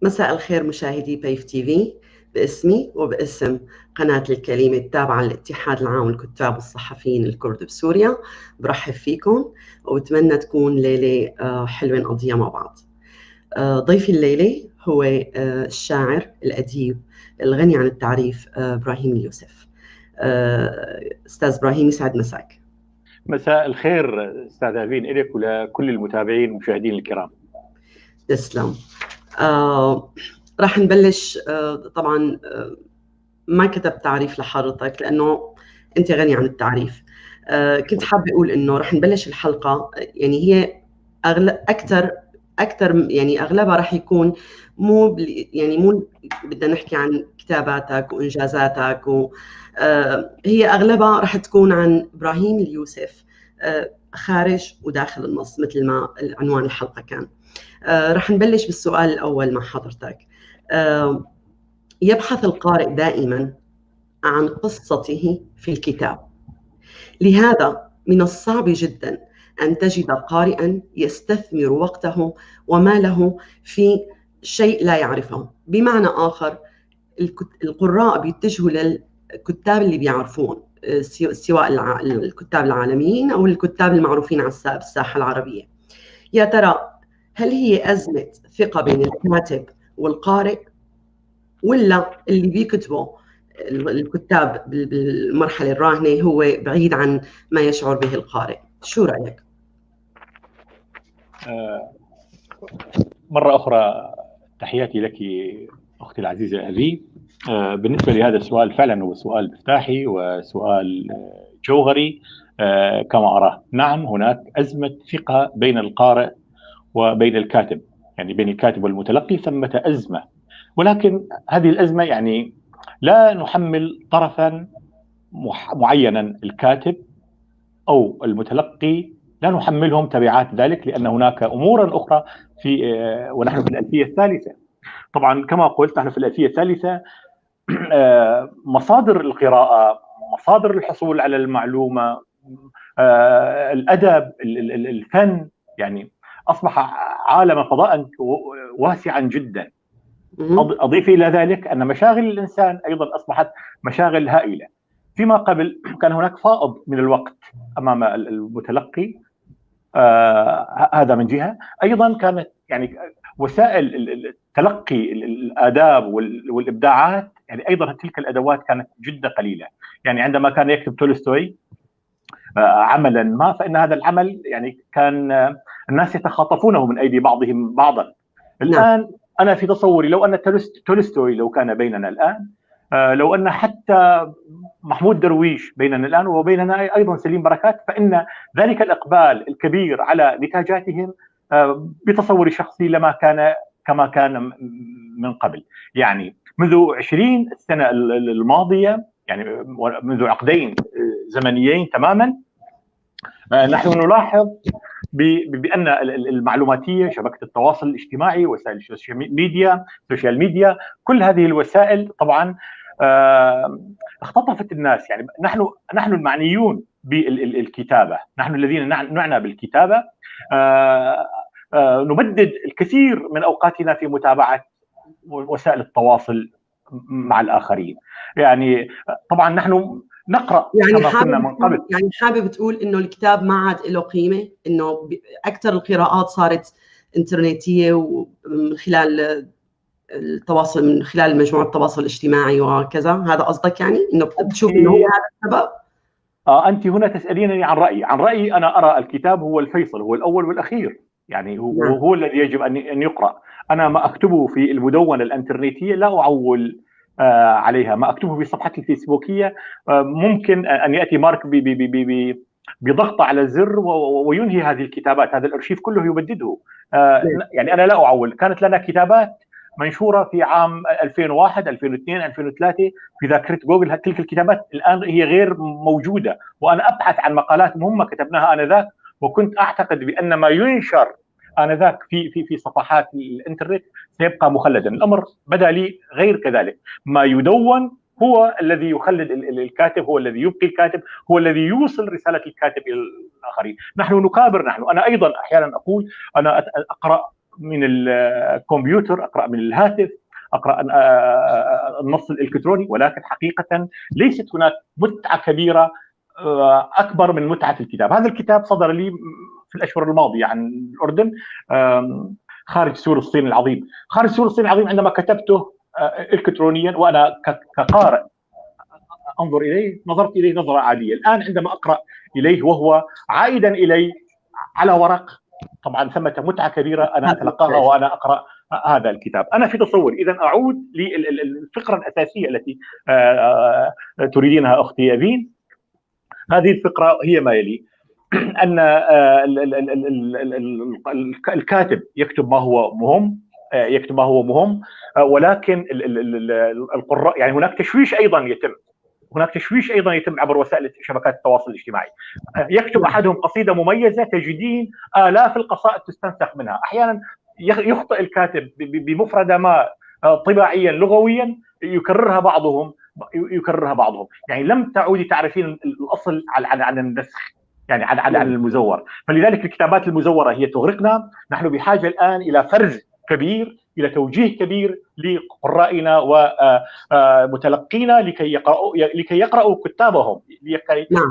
مساء الخير مشاهدي بيف تي في، باسمي وباسم قناة الكلمة التابعة للاتحاد العام للكتاب والصحفيين الكرد بسوريا برحب فيكم وبتمنى تكون ليلة حلوة نقضيها مع بعض. ضيفي الليلة هو الشاعر الأديب الغني عن التعريف إبراهيم اليوسف. أستاذ إبراهيم، يسعد مساك. مساء الخير أستاذ أفين، إليك ولكل المتابعين والمشاهدين الكرام. تسلم. راح نبلش. طبعا ما كتبت تعريف لحضرتك لأنه أنت غني عن التعريف. كنت حابة أقول إنه راح نبلش الحلقة، يعني هي أكثر يعني أغلبها راح يكون مو يعني مو بدنا نحكي عن كتاباتك وإنجازاتك هي أغلبها راح تكون عن إبراهيم اليوسف خارج وداخل النص مثل ما عنوان الحلقة كان. رح نبلش بالسؤال الأول مع حضرتك. يبحث القارئ دائما عن قصته في الكتاب، لهذا من الصعب جدا أن تجد قارئا يستثمر وقته وماله في شيء لا يعرفه. بمعنى آخر، القراء بيتجهوا للكتاب اللي بيعرفون، سواء الكتاب العالميين أو الكتاب المعروفين على الساحة العربية. يا ترى هل هي أزمة ثقة بين الكاتب والقارئ، ولا اللي بيكتبه الكتاب بالمرحلة الراهنة هو بعيد عن ما يشعر به القارئ؟ شو رأيك؟ مرة أخرى تحياتي لك أختي العزيزة أبي. بالنسبة لهذا السؤال، فعلا هو سؤال مفتاحي وسؤال جوهري كما أراه. نعم، هناك أزمة ثقة بين القارئ وبين الكاتب، يعني بين الكاتب والمتلقي ثمة أزمة، ولكن هذه الأزمة يعني لا نحمل طرفا معينا، الكاتب أو المتلقي لا نحملهم تبعات ذلك، لأن هناك أمورا أخرى في ونحن في الألفية الثالثة. طبعا كما قلت نحن في الألفية الثالثة، مصادر القراءة، مصادر الحصول على المعلومة، الأدب، الفن، يعني أصبح عالم فضاء واسعا جدا. أضيف إلى ذلك أن مشاغل الإنسان أيضا أصبحت مشاغل هائلة. فيما قبل كان هناك فائض من الوقت أمام المتلقي، هذا من جهة. ايضا كانت يعني وسائل تلقي الاداب والابداعات، يعني ايضا تلك الادوات كانت جدا قليله. يعني عندما كان يكتب تولستوي عملا ما، فان هذا العمل يعني كان الناس يتخاطفونه من ايدي بعضهم بعضا. الان انا في تصوري لو ان تولستوي لو كان بيننا الان، لو ان حتى محمود درويش بيننا الان وبيننا ايضا سليم بركات، فان ذلك الاقبال الكبير على نتاجاتهم بتصوري الشخصي لما كان كما كان من قبل. يعني منذ 20 سنة الماضية، يعني منذ عقدين زمنيين تماما، نحن نلاحظ بان المعلوماتيه، شبكة التواصل الاجتماعي، وسائل ال social media، كل هذه الوسائل طبعا اختطفت الناس. يعني نحن المعنيون بالكتابة، نحن الذين نعنى بالكتابة، نبدد الكثير من اوقاتنا في متابعه وسائل التواصل مع الاخرين. يعني طبعا نحن نقرا يعني كما كنا من قبل. يعني حابب تقول انه الكتاب ما عاد له قيمة، انه اكثر القراءات صارت انترنتيه ومن خلال التواصل، من خلال مجموعة التواصل الاجتماعي وكذا؟ هذا قصدك يعني انه بتشوف انه هو هذا السبب؟ انت هنا تسالينني عن رايي. عن رايي انا ارى الكتاب هو الفيصل، هو الاول والاخير، يعني هو الذي يجب ان يقرا. انا ما اكتبه في المدونة الانترنتيه لا اعول عليها، ما اكتبه في صفحتي الفيسبوكيه ممكن ان ياتي مارك بضغط على زر وينهي هذه الكتابات، هذا الارشيف كله يبدده. يعني انا لا اعول. كانت لنا كتابات منشورة في عام 2001 2002 2003 في ذاكره جوجل، تلك الكتابات الان هي غير موجودة، وانا ابحث عن مقالات مهمة كتبناها انذاك، وكنت اعتقد بان ما ينشر انذاك في في في صفحات الانترنت سيبقى مخلدا. الامر بدا لي غير كذلك. ما يدون هو الذي يخلد الكاتب، هو الذي يبقي الكاتب، هو الذي يوصل رسالة الكاتب الى الاخرين. نحن نكابر، نحن انا ايضا احيانا اقول انا اقرا من الكمبيوتر، اقرا من الهاتف، اقرا النص الالكتروني، ولكن حقيقة ليست هناك متعه كبيرة اكبر من متعه الكتاب. هذا الكتاب صدر لي في الاشهر الماضية عن الاردن، خارج سور الصين العظيم. خارج سور الصين العظيم عندما كتبته الكترونيا وانا كقارئ انظر اليه، نظرت اليه نظره عادية. الان عندما اقرا اليه وهو عائدا الي على ورق، طبعا ثمة متعه كبيرة انا اتلقاها وانا اقرا هذا الكتاب. انا في تصوري اذا اعود للفقرة الاساسية التي تريدينها اختي يافين. هذه الفقرة هي ما يلي: ان الكاتب يكتب ما هو مهم، يكتب ما هو مهم، ولكن القراء يعني هناك تشويش ايضا يتم، هناك تشويش ايضا يتم عبر وسائل شبكات التواصل الاجتماعي. يكتب احدهم قصيدة مميزة تجدين الاف القصائد تستنسخ منها. احيانا يخطئ الكاتب بمفرده ما طباعيا لغويا يكررها بعضهم، يكررها بعضهم. يعني لم تعودي تعرفين الاصل عن النسخ، يعني عن المزور. فلذلك الكتابات المزورة هي تغرقنا. نحن بحاجة الان الى فرز كبير، الى توجيه كبير لقرائنا ومتلقينا لكي يقرأوا كتابهم،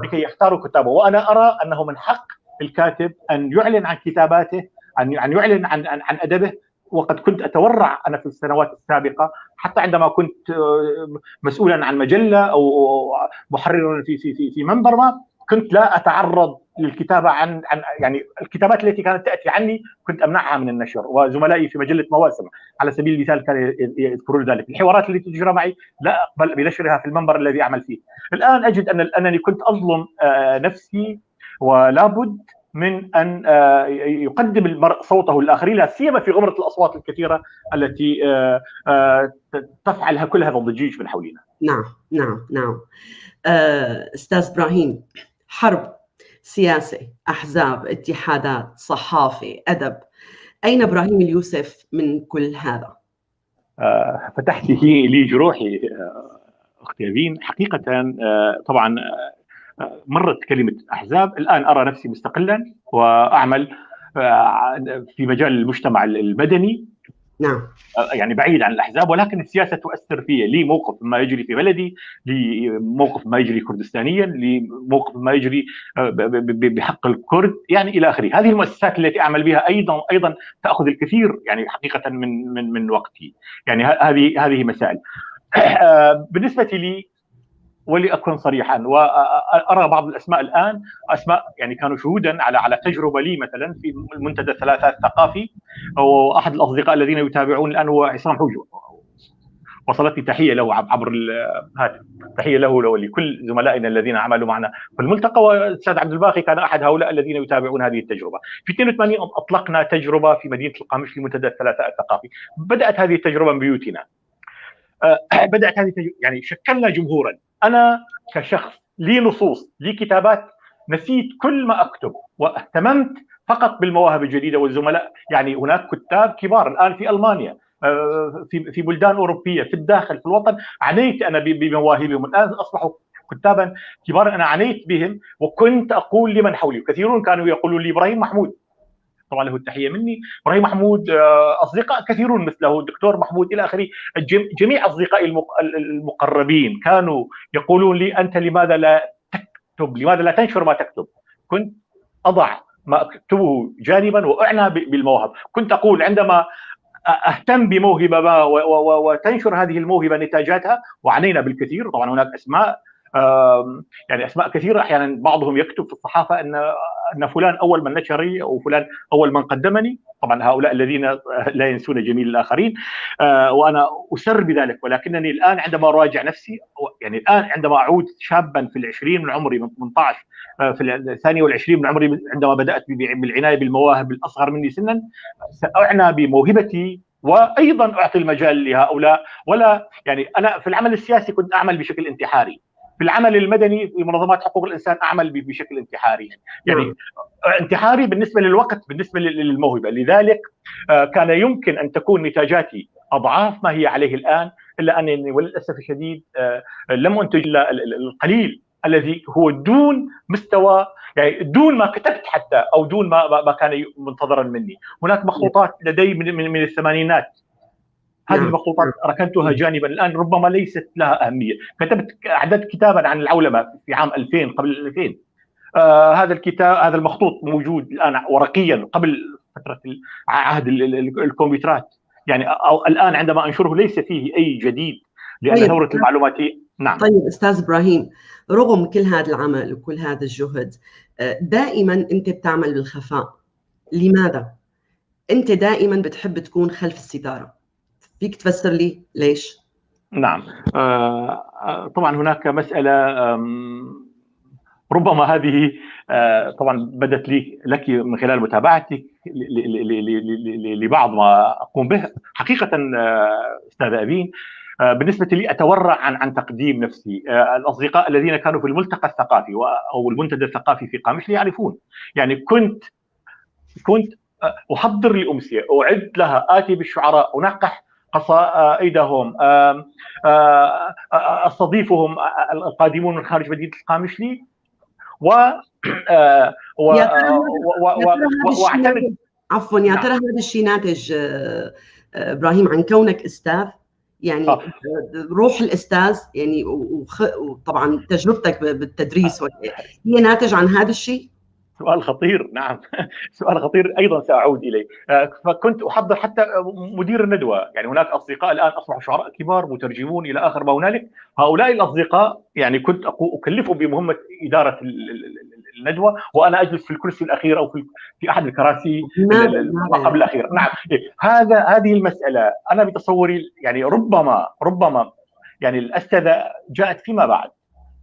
لكي يختاروا كتابهم. وانا ارى انه من حق الكاتب ان يعلن عن كتاباته، ان يعلن عن ادبه. وقد كنت اتورع انا في السنوات السابقة، حتى عندما كنت مسؤولا عن مجلة او محررا في في في في منبر ما، كنت لا اتعرض للكتابة عن يعني الكتابات التي كانت تاتي عني كنت امنعها من النشر، وزملائي في مجلة مواسم على سبيل المثال كانوا يذكرون ذلك. الحوارات التي تجرى معي لا اقبل بنشرها في المنبر الذي اعمل فيه. الان اجد انني كنت اظلم نفسي، ولا بد من ان يقدم المرء صوته للاخرين، لا سيما في غمره الاصوات الكثيرة التي تفعلها كل هذا الضجيج من حولنا. نعم نعم نعم. استاذ ابراهيم، حرب، سياسة، أحزاب، اتحادات، صحافة، أدب، أين إبراهيم اليوسف من كل هذا؟ فتحت لي جروحي أختي يافين. حقيقة طبعا مرت كلمة أحزاب. الآن أرى نفسي مستقلا وأعمل في مجال المجتمع المدني، نعم. يعني بعيد عن الأحزاب، ولكن السياسة تؤثر في، لي موقف ما يجري في بلدي، لي موقف ما يجري كردستانيا، لي موقف ما يجري بحق الكرد، يعني إلى آخره. هذه المؤسسات التي أعمل بها أيضا تأخذ الكثير يعني حقيقة من وقتي، يعني هذه مسائل. بالنسبة لي ولأكن صريحا، وأرى بعض الأسماء الآن، أسماء يعني كانوا شهودا على تجربة لي مثلا في المنتدى الثلاثاء الثقافي، وأحد الأصدقاء الذين يتابعون الآن هو عصام حوجو، وصلتني تحية له عبر الهاتف، تحية له ولكل زملائنا الذين عملوا معنا في الملتقى، والأستاذ عبد الباقي كان أحد هؤلاء الذين يتابعون هذه التجربة. في 82 أطلقنا تجربة في مدينة القامشلي منتدى الثلاثاء الثقافي، بدأت هذه التجربة من بيوتنا، بدأت هذه التجربة، يعني شكلنا جمهورا. أنا كشخص لي نصوص، لي كتابات، نسيت كل ما أكتب واهتممت فقط بالمواهب الجديدة والزملاء. يعني هناك كتاب كبار الآن في ألمانيا، في بلدان أوروبية، في الداخل، في الوطن، عنيت أنا بمواهبهم، الآن أصبحوا كتابا كبارا، أنا عنيت بهم، وكنت أقول لمن حولي، كثيرون كانوا يقولون لي إبراهيم محمود، طبعا له التحية مني، إبراهيم محمود، أصدقاء كثيرون مثله، الدكتور محمود إلى آخره، جميع أصدقائي المقربين كانوا يقولون لي أنت لماذا لا تكتب، لماذا لا تنشر ما تكتب؟ كنت أضع ما أكتبه جانبا وأعنى بالمواهب. كنت أقول عندما أهتم بموهبة ما وتنشر هذه الموهبة نتاجاتها، وعنينا بالكثير. طبعا هناك أسماء، يعني أسماء كثيرة، أحيانا بعضهم يكتب في الصحافة أن فلان أول من نشري أو فلان أول من قدمني، طبعا هؤلاء الذين لا ينسون جميل الآخرين، وأنا أسر بذلك. ولكنني الآن عندما أراجع نفسي، يعني الآن عندما أعود شابا في العشرين من عمري، من 18 في 22 من عمري، عندما بدأت بالعناية بالمواهب الأصغر مني سنا، سأعنى بموهبتي وأيضا أعطي المجال لهؤلاء. ولا يعني أنا في العمل السياسي كنت أعمل بشكل انتحاري، في العمل المدني في منظمات حقوق الإنسان أعمل بشكل انتحاري، يعني انتحاري بالنسبة للوقت، بالنسبة للموهبة. لذلك كان يمكن أن تكون نتاجاتي أضعاف ما هي عليه الآن، إلا أنني وللأسف الشديد لم أنتج إلا القليل الذي هو دون مستوى، يعني دون ما كتبت حتى، أو دون ما كان منتظرا مني. هناك مخطوطات لدي من الثمانينات، هذه المخطوطات ركنتها جانبا الآن، ربما ليست لها أهمية. كتبت أعددت كتابا عن العولمة في عام 2000، قبل 2000. هذا الكتاب، هذا المخطوط موجود الآن ورقيا قبل فترة عهد الكمبيوترات، يعني أو الآن عندما أنشره ليس فيه أي جديد، لأن طيب. ثورة المعلوماتية. نعم. طيب أستاذ إبراهيم، رغم كل هذا العمل وكل هذا الجهد، دائما أنت بتعمل بالخفاء، لماذا؟ أنت دائما بتحب تكون خلف الستارة، فيك تفسر لي ليش؟ نعم، طبعا هناك مسألة، ربما هذه طبعا بدت لي لك من خلال متابعتك لبعض ما أقوم به. حقيقة أستاذ أبين، بالنسبة لي أتورع عن تقديم نفسي. الأصدقاء الذين كانوا في الملتقى الثقافي أو المنتدى الثقافي في قامشلي يعرفون، يعني كنت أحضر لأمسية، أعد لها، آتي بالشعراء، أنقح قصائدهم، أستضيفهم القادمون من خارج مدينة القامشلي، واعتمد. عفوا، يا ترى هذا الشيء ناتج إبراهيم عن كونك أستاذ؟ يعني روح الأستاذ، يعني وطبعا تجربتك بالتدريس هي ناتج عن هذا الشيء؟ سؤال خطير، نعم سؤال خطير أيضا سأعود إليه. فكنت أحضر حتى مدير الندوة، يعني هناك أصدقاء الآن أصبحوا شعراء كبار مترجمون إلى آخر ما هنالك، هؤلاء الأصدقاء يعني كنت أكلفهم بمهمة إدارة الندوة، وأنا أجلس في الكرسي الأخير أو في أحد الكراسي قبل الأخير. نعم، هذه المسألة أنا بتصوري يعني ربما يعني الأستاذة جاءت فيما بعد.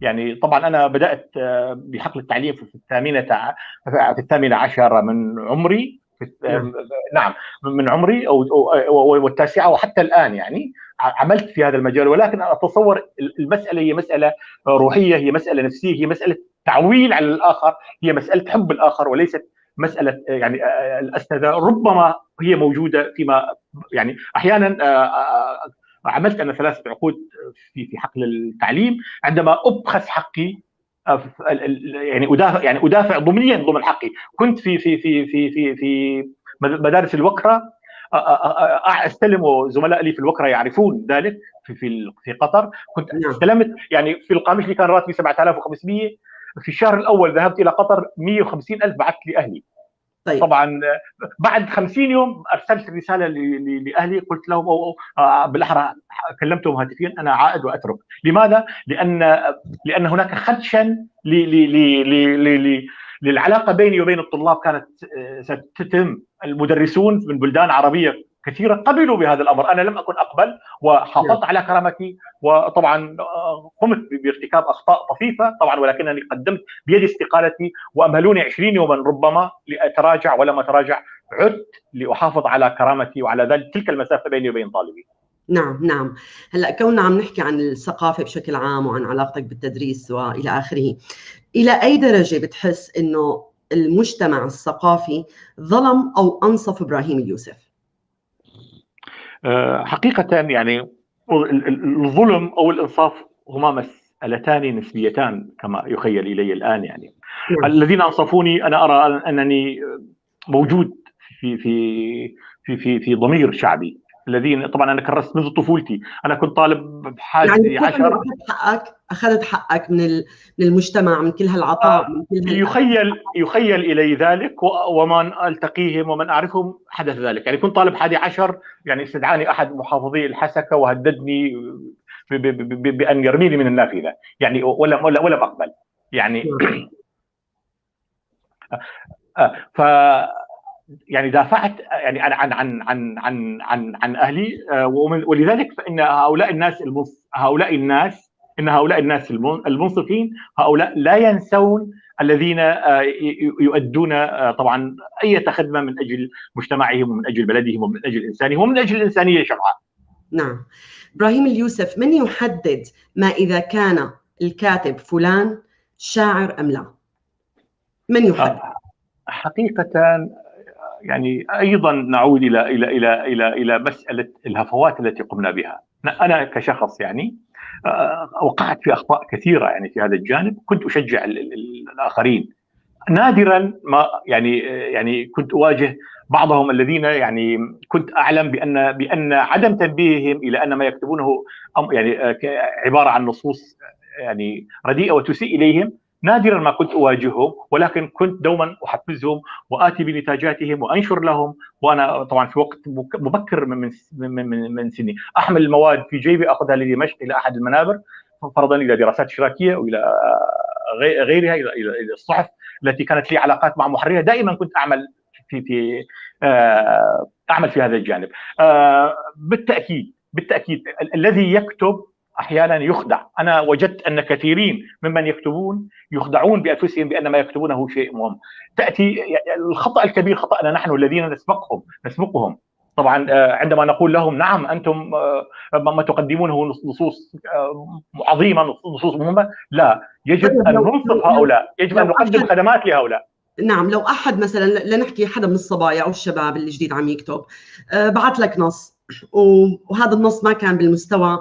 يعني طبعا أنا بدأت بحقل التعليم في الثامنة عشر من عمري، نعم من عمري أو والتاسعة، وحتى الآن يعني عملت في هذا المجال. ولكن أتصور المسألة هي مسألة روحية، هي مسألة نفسية، هي مسألة تعويل على الآخر، هي مسألة حب الآخر، وليست مسألة يعني الأستاذة. ربما هي موجودة فيما يعني أحيانا عملت أنا 3 عقود في حقل التعليم، عندما أبخس حقي يعني أدافع ضمنيا ضمن حقي. كنت في في في في في في مدارس الوكرة استلم، وزملاء لي في الوكره يعرفون ذلك في قطر، كنت استلمت يعني في القامشلي كان راتبي 7500، في الشهر الاول ذهبت الى قطر 150,000 بعثت لاهلي. طيب. طبعا بعد 50 يوم ارسلت رسالة لاهلي، قلت لهم او بالاحرى كلمتهم هاتفيا، انا عائد واترك. لماذا؟ لان هناك خدشا للعلاقة بيني وبين الطلاب كانت ستتم. المدرسون من بلدان عربية كثيرة قبلوا بهذا الامر، انا لم اكن اقبل وحافظت على كرامتي، وطبعا قمت بارتكاب اخطاء طفيفة طبعا، ولكنني قدمت بيدي استقالتي وامهلوني 20 يوما ربما لاتراجع، ولم اتراجع، عدت لاحافظ على كرامتي وعلى ذلك تلك المسافة بيني وبين طالبي. نعم نعم. هلا كوننا عم نحكي عن الثقافة بشكل عام وعن علاقتك بالتدريس والى اخره، الى اي درجه بتحس انه المجتمع الثقافي ظلم او انصف ابراهيم اليوسف؟ حقيقة يعني الظلم أو الإنصاف هما مسألتان نسبيتان كما يخيل إلي الآن. يعني الذين أنصفوني أنا أرى أنني موجود في في في في في ضمير شعبي، الذين طبعا أنا كرست منذ طفولتي، أنا كنت طالب بحادي يعني عشر. أخذت حقك من المجتمع، من كل هالعطاء، من كل يخيل إلي ذلك، ومن ألتقيهم ومن أعرفهم حدث ذلك. يعني كنت طالب 11، يعني استدعاني أحد محافظي الحسكة وهددني بأن يرميني من النافذة، يعني ولا أقبل يعني. ف يعني دافعت يعني عن عن عن عن عن عن اهلي، ولذلك فان هؤلاء الناس هؤلاء الناس المنصفين هؤلاء لا ينسون الذين يؤدون طبعا اي خدمة من اجل مجتمعهم ومن اجل بلدهم ومن اجل انسانهم ومن اجل الانسانية شمعاء. نعم. ابراهيم اليوسف، من يحدد ما اذا كان الكاتب فلان شاعر ام لا؟ من يحدد؟ حقيقة يعني ايضا نعود الى الى الى الى الى مسالة الهفوات التي قمنا بها. انا كشخص يعني وقعت في اخطاء كثيرة يعني في هذا الجانب، كنت اشجع الاخرين، نادرا ما يعني كنت اواجه بعضهم الذين يعني كنت اعلم بان عدم تنبيههم الى ان ما يكتبونه يعني عبارة عن نصوص يعني رديئة وتسيء اليهم، نادرا ما كنت اواجههم، ولكن كنت دوما احفزهم واتي بنتاجاتهم وانشر لهم. وانا طبعا في وقت مبكر من من من, من سني احمل المواد في جيبي، اخذها لدمشق الى احد المنابر، فرضا الى دراسات اشتراكية والى غيرها، الى الصحف التي كانت لي علاقات مع محررها. دائما كنت اعمل في في اعمل في هذا الجانب. بالتاكيد الذي يكتب احيانا يخدع. انا وجدت ان كثيرين ممن يكتبون يخدعون بانفسهم بان ما يكتبونه شيء مهم. تاتي الخطا الكبير خطانا نحن الذين نسبقهم طبعا عندما نقول لهم نعم انتم ما تقدمونه نصوص عظيمة، نصوص مهمة، لا، يجب ان ننصف هؤلاء، يجب ان نقدم خدمات لهؤلاء. نعم، لو احد مثلا، لنحكي حدا من الصبايا او الشباب اللي جديد عم يكتب، بعث لك نص وهذا النص ما كان بالمستوى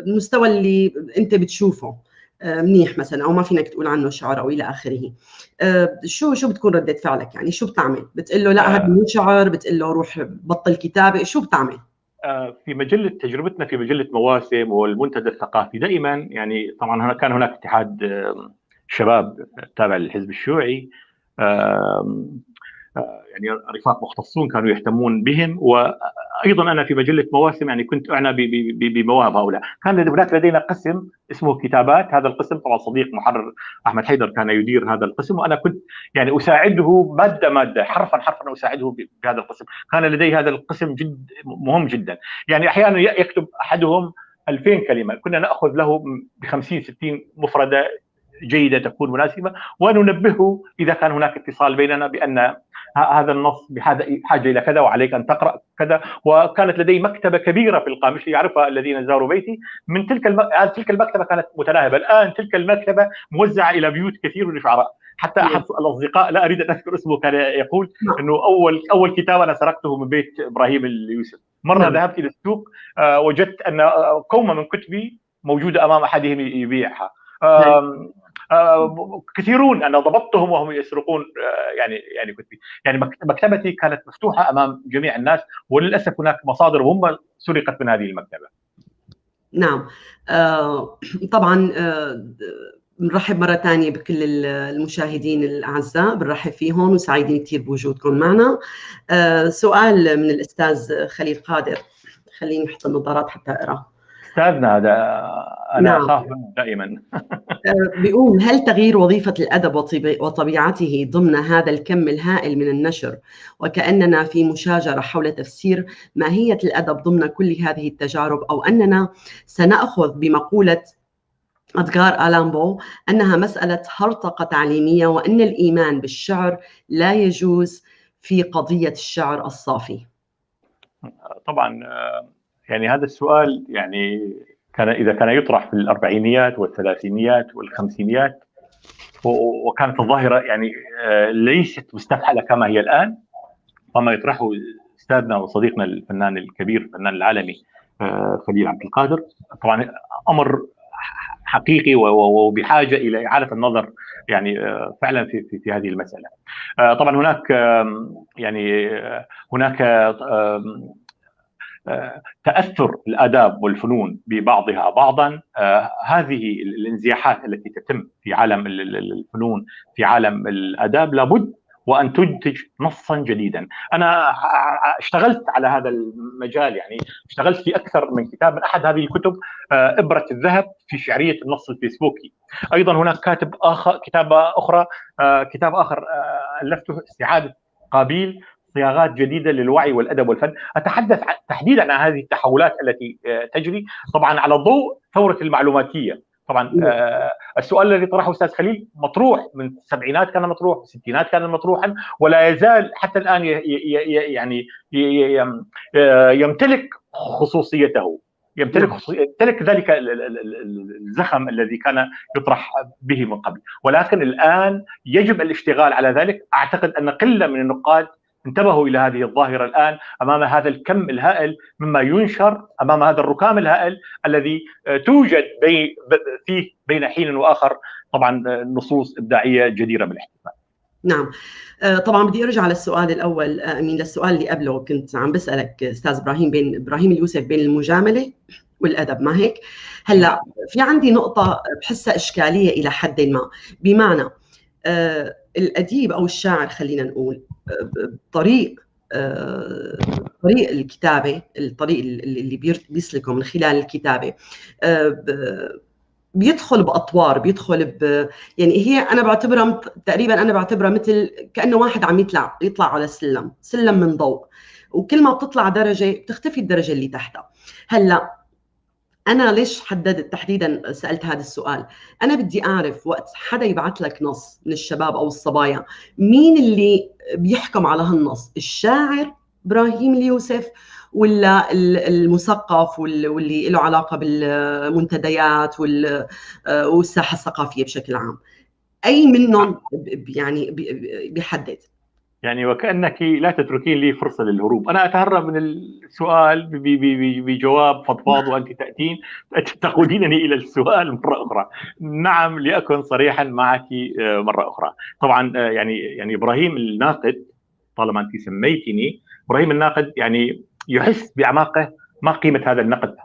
المستوى اللي انت بتشوفه منيح مثلا، او ما فينك تقول عنه شعر او الى اخره، شو بتكون ردة فعلك؟ يعني شو بتعمل؟ بتقول له لا هذا مو شعر، بتقول له روح بطل كتابه، شو بتعمل؟ في مجلة تجربتنا في مجلة مواسم والمنتدى الثقافي دائما، يعني طبعا كان هناك اتحاد شباب تابع للحزب الشيوعي، يعني رفاق مختصون كانوا يهتمون بهم، وايضا انا في مجلة مواسم يعني كنت اعنى بمواهب هؤلاء. كان هناك لدينا قسم اسمه كتابات، هذا القسم طبعا صديق محرر احمد حيدر كان يدير هذا القسم، وانا كنت يعني اساعده مادة مادة، حرفا حرفا اساعده بهذا القسم. كان لدي هذا القسم جد مهم جدا. يعني احيانا يكتب احدهم 2000 كلمة، كنا ناخذ له ب 50 60 مفرده جيدة تكون مناسبة، وننبهه اذا كان هناك اتصال بيننا بان هذا النص بحاجة الى كذا وعليك ان تقرا كذا. وكانت لدي مكتبه كبيرة في القامشلي يعرفها الذين زاروا بيتي، من تلك المكتبة كانت متلاهبه. الان تلك المكتبة موزعة الى بيوت كثير من الشعراء، حتى احد الاصدقاء لا اريد ان اذكر اسمه كان يقول انه اول كتاب انا سرقته من بيت ابراهيم اليوسف. مرة ذهبت الى السوق وجدت ان كومة من كتبي موجودة امام احدهم يبيعها. كثيرون انا ضبطتهم وهم يسرقون يعني كتبي. يعني مكتبتي كانت مفتوحة امام جميع الناس، وللاسف هناك مصادر وهم سرقت من هذه المكتبة. نعم. طبعا بنرحب مرة ثانية بكل المشاهدين الأعزاء، بنرحب فيهم وسعيدين كثير بوجودكم معنا. سؤال من الأستاذ خليل قادر، خليني أحط النظارات حتى أقرأ. أستاذنا هذا أنا نعم. أخاف منه دائما. بيقول: هل تغيير وظيفة الأدب وطبيعته ضمن هذا الكم الهائل من النشر، وكأننا في مشاجرة حول تفسير ماهية الأدب ضمن كل هذه التجارب، أو أننا سنأخذ بمقولة أدغار آلان بو أنها مسألة هرطقة تعليمية، وأن الإيمان بالشعر لا يجوز في قضية الشعر الصافي؟ طبعا يعني هذا السؤال يعني كان إذا كان يطرح في الأربعينيات والثلاثينيات والخمسينيات، وكانت الظاهرة يعني ليست مستفحلة كما هي الآن، وما يطرحه أستاذنا وصديقنا الفنان الكبير الفنان العالمي خليل عبد القادر طبعا أمر حقيقي وبحاجة الى اعاده النظر يعني فعلا في هذه المسالة. طبعا هناك يعني هناك تاثر الاداب والفنون ببعضها بعضا. هذه الانزياحات التي تتم في عالم الفنون في عالم الاداب لابد وان تنتج نصا جديدا. انا اشتغلت على هذا المجال، يعني اشتغلت في اكثر من كتاب، من احد هذه الكتب ابره الذهب في شعرية النص الفيسبوكي. ايضا هناك كاتب اخر، كتابه اخرى، كتاب اخر الفته استعاده قابيل، صياغات جديدة للوعي والادب والفن. اتحدث تحديدا عن هذه التحولات التي تجري طبعا على ضوء ثورة المعلوماتيه. طبعا السؤال الذي طرحه استاذ خليل مطروح من السبعينات، كان مطروح في الستينات، كان مطروحا ولا يزال حتى الان يعني يمتلك خصوصيته، يمتلك ذلك الزخم الذي كان يطرح به من قبل، ولكن الان يجب الاشتغال على ذلك. اعتقد ان قلة من النقاد انتبهوا الى هذه الظاهرة الان امام هذا الكم الهائل مما ينشر، امام هذا الركام الهائل الذي توجد فيه بين حين واخر طبعا نصوص ابداعية جديرة بالاحتفال. نعم. طبعا بدي ارجع للسؤال الاول، امين للسؤال اللي قبله، كنت عم بسالك استاذ ابراهيم بين ابراهيم اليوسف بين المجاملة والادب، ما هيك؟ هلا في عندي نقطة بحسها اشكالية الى حد ما، بمعنى الاديب او الشاعر خلينا نقول طريق الكتابة، الطريق اللي بيسلكه من خلال الكتابة بيدخل باطوار، بيدخل يعني هي انا بعتبرها تقريبا، انا بعتبرها مثل كانه واحد عم يطلع على سلم، سلم من ضوء، وكل ما بتطلع درجه بتختفي الدرجة اللي تحتها. هلا انا ليش حددت تحديدا سالت هذا السؤال؟ انا بدي اعرف وقت حدا يبعث لك نص من الشباب او الصبايا، مين اللي بيحكم على هالنص؟ الشاعر ابراهيم اليوسف ولا المثقف واللي له علاقة بالمنتديات والساحه الثقافية بشكل عام؟ اي منهم يعني بيحدد؟ يعني وكأنك لا تتركين لي فرصة للهروب. أنا أتهرب من السؤال بجواب فضفاض، وأنت تأتين تقودينني إلى السؤال مرة أخرى. نعم، لأكن صريحا معك مرة أخرى. طبعا يعني إبراهيم الناقد، طالما أنت سميتني إبراهيم الناقد، يعني يحس بأعماقه ما قيمة هذا النقد.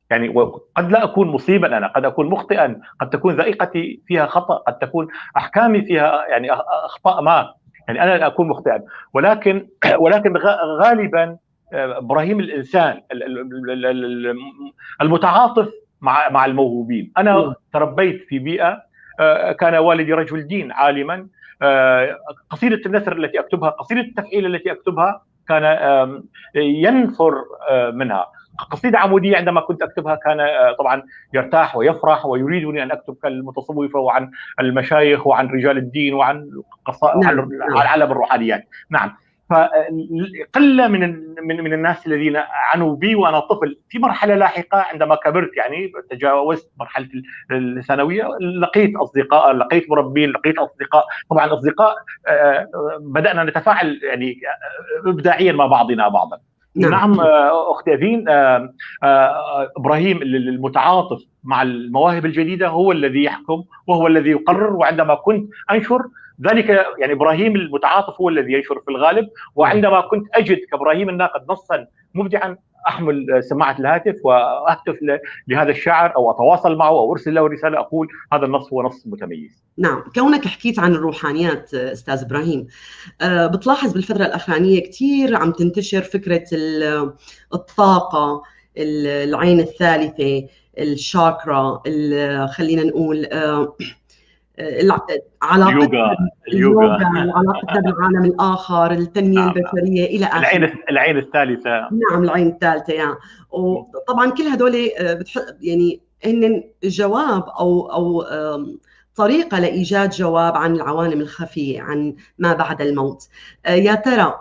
يعني وقد لا أكون مصيبا، أنا قد أكون مخطئا، قد تكون ذائقتي فيها خطأ، قد تكون أحكامي فيها يعني أخطاء ما، يعني انا اكون مخطئا، ولكن غالبا ابراهيم الانسان المتعاطف مع الموهوبين. انا تربيت في بيئة كان والدي رجل دين عالما. قصيدة النثر التي اكتبها، قصيدة التفعيل التي اكتبها، كان ينفر منها. قصيدة عمودية عندما كنت أكتبها كان طبعا يرتاح ويفرح ويريدني أن أكتب كالمتصوفة وعن المشايخ وعن رجال الدين وعن عن عالم الروحانيات. نعم، فقلة من الناس الذين عنوا بي وأنا طفل. في مرحلة لاحقة عندما كبرت، يعني تجاوزت مرحلة الثانوية، لقيت أصدقاء، لقيت مربين، لقيت أصدقاء، طبعا أصدقاء بدأنا نتفاعل يعني إبداعيا مع بعضنا بعضا. نعم اختي افين، ابراهيم المتعاطف مع المواهب الجديدة هو الذي يحكم وهو الذي يقرر، وعندما كنت انشر ذلك يعني ابراهيم المتعاطف هو الذي ينشر في الغالب، وعندما كنت اجد كابراهيم الناقد نصا مبدعا احمل سماعه الهاتف واهتف لهذا الشاعر او اتواصل معه او ارسل له رسالة اقول هذا النص هو نص متميز. نعم، كونك حكيت عن الروحانيات استاذ ابراهيم، بتلاحظ بالفترة الاخرانية كثير عم تنتشر فكرة الطاقة، العين الثالثة، الشاكرا، خلينا نقول علاقتنا اليوغا وعلاقتنا بالعالم الاخر، التنمية البشرية الى اخره. العين الثالثة. نعم، العين الثالثة يعني. وطبعا كل هدول يعني هن جواب او طريقه لايجاد جواب عن العوالم الخفية، عن ما بعد الموت. يا ترى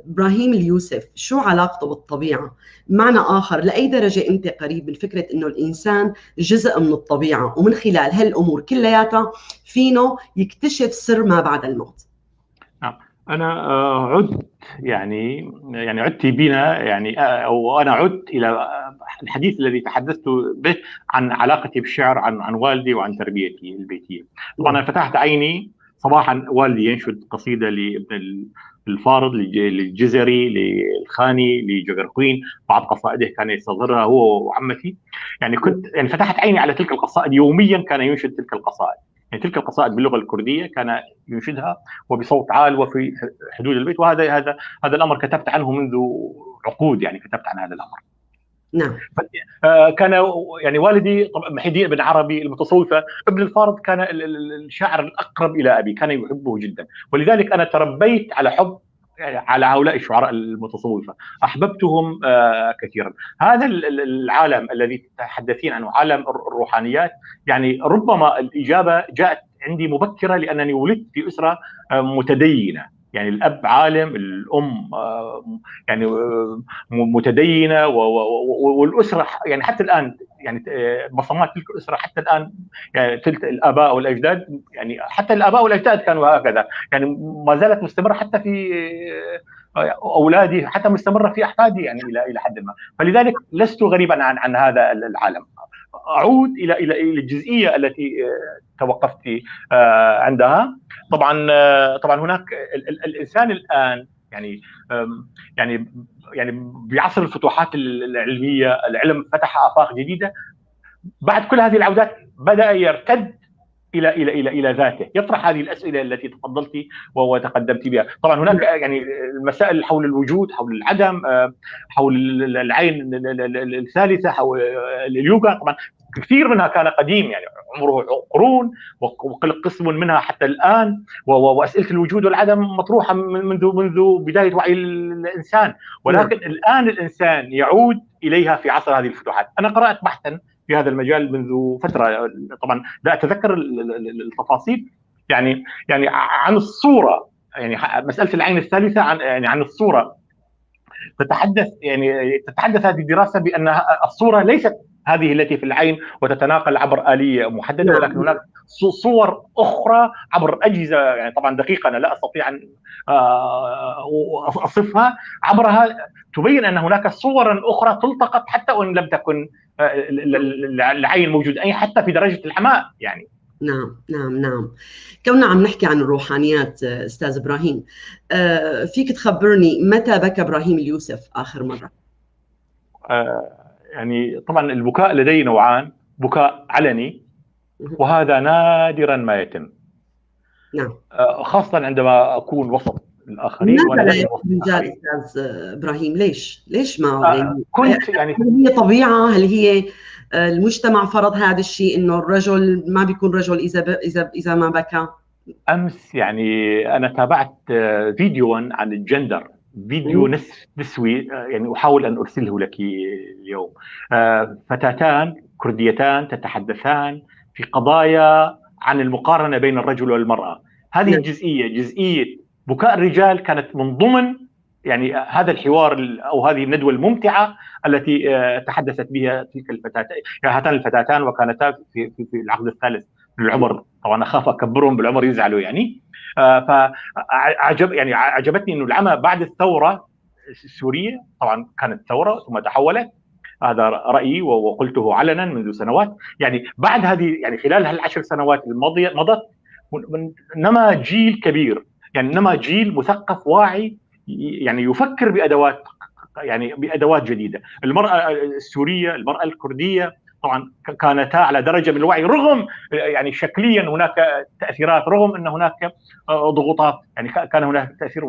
ابراهيم اليوسف شو علاقته بالطبيعة؟ بمعنى اخر، لاي درجه انت قريب من فكرة انه الانسان جزء من الطبيعة، ومن خلال هالامور كلياتها فينه يكتشف سر ما بعد الموت؟ نعم، انا عدت يعني عدت بنا يعني، او انا عدت الى الحديث الذي تحدثت به عن علاقتي بالشعر، عن والدي وعن تربيتي البيتية. طبعا انا فتحت عيني صباحا والدي ينشد قصيدة لابن الفارض، للجزري، للخاني، لجقرقوين، بعض قصائده كان يستصدرها هو وعمتي. يعني كنت يعني فتحت عيني على تلك القصائد، يوميا كان ينشد تلك القصائد، يعني تلك القصائد باللغة الكردية كان ينشدها وبصوت عال وفي حدود البيت، وهذا هذا هذا الامر كتبت عنه منذ عقود، يعني كتبت عن هذا الامر. نعم. كان يعني والدي طبعا محي الدين بن عربي المتصوفة، ابن الفارض كان الشاعر الاقرب الى ابي، كان يحبه جدا، ولذلك انا تربيت على حب على هؤلاء الشعراء المتصوفة، احببتهم كثيرا. هذا العالم الذي تتحدثين عنه، عالم الروحانيات، يعني ربما الاجابة جاءت عندي مبكرة لانني ولدت في اسره متدينه، يعني الاب عالم، الام يعني متدينه، والاسرة يعني حتى الان يعني بصمات تلك الاسرة حتى الان، يعني تلك الاباء والاجداد، يعني حتى الاباء والاجداد كانوا هكذا، يعني ما زالت مستمرة حتى في اولادي، حتى مستمرة في احفادي يعني الى حد ما، فلذلك لست غريبا عن هذا العالم. اعود الى الجزئية التي توقفت عندها. طبعا هناك الانسان الان يعني يعني يعني بعصر الفتوحات العلمية، العلم فتح افاق جديدة. بعد كل هذه العودات بدا يرتد الى الى الى الى ذاته، يطرح هذه الاسئلة التي تفضلت وتقدمت بها. طبعا هناك يعني المسائل حول الوجود، حول العدم، حول العين الثالثة، حول اليوغا، طبعا كثير منها كان قديم يعني عمره قرون، وقسم منها حتى الان، واسئلة الوجود والعدم مطروحة منذ بداية وعي الانسان، ولكن الان الانسان يعود اليها في عصر هذه الفتوحات. انا قرات بحثا في هذا المجال منذ فترة، طبعا لا اتذكر التفاصيل، يعني عن الصورة، يعني مسالة العين الثالثة، عن يعني عن الصورة تتحدث، يعني تتحدث هذه الدراسة بان الصورة ليست هذه التي في العين وتتناقل عبر آلية محددة، ولكن هناك صور أخرى عبر أجهزة، يعني طبعا دقيقة أنا لا أستطيع أن أصفها، عبرها تبين أن هناك صورا أخرى تلتقط حتى وإن لم تكن العين موجودة، أي حتى في درجة الحماء يعني. نعم نعم نعم. كوننا عم نحكي عن الروحانيات أستاذ إبراهيم، فيك تخبرني متى بكى إبراهيم اليوسف آخر مرة؟ يعني طبعا البكاء لدي نوعان، بكاء علني وهذا نادرا ما يتم. نعم. خاصة عندما أكون وسط الآخرين. وأنا رجال أستاذ إبراهيم، ليش ما يعني كنت يعني هل هي طبيعة؟ هل هي المجتمع فرض هذا الشيء إنه الرجل ما بيكون رجل إذا ما بكى؟ أمس يعني أنا تابعت فيديو عن الجندر، فيديو نسوي، يعني أحاول أن أرسله لك اليوم. فتاتان كرديتان تتحدثان في قضايا عن المقارنة بين الرجل والمرأة. هذه الجزئية، جزئية بكاء الرجال، كانت من ضمن يعني هذا الحوار أو هذه الندوة الممتعة التي تحدثت بها تلك الفتاتان، هاتان الفتاتان، وكانتا في العقد الثالث من العمر. طبعا أخاف أكبرهم بالعمر يزعلوا يعني. فعجب يعني عجبتني انه العمى بعد الثورة السورية طبعا كانت ثورة ثم تحولت، هذا رأيي وقلته علنا منذ سنوات. يعني بعد هذه، يعني خلال هالعشر سنوات الماضية مضت، نما جيل كبير، يعني نما جيل مثقف واعي، يعني يفكر بأدوات، يعني بأدوات جديدة. المرأة السورية، المرأة الكردية طبعا كانتا على درجة من الوعي، رغم يعني شكليا هناك تأثيرات، رغم أن هناك ضغوطات، يعني كان هناك تأثير،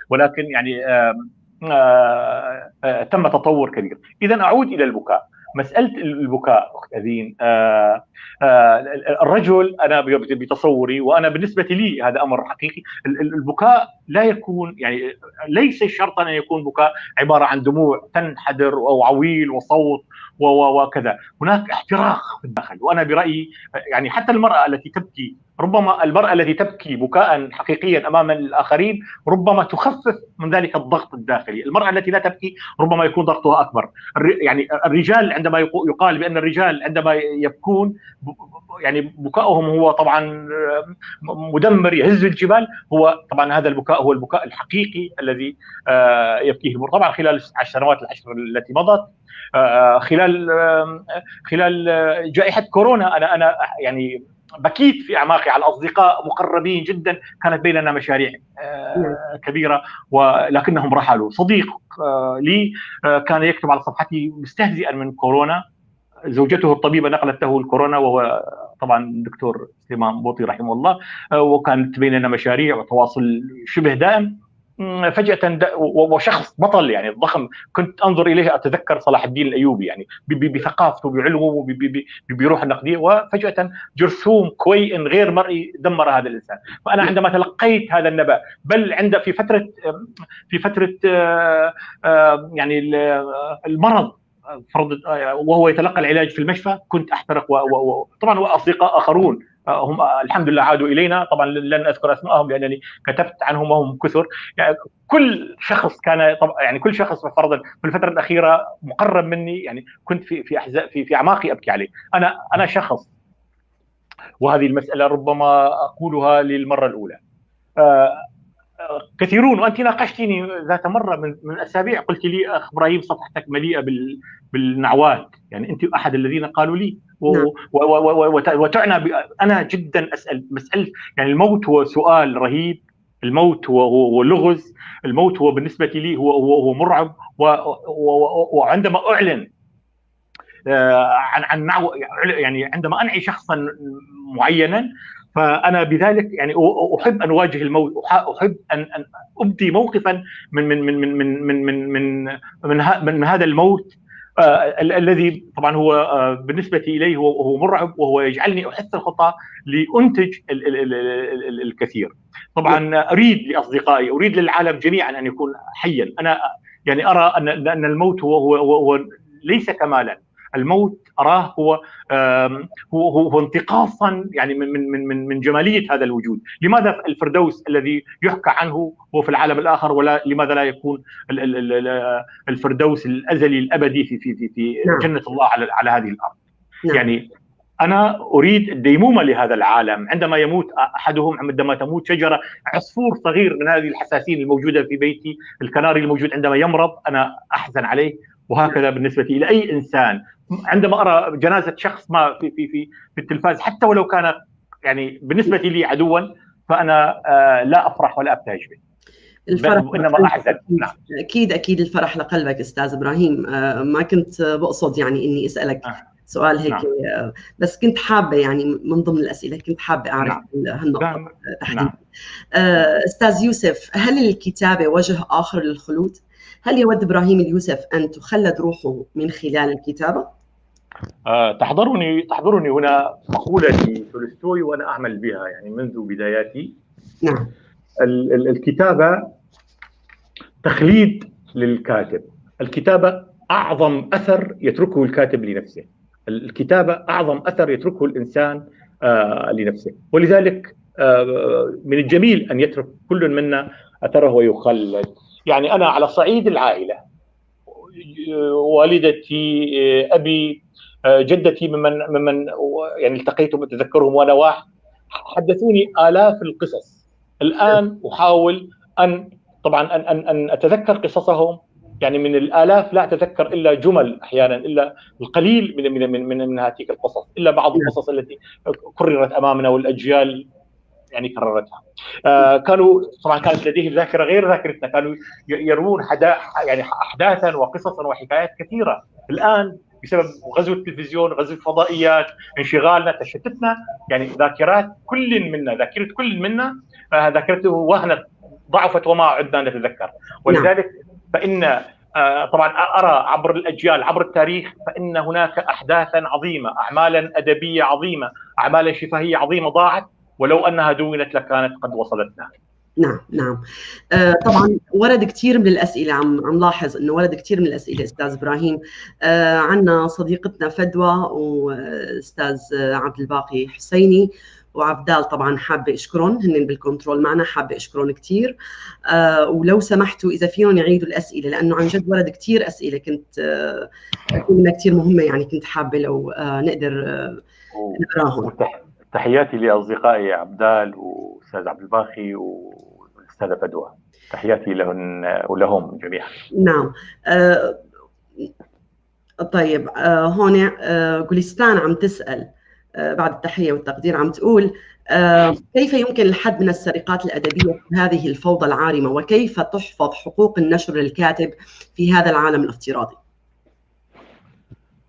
ولكن يعني تم تطور كبير. إذا أعود إلى البكاء، مسألة البكاء أخت أذين. الرجل أنا بتصوري، وأنا بالنسبة لي هذا أمر حقيقي، البكاء لا يكون، يعني ليس شرطا أن يكون بكاء عبارة عن دموع تنحدر أو عويل وصوت وكذا، هناك احتراق في الداخل. وأنا برأيي يعني حتى المرأة التي تبكي، ربما المرأة التي تبكي بكاء حقيقيا أمام الآخرين ربما تخفف من ذلك الضغط الداخلي، المرأة التي لا تبكي ربما يكون ضغطها أكبر. يعني الرجال عندما يقال بأن الرجال عندما يبكون يعني بكاؤهم هو طبعا مدمر يهز الجبال، هو طبعا هذا البكاء هو البكاء الحقيقي الذي يبكيه. طبعا خلال السنوات العشر التي مضت، خلال جائحة كورونا، أنا يعني بكيت في أعماقي على أصدقاء مقربين جدا، كانت بيننا مشاريع كبيرة ولكنهم رحلوا. صديق لي كان يكتب على صفحتي مستهزئا من كورونا، زوجته الطبيبة نقلت له الكورونا، وهو طبعا الدكتور سليمان بوطي رحمه الله، وكانت بيننا مشاريع وتواصل شبه دائم. فجأة وشخص بطل يعني ضخم، كنت أنظر إليه أتذكر صلاح الدين الأيوبي، يعني بثقافته بعلمه بروح النقدية، وفجأة جرثوم كويء غير مرئي دمر هذا الإنسان. فأنا عندما تلقيت هذا النبأ، بل عند في فترة يعني المرض فرض وهو يتلقى العلاج في المشفى، كنت أحترق. وطبعا وأصدقاء آخرون هم الحمد لله عادوا إلينا، طبعا لن أذكر أسمائهم لأنني كتبت عنهم وهم كثر. يعني كل شخص كان طبعا، يعني كل شخص فرضا في الفترة الأخيرة مقرب مني، يعني كنت في أحزاب في أعماقي أبكي عليه. أنا شخص، وهذه المسألة ربما أقولها للمرة الأولى، كثيرون، وأنت ناقشتني ذات مرة من أسابيع، قلت لي أخ إبراهيم صفحتك مليئة بالنعوات، يعني أنت أحد الذين قالوا لي وتعنى أنا جدا أسأل مسألة، يعني الموت هو سؤال رهيب، الموت هو لغز، الموت هو بالنسبة لي هو مرعب. وعندما أعلن عن نعو، يعني عندما أنعي شخصا معينا، فأنا بذلك يعني أحب أن أواجه الموت، أحب أن أبدي موقفا من من من من من من من من من هذا الموت الذي طبعا هو بالنسبة إليه هو مرعب، وهو يجعلني أحث الخطى لأنتج الكثير. طبعا أريد لأصدقائي، أريد للعالم جميعا أن يكون حيا. أنا يعني أرى أن الموت هو ليس كمالا، الموت أراه هو هو هو انتقاصا يعني من من من من جمالية هذا الوجود. لماذا الفردوس الذي يحكى عنه هو في العالم الآخر، ولا لماذا لا يكون الفردوس الأزلي الأبدي في في في في جنة الله على هذه الأرض؟ يعني أنا أريد الديمومة لهذا العالم. عندما يموت أحدهم، عندما تموت شجرة، عصفور صغير من هذه الحساسين الموجودة في بيتي، الكناري الموجود عندما يمرض أنا أحزن عليه. وهكذا بالنسبة إلى أي إنسان. عندما أرى جنازة شخص ما في في في في التلفاز، حتى ولو كان يعني بالنسبة لي عدوا، فأنا لا أفرح ولا أبتهج به، الفرح إنما أحزن. نعم. أكيد أكيد الفرح لقلبك أستاذ إبراهيم. ما كنت بقصد يعني إني أسألك سؤال هيك. نعم. بس كنت حابة يعني من ضمن الأسئلة كنت حابة أعرف. نعم. هالنقطة. نعم. تحديدا. نعم. أستاذ يوسف، هل الكتابة وجه آخر للخلود؟ هل يود إبراهيم اليوسف أن تخلد روحه من خلال الكتابة؟ تحضرني هنا مقولة لتولستوي وأنا أعمل بها يعني منذ بداياتي. نعم. الكتابة تخليد للكاتب، الكتابة أعظم أثر يتركه الكاتب لنفسه، الكتابة أعظم أثر يتركه الإنسان لنفسه، ولذلك من الجميل أن يترك كل منا أثره ويخلد. يعني أنا على صعيد العائلة، والدتي، أبي، جدتي، ممن يعني التقيتهم أتذكرهم وأنا واحد، حدثوني آلاف القصص. الآن أحاول أن طبعا ان اتذكر قصصهم، يعني من الالاف لا اتذكر الا جمل احيانا، الا القليل من من من من, من هذه القصص، الا بعض القصص التي كررت امامنا والاجيال يعني كررتها. كانوا طبعا كانت لديهم ذاكره غير ذاكرتنا، كانوا يروون يعني احداثا وقصصا وحكايات كثيرة. الان بسبب غزو التلفزيون، غزو الفضائيات، انشغالنا، تشتتنا، يعني ذاكرات كل منا، ذاكره كل منا ذاكرته وهنت، ضعفت وما عدنا نتذكر. ولذلك فان طبعا ارى عبر الاجيال، عبر التاريخ، فان هناك احداثا عظيمة، اعمالا ادبية عظيمة، اعمالا شفاهيه عظيمة ضاعت، ولو انها دونت لكانت قد وصلتنا. نعم نعم. طبعا ورد كثير من الاسئلة، عم لاحظ انه ورد كثير من الاسئلة استاذ ابراهيم. عندنا صديقتنا فدوى واستاذ عبد الباقي حسيني وعبدال، طبعا حابة اشكرهم، هن بالكنترول معنا، حابة اشكرهم كثير. ولو سمحتوا اذا فيهم يعيدوا الاسئلة، لانه عن جد ورد كثير اسئلة كنت منها كثير مهمة، يعني كنت حابة لو نقدر نقراهم. تحياتي لاصدقائي عبدال واستاذ عبد الباقي والاستاذه فدوى، تحياتي لهن ولهم جميعا. نعم. طيب هون جولستان عم تسال بعد التحية والتقدير، عم تقول كيف يمكن الحد من السرقات الادبية في هذه الفوضى العارمه، وكيف تحفظ حقوق النشر للكاتب في هذا العالم الافتراضي؟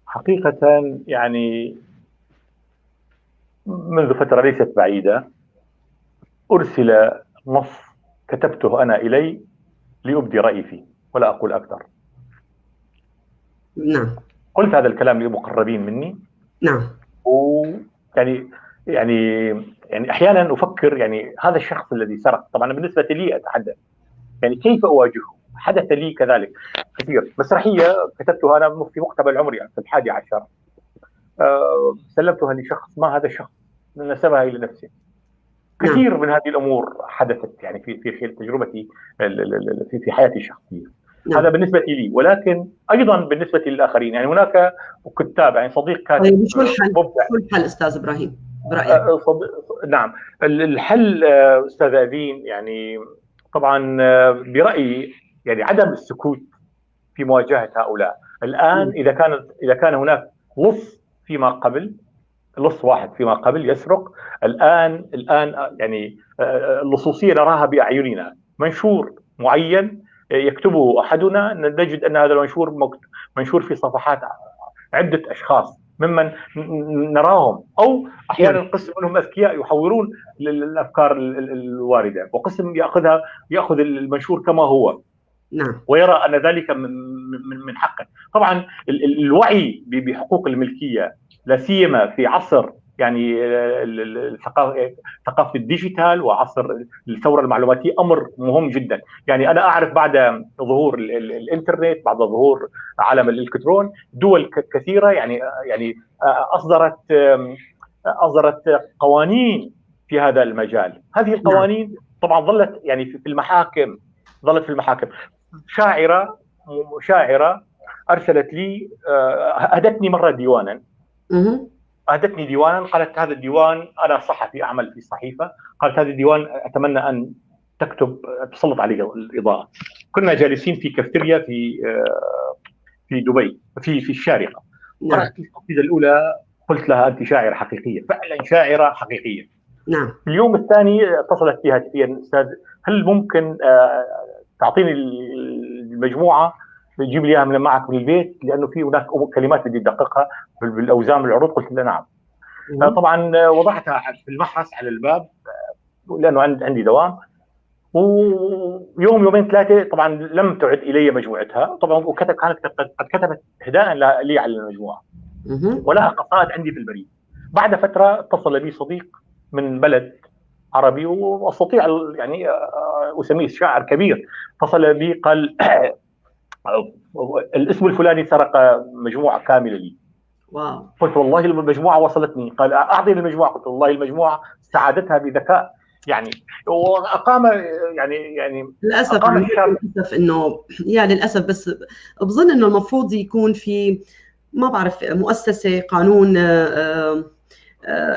حقيقة يعني منذ فترة ليست بعيدة أرسل نص كتبته أنا إلي لأبدي رأيي فيه ولا أقول أكثر. نعم. قلت هذا الكلام لمقربين مني. نعم. ويعني يعني يعني أحيانا أفكر، يعني هذا الشخص الذي سرق، طبعا بالنسبة لي أتحدث، يعني كيف أواجهه؟ حدث لي كذلك كثير. مسرحية كتبتها أنا في مقتبل عمري، يعني في 11، سلمتها لشخص، ما هذا الشخص نسبها الى نفسه. كثير من هذه الامور حدثت يعني في خلال تجربتي في حياتي الشخصية. هذا بالنسبة لي، ولكن ايضا بالنسبة للاخرين، يعني هناك كتاب، يعني صديق كاتب. طيب شو الحل؟ شو الحل استاذ ابراهيم برايك؟ نعم، الحل استاذ أدين، يعني طبعا برايي يعني عدم السكوت في مواجهة هؤلاء. الان اذا كان هناك لص فيما قبل، لص واحد فيما قبل يسرق، الان يعني اللصوصيه نراها باعيننا. منشور معين يكتبه احدنا، نجد ان هذا المنشور منشور في صفحات عده اشخاص ممن نراهم، او احيانا قسم منهم اذكياء يحورون الافكار الواردة، وقسم ياخذ المنشور كما هو. نعم. ويرى ان ذلك من حقه. طبعا الوعي بحقوق الملكية، لا سيما في عصر يعني ثقافة ال digital وعصر الثورة المعلوماتيه، امر مهم جدا. يعني انا اعرف بعد ظهور الانترنت، بعد ظهور عالم الالكترون، دول كثيرة يعني اصدرت قوانين في هذا المجال. هذه القوانين طبعا ظلت يعني في المحاكم، ظلت في المحاكم. شاعرة أرسلت لي، أهدتني مرة ديوانا، أهدتني ديوانا، قالت هذا الديوان، أنا صحفي أعمل في صحيفة، قالت هذا الديوان أتمنى أن تكتب، تسلط عليه الإضاءة. كنا جالسين في كافتيريا في دبي، في الشارقة. قرأت القصيدة الأولى، قلت لها أنت شاعرة حقيقية، فعلا شاعرة حقيقية. نعم. اليوم الثاني اتصلت بها هاتفيا، أستاذ هل ممكن تعطيني المجموعة، تجيب لي اياها من معك من البيت، لانه في هناك كلمات بدي ادققها بالاوزان بالعروض. قلت لها نعم. طبعا وضعتها في المحرس على الباب لانه عندي دوام. ويوم يومين ثلاثة طبعا لم تعد الي مجموعتها، طبعا وكتب، كانت قد كتبت اهداء لي على المجموعة، ولها قصائد عندي في البريد. بعد فترة اتصل بي صديق من بلد عربي، واستطيع يعني اسميه شاعر كبير، اتصل بي قال الاسم الفلاني سرق مجموعة كاملة لي. واو. قلت والله المجموعة وصلتني. قال اعطيني المجموعة. قلت والله المجموعة استعادتها بذكاء، يعني واقام يعني للاسف للاسف انه يعني للاسف، بس بظن انه المفروض يكون في، ما بعرف، مؤسسة، قانون،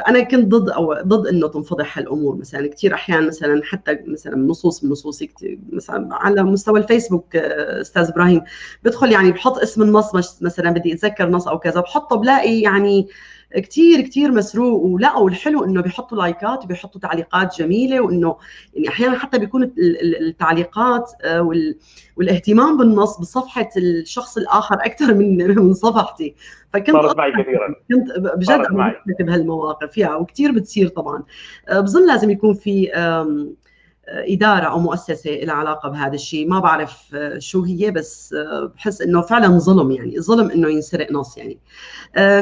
انا كنت ضد او ضد انه تنفضح هالامور. مثلا كثير احيان مثلا حتى مثلا نصوص من نصوصي مثلا على مستوى الفيسبوك، استاذ ابراهيم، بدخل يعني بحط اسم النص، مثلا بدي اتذكر نص او كذا، بحطه بلاقي يعني كثير كثير مسروق. ولا والحلو انه بيحطوا لايكات وبيحطوا تعليقات جميله، وانه يعني احيانا حتى بيكون التعليقات والاهتمام بالنص بصفحة الشخص الاخر اكثر من صفحتي. فكنت صارت معي كثيرا، كنت بجد بهالمواقف يا، وكثير بتصير طبعا. بظن لازم يكون في إدارة أو مؤسسة لها علاقة بهذا الشيء، ما بعرف شو هي، بس بحس إنه فعلا ظلم، يعني ظلم إنه ينسرق نص يعني.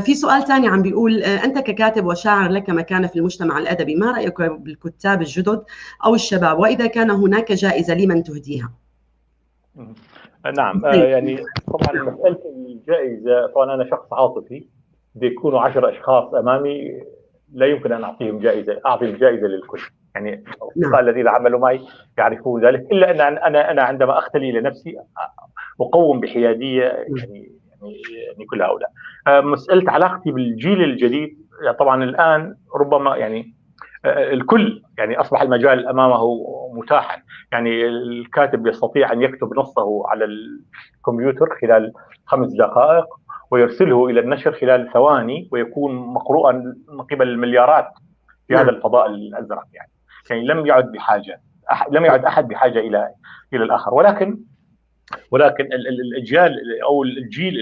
في سؤال ثاني عم بيقول: أنت ككاتب وشاعر لك مكانة في المجتمع الأدبي، ما رأيك بالكتاب الجدد أو الشباب؟ وإذا كان هناك جائزة لمن تهديها؟ نعم، يعني طبعا مسألة الجائزة، طبعا أنا شخص عاطفي، بده يكونوا 10 أشخاص أمامي لا يمكن أن أعطيهم جائزة، أعطي الجائزة للكل. يعني الأصدقاء الذين عملوا معي يعرفون ذلك، إلا أن أنا عندما أختلي لنفسي أقوم بحيادية يعني كل هؤلاء. مسألة علاقتي بالجيل الجديد، طبعا الآن ربما يعني الكل يعني أصبح المجال أمامه متاحا، يعني الكاتب يستطيع أن يكتب نصه على الكمبيوتر خلال 5 دقائق ويرسله إلى النشر خلال ثواني ويكون مقروءا من قبل المليارات في هذا الفضاء الأزرق. يعني لم يعد بحاجة، لم يعد أحد بحاجة إلى الآخر. ولكن الأجيال أو الجيل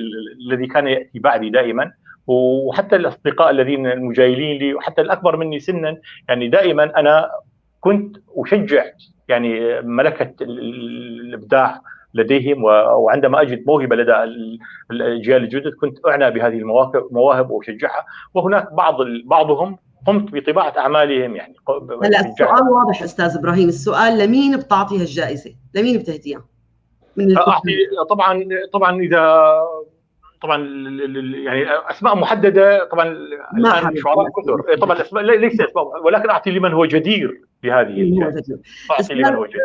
الذي كان يأتي بعدي دائما، وحتى الأصدقاء الذين المجايلين لي وحتى الأكبر مني سنا، يعني دائما أنا كنت أشجع يعني ملكة الإبداع لديهم، وعندما أجد موهبة لدى الأجيال الجدد كنت أعنى بهذه المواهب وأشجعها. وهناك بعضهم قمت بطباعة أعمالهم. يعني هلا السؤال واضح أستاذ إبراهيم، السؤال لمين بتعطيها الجائزة؟ لمين بتهديها؟ من أعطي طبعا إذا طبعا يعني أسماء محددة، طبعا الآن شعراء كثر، طبعا الأسماء ليس أسماء، ولكن أعطي لمن هو جدير بهذه الجائزة. أعطي لمن هو جدير.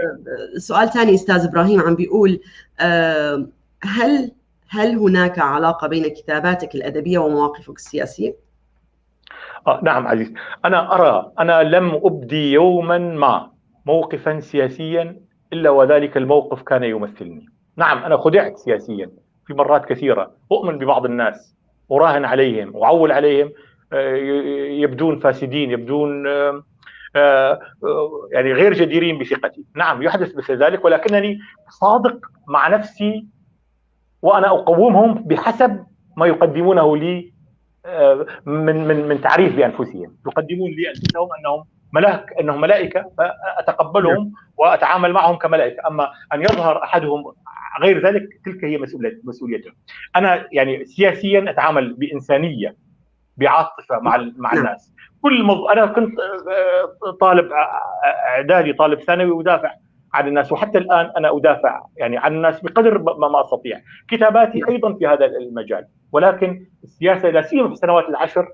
سؤال ثاني أستاذ إبراهيم عم بيقول: هل هناك علاقة بين كتاباتك الأدبية ومواقفك السياسية؟ نعم عزيز، أنا أرى أنا لم أبدي يوما ما موقفا سياسيا إلا وذلك الموقف كان يمثلني. نعم أنا خدعت سياسيا في مرات كثيرة، أؤمن ببعض الناس، أراهن عليهم وأعول عليهم، يبدون فاسدين، يبدون يعني غير جديرين بثقتي. نعم يحدث مثل ذلك، ولكنني صادق مع نفسي وأنا أقومهم بحسب ما يقدمونه لي من من من تعريف بانفسهم. يقدمون لي انفسهم انهم ملاك، انهم ملائكة، فاتقبلهم واتعامل معهم كملائكه. اما ان يظهر احدهم غير ذلك تلك هي مسؤوليته. انا يعني سياسيا اتعامل بانسانيه، بعاطفه مع الناس. انا كنت طالب اعدادي، طالب ثانوي، ودافع عن الناس، وحتى الان انا ادافع يعني عن الناس بقدر ما استطيع. كتاباتي ايضا في هذا المجال، ولكن السياسة لا سيما في السنوات العشر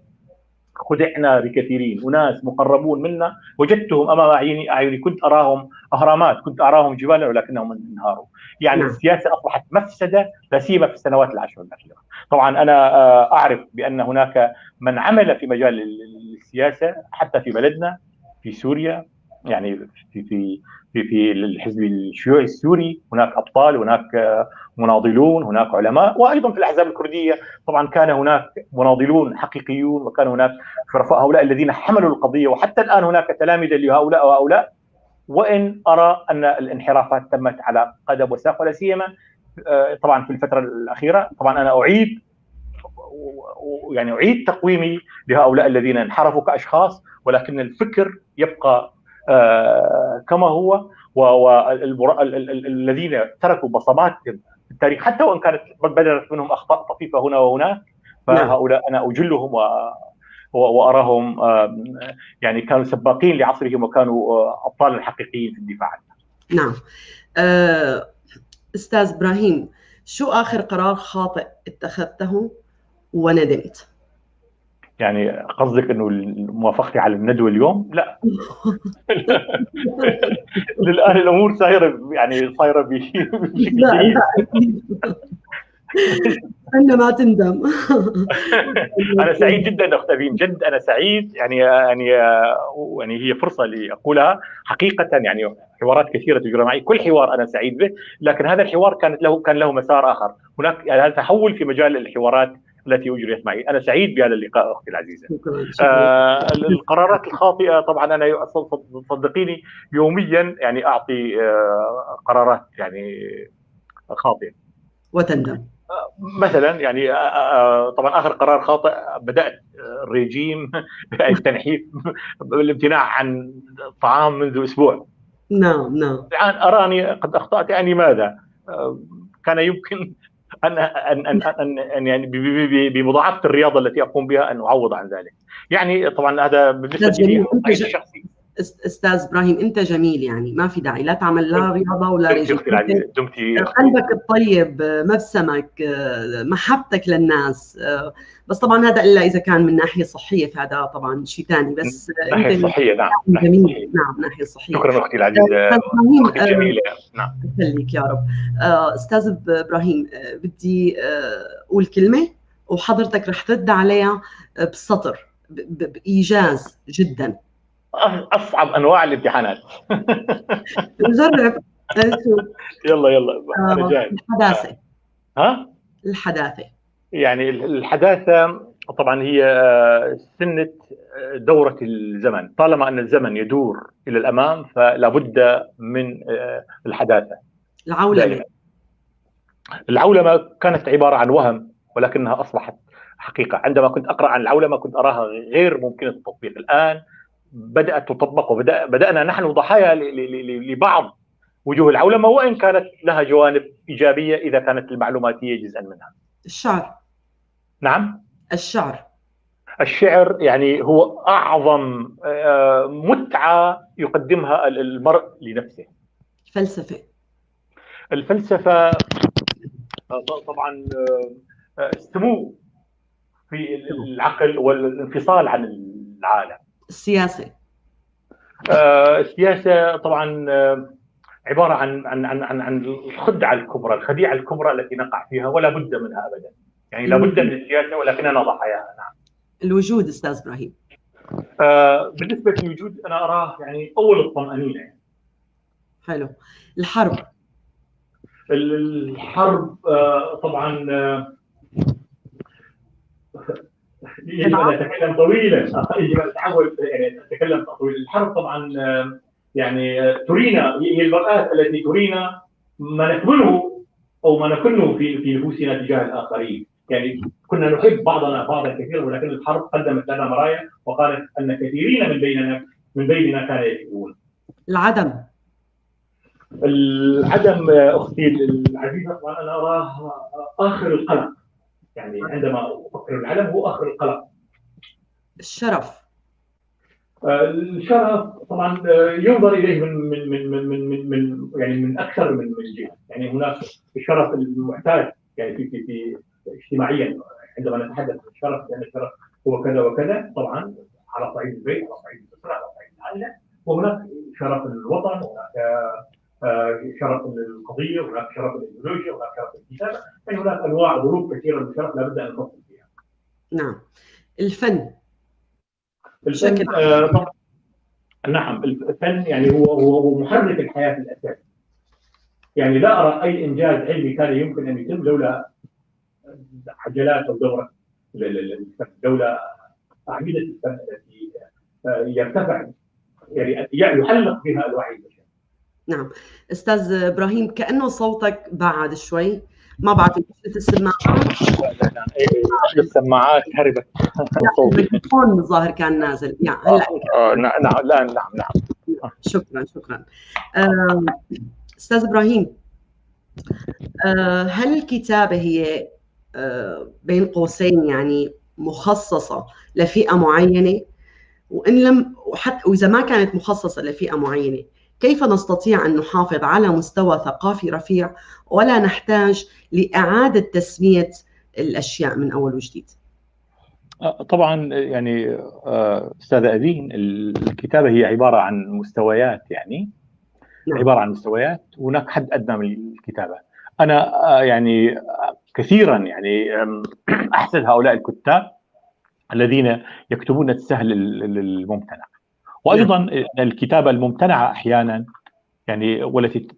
خدعنا بكثيرين، وناس مقربون منا وجدتهم امام اعيني، كنت اراهم اهرامات، كنت اراهم جبالا، ولكنهم انهاروا. يعني السياسة اصبحت مفسدة لا سيما في السنوات العشر الاخيرة. طبعا انا اعرف بان هناك من عمل في مجال السياسة حتى في بلدنا في سوريا، يعني في في في في الحزب الشيوعي السوري هناك ابطال، هناك مناضلون، هناك علماء، وايضا في الاحزاب الكردية طبعا كان هناك مناضلون حقيقيون، وكان هناك شرفاء، هؤلاء الذين حملوا القضية، وحتى الان هناك تلامذه لهؤلاء وهؤلاء. وان ارى ان الانحرافات تمت على قدم وساق، ولا سيما طبعا في الفترة الاخيرة. طبعا انا اعيد يعني اعيد تقويمي لهؤلاء الذين انحرفوا كاشخاص، ولكن الفكر يبقى كما هو، والذين تركوا بصماتهم في التاريخ حتى وان كانت بدرت منهم اخطاء طفيفة هنا وهناك، فهؤلاء انا اجلهم واراهم يعني كانوا سباقين لعصرهم وكانوا ابطالا حقيقيين في الدفاع عنه. نعم. استاذ ابراهيم، شو اخر قرار خاطئ اتخذته وندمت؟ يعني قصدك انه موافقتي على الندوة اليوم؟ لا. للان الامور صايرة يعني صايرة بشكل جيد. أتمنى ما تندم. أنا سعيد جدا أخت أبين، جد أنا سعيد، يعني يعني يعني هي فرصة لأقولها حقيقة، يعني حوارات كثيرة تجرى معي، كل حوار أنا سعيد به، لكن هذا الحوار كان له مسار آخر، هناك يعني هذا تحول في مجال الحوارات التي أجريت معي. أنا سعيد بهذا اللقاء أختي العزيزة. شكرا شكرا. القرارات الخاطئة طبعا أنا صدقيني يوميا يعني أعطي قرارات يعني خاطئة وتندم. مثلا يعني طبعا اخر قرار خاطئ بدات الرجيم التنحيف بالامتناع عن الطعام منذ اسبوع. نعم نعم. الان اراني قد اخطات، يعني ماذا؟ كان يمكن ان ان ان, أن, أن يعني بمضاعفه الرياضة التي اقوم بها ان اعوض عن ذلك. يعني طبعا هذا بالنسبة لي الشخصي. استاذ ابراهيم انت جميل، يعني ما في داعي لا تعمل لا رياضة ولا رجيم. دمتي قلبك الطيب، مبسمك، محبتك للناس، بس طبعا هذا الا اذا كان من ناحية صحية فهذا طبعا شيء ثاني، بس ناحية صحية. نعم جميل. نعم ناحية صحية. شكرا اختي العزيزة، اختي الجميلة. نعم يخليك يا رب. استاذ ابراهيم بدي اقول كلمة وحضرتك رح ترد عليها بسطر بايجاز جدا. اصعب انواع الامتحانات. نجرب. يلا يلا انا جاهز. الحداثة. ها؟ الحداثة. يعني الحداثة طبعا هي سنة دوره الزمن، طالما ان الزمن يدور الى الامام فلا بد من الحداثة. العولمة. العولمة كانت عبارة عن وهم ولكنها اصبحت حقيقة. عندما كنت اقرا عن العولمة كنت اراها غير ممكنة التطبيق، الان بدأت تطبق وبدأنا نحن ضحايا لبعض وجوه العولمة، وإن كانت لها جوانب إيجابية إذا كانت المعلوماتية جزءا منها. الشعر. نعم. الشعر. الشعر يعني هو أعظم متعة يقدمها المرء لنفسه. الفلسفة. الفلسفة طبعا السمو في العقل والانفصال عن العالم. السياسة. السياسة طبعا عبارة عن عن عن عن الخدعة الكبرى، الخديعة الكبرى التي نقع فيها ولا بد منها أبدا. يعني لا بد من السياسة ولكننا ضحاياها. نعم. الوجود أستاذ إبراهيم. بالنسبة للوجود أنا أراه يعني أول الطمأنينة. يعني. حلو. الحرب. الحرب طبعا يجب ان اتكلم طويلا، يجب ان اتحول يعني اتكلم طويلا. الحرب طبعا يعني ترينا، هي المرآة التي ترينا ما نكمله او ما نكنه في نفوسنا تجاه الاخرين. يعني كنا نحب بعضنا بعضا كثيرا، ولكن الحرب قدمت لنا مرايا وقالت ان كثيرين من بيننا كانوا يكذبون. العدم. العدم اختي العزيزة طبعا انا اراه اخر القلق. يعني عندما افكر العدم هو اخر القلق. الشرف. الشرف طبعا ينظر اليه من من من من من, من يعني من اكثر من جهة. يعني هناك الشرف المعتاد يعني في في في اجتماعيا عندما نتحدث عن الشرف، لان الشرف هو كذا وكذا طبعا على صعيد البيت، على صعيد الاسرة، على صعيد العائلة، وهناك شرف الوطن، هناك شرف القضية، هناك شرف الايديولوجيا، هناك شرف الكتابة، يعني هناك انواع ضروب كثيرة من الشرف لابد ان نفصل فيها. نعم. الفن. الفن طبعا نعم، الفن يعني هو محرك الحياة الاساسي. يعني لا ارى اي انجاز علمي كان يمكن ان يتم لولا عجلات او دوره الفن، لولا اعمدة الفن التي يرتفع يعني يحلق بها الوعي البشري. نعم. استاذ ابراهيم كانه صوتك بعد شوي، ما بعرف مشكلة السماعات. لا السماعات هربت. الميكروفون الظاهر كان نازل يعني هلا. نعم لا نعم نعم. شكرا شكرا. استاذ ابراهيم، هل الكتابة هي بين قوسين يعني مخصصة لفئة معينة؟ وان لم وحتى واذا ما كانت مخصصة لفئة معينة، كيف نستطيع أن نحافظ على مستوى ثقافي رفيع ولا نحتاج لإعادة تسمية الأشياء من أول وجديد؟ طبعا يعني أستاذة أدين، الكتابة هي عبارة عن مستويات، يعني نعم. عبارة عن مستويات، هناك حد أدنى من الكتابة. أنا يعني كثيرا يعني أحسد هؤلاء الكتاب الذين يكتبون السهل الممتنع. وأيضا الكتابة الممتنعة أحيانا، يعني والتي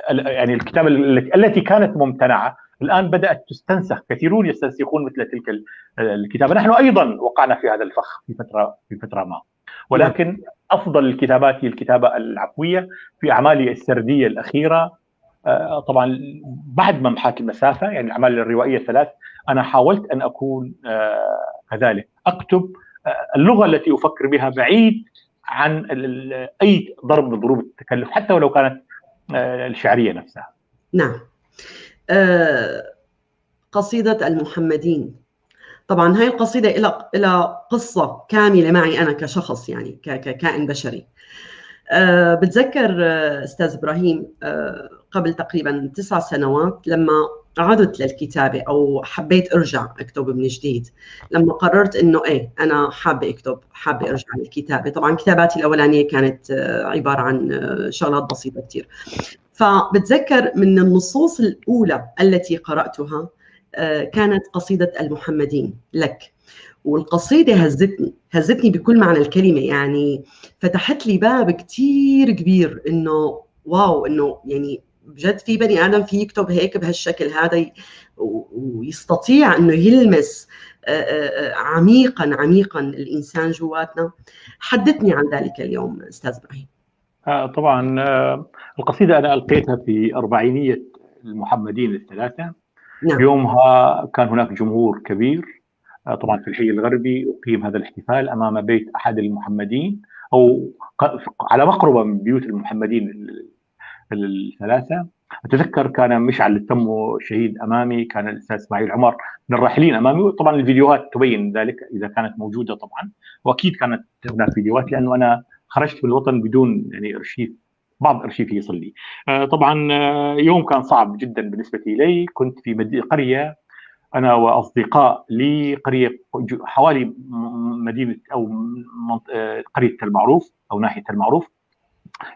يعني الكتابة التي كانت ممتنعة الآن بدأت تستنسخ، كثيرون يستنسخون مثل تلك الكتابة. نحن أيضا وقعنا في هذا الفخ في فترة ما، ولكن أفضل الكتابات هي الكتابة العفوية. في أعمالي السردية الأخيرة طبعا بعد ما محاك المسافة، يعني الأعمال الروائية الثلاث، أنا حاولت أن أكون كذلك، أكتب اللغة التي أفكر بها بعيد عن أي ضرب من ضروب التكلف، حتى ولو كانت الشعرية نفسها. نعم. قصيدة المحمدين، طبعا هاي القصيدة إلى قصة كاملة معي أنا كشخص، يعني ككائن بشري. بتذكر أستاذ إبراهيم قبل تقريبا 9 سنوات لما عدت للكتابة أو حبيت أرجع أكتب من جديد، لما قررت إنه إيه أنا حابة أكتب، حابة أرجع للكتابة. طبعا كتاباتي الأولانية كانت عبارة عن شغلات بسيطة كتير. فبتذكر من النصوص الأولى التي قرأتها كانت قصيدة المحمدين لك، والقصيدة هزتني بكل معنى الكلمة، يعني فتحت لي باب كتير كبير إنه واو، إنه يعني بجد في بني آدم في يكتب هيك بهالشكل هذا ويستطيع إنه يلمس عميقا عميقا الإنسان جواتنا. حدثني عن ذلك اليوم أستاذ إبراهيم. طبعا القصيدة أنا ألقيتها في أربعينية المحمدين الثلاثة. نعم. يومها كان هناك جمهور كبير، طبعا في الحي الغربي أقيم هذا الاحتفال أمام بيت أحد المحمدين أو على مقربة من بيوت المحمدين الثلاثة. أتذكر كان مشعل التمو شهيد أمامي، كان الأستاذ إسماعيل عمر من الراحلين أمامي. طبعا الفيديوهات تبين ذلك إذا كانت موجودة طبعا، وأكيد كانت هناك فيديوهات لأنه أنا خرجت من الوطن بدون يعني أرشيف، بعض أرشيفي يصل لي. طبعا يوم كان صعب جدا بالنسبة لي، كنت في قرية أنا وأصدقاء لي، قرية حوالي مدينة أو قرية المعروف أو ناحية المعروف،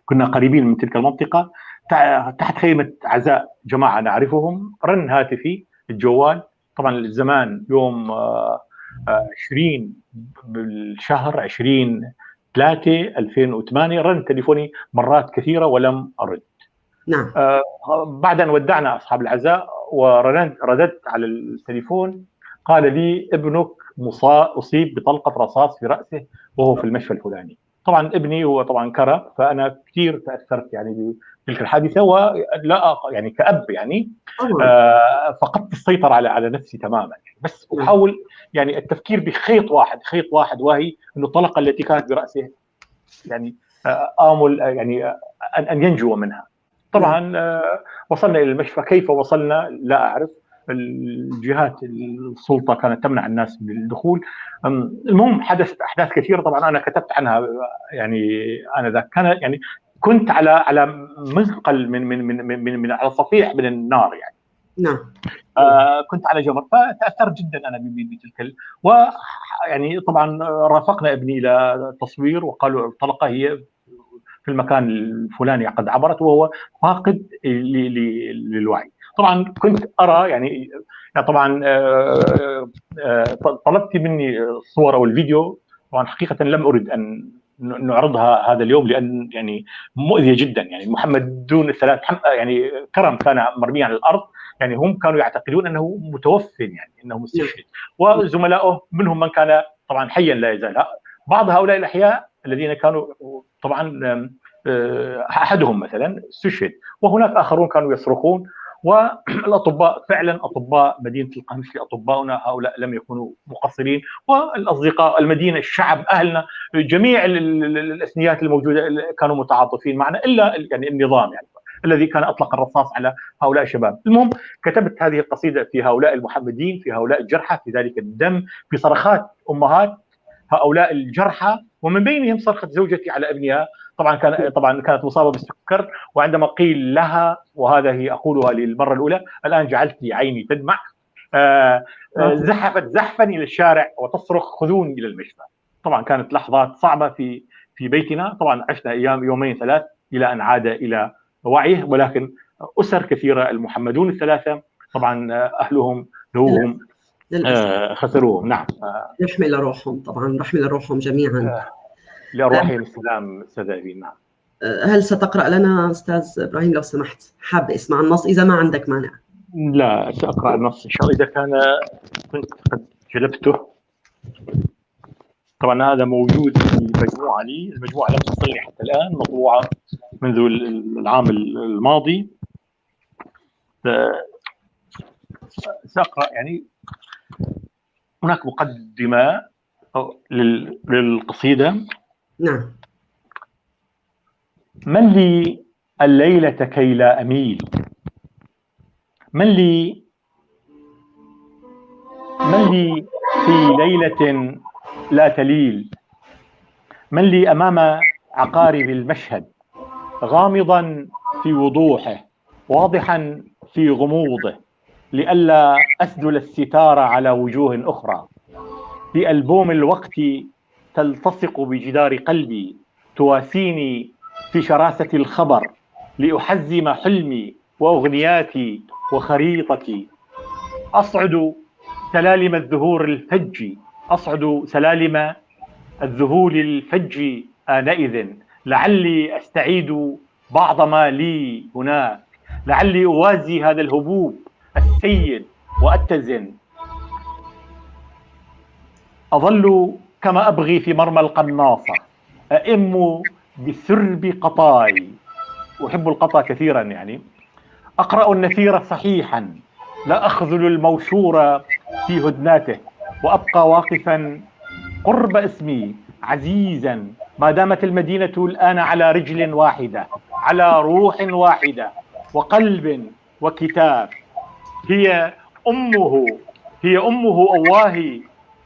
كنا قريبين من تلك المنطقة، تحت خيمة عزاء جماعة نعرفهم. رن هاتفي الجوال، طبعا الزمان يوم 20 بالشهر 20/3/2008، رن تليفوني مرات كثيرة ولم أرد. نعم. بعد أن ودعنا أصحاب العزاء ورددت على التليفون، قال لي ابنك أصيب بطلقة رصاص في رأسه وهو في المشفى الفلاني. طبعا ابني هو طبعا كرة، فأنا كثير تأثرت يعني بتلك الحادثة، ولا يعني كأب يعني فقدت السيطرة على نفسي تماما. بس أحاول يعني التفكير بخيط واحد، خيط واحد، وهي أنه الطلقة التي كانت برأسه يعني آمل يعني أن ينجو منها. طبعا وصلنا إلى المشفى، كيف وصلنا لا أعرف، الجهات السلطة كانت تمنع الناس من الدخول. المهم حدثت أحداث كثيرة طبعا أنا كتبت عنها، يعني أنا ذاك كان يعني كنت على مثقل من من من من, من على صفيح من النار يعني. نعم. كنت على جمر، فتأثرت جدا أنا بتلك ويعني طبعا رافقنا ابني إلى التصوير وقالوا الطلقة هي في المكان الفلاني قد عبرت، وهو فاقد للوعي. طبعا كنت ارى يعني طبعا طلبت مني الصور او الفيديو، طبعا حقيقة لم اريد ان نعرضها هذا اليوم لان يعني مؤذية جدا. يعني محمدون الثلاث يعني كرم كان مرميا على الارض، يعني هم كانوا يعتقدون انه متوفٍ يعني انه مستشهد، وزملائه منهم من كان طبعا حيا لا يزال. بعض هؤلاء الاحياء الذين كانوا طبعا احدهم مثلا استشهد، وهناك اخرون كانوا يصرخون. والاطباء فعلا اطباء مدينة القمشلي اطباؤنا هؤلاء لم يكونوا مقصرين، والاصدقاء المدينة الشعب اهلنا جميع الاثنيات الموجودة كانوا متعاطفين معنا، الا يعني النظام يعني الذي كان اطلق الرصاص على هؤلاء الشباب. المهم كتبت هذه القصيدة في هؤلاء المحمدين، في هؤلاء الجرحى، في ذلك الدم، في صرخات امهات هؤلاء الجرحى، ومن بينهم صرخة زوجتي على ابنها. طبعا كانت مصابه بالسكر، وعندما قيل لها، وهذا هي اقولها للمرة الاولى الان جعلت عيني تدمع، زحفت زحفا الى الشارع وتصرخ خذوني الى المشفى. طبعا كانت لحظات صعبة في بيتنا، طبعا عشنا ايام يومين ثلاث الى ان عاد الى وعيه، ولكن اسر كثيرة المحمدون الثلاثة طبعا أهلهم ذوهم خسروهم. نعم، رحمة لروحهم، طبعا رحمة لروحهم جميعا، لأرواحهم السلام أستاذ أبين. نعم. هل ستقرأ لنا أستاذ إبراهيم لو سمحت؟ حابة اسمع النص إذا ما عندك مانع. لا، سأقرأ النص إن شاء الله إذا كان كنت قد جلبته. طبعا هذا موجود في مجموعة لي، المجموعة لم تصلني حتى الآن، مطبوعة منذ العام الماضي. سأقرأ، يعني هناك مقدمة للقصيدة. نعم. من لي الليلة كي لا أميل، من لي في ليلة لا تليل، من لي أمام عقارب المشهد، غامضا في وضوحه، واضحا في غموضه، لئلا أسدل الستار على وجوه أخرى. في ألبوم الوقت تلتصق بجدار قلبي، تواسيني في شراسة الخبر، لأحزم حلمي وأغنياتي وخريطتي. أصعد سلالم الذهور الفج، أصعد سلالم الذهول الفج آنئذ، لعلي أستعيد بعض ما لي هناك، لعلي أوازي هذا الهبوب السيد وأتزن. أظل كما أبغي في مرمى القناصة، أئم بسرب قطاي، أحب القطا كثيرا يعني. أقرأ النثير صحيحا، لا أخذل الموشور في هدناته، وأبقى واقفا قرب اسمي عزيزا، ما دامت المدينة الآن على رجل واحدة، على روح واحدة وقلب وكتاب. هي أمه، هي أمه أواهي،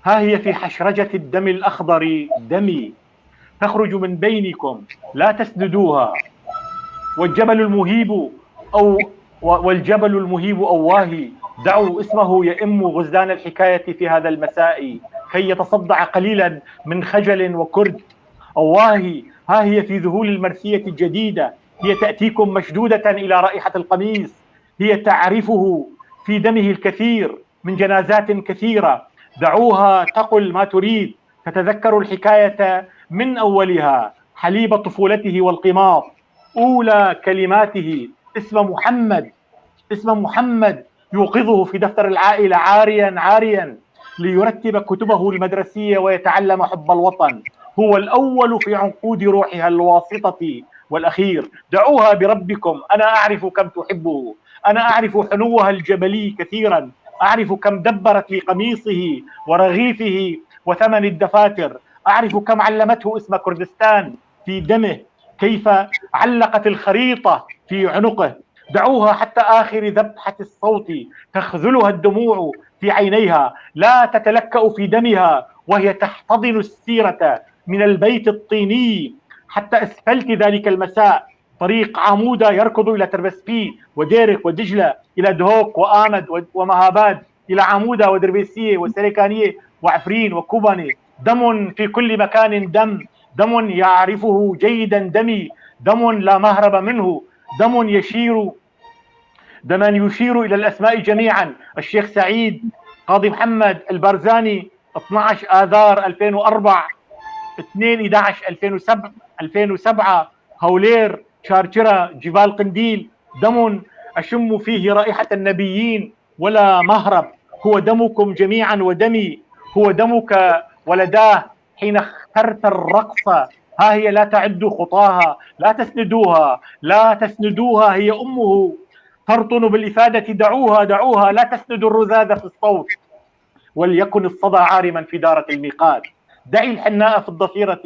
ها هي في حشرجة الدم الأخضر دمي، تخرج من بينكم لا تسندوها. والجبل المهيب أو والجبل المهيب أواهي، دعوا اسمه يئم غزلان الحكاية في هذا المساء، كي يتصدع قليلا من خجل وكرد. أواهي، ها هي في ذهول المرثية الجديدة، هي تأتيكم مشدودة إلى رائحة القميص، هي تعرفه في دمه الكثير من جنازات كثيرة. دعوها تقل ما تريد، تتذكر الحكاية من أولها، حليب طفولته والقماط، أولى كلماته، اسم محمد، اسم محمد يوقظه في دفتر العائلة عاريا عاريا، ليرتب كتبه المدرسية ويتعلم حب الوطن. هو الأول في عنقود روحها الواسطة والأخير. دعوها بربكم، أنا أعرف كم تحبه، أنا أعرف حنوها الجبلي كثيرا، أعرف كم دبرت لقميصه ورغيفه وثمن الدفاتر، أعرف كم علمته اسم كردستان في دمه، كيف علقت الخريطة في عنقه. دعوها حتى آخر ذبحة الصوت تخذلها الدموع في عينيها، لا تتلكأ في دمها وهي تحتضن السيرة من البيت الطيني حتى أسفلت ذلك المساء. طريق عمودة يركض إلى تربسبي وديرك ودجلة، إلى دهوك وآمد ومهاباد، إلى عمودة ودربيسية وسريكانية وعفرين وكوباني. دم في كل مكان، دم، دم يعرفه جيدا دمي، دم لا مهرب منه، دم يشير، دما يشير إلى الأسماء جميعا. الشيخ سعيد، قاضي محمد البرزاني، 12 آذار 2004، 2/11 2007، هولير، شارجرة، جبال قنديل. دم أشم فيه رائحة النبيين ولا مهرب، هو دمكم جميعا ودمي، هو دمك ولداه حين اخترت الرقص. ها هي لا تعد خطاها، لا تسندوها، لا تسندوها، هي أمه ترطن بالإفادة. دعوها دعوها، لا تسند الرذاذ في الصوت، وليكن الصدى عارما في دارة الميقات. دعي الحناء في الضفيرة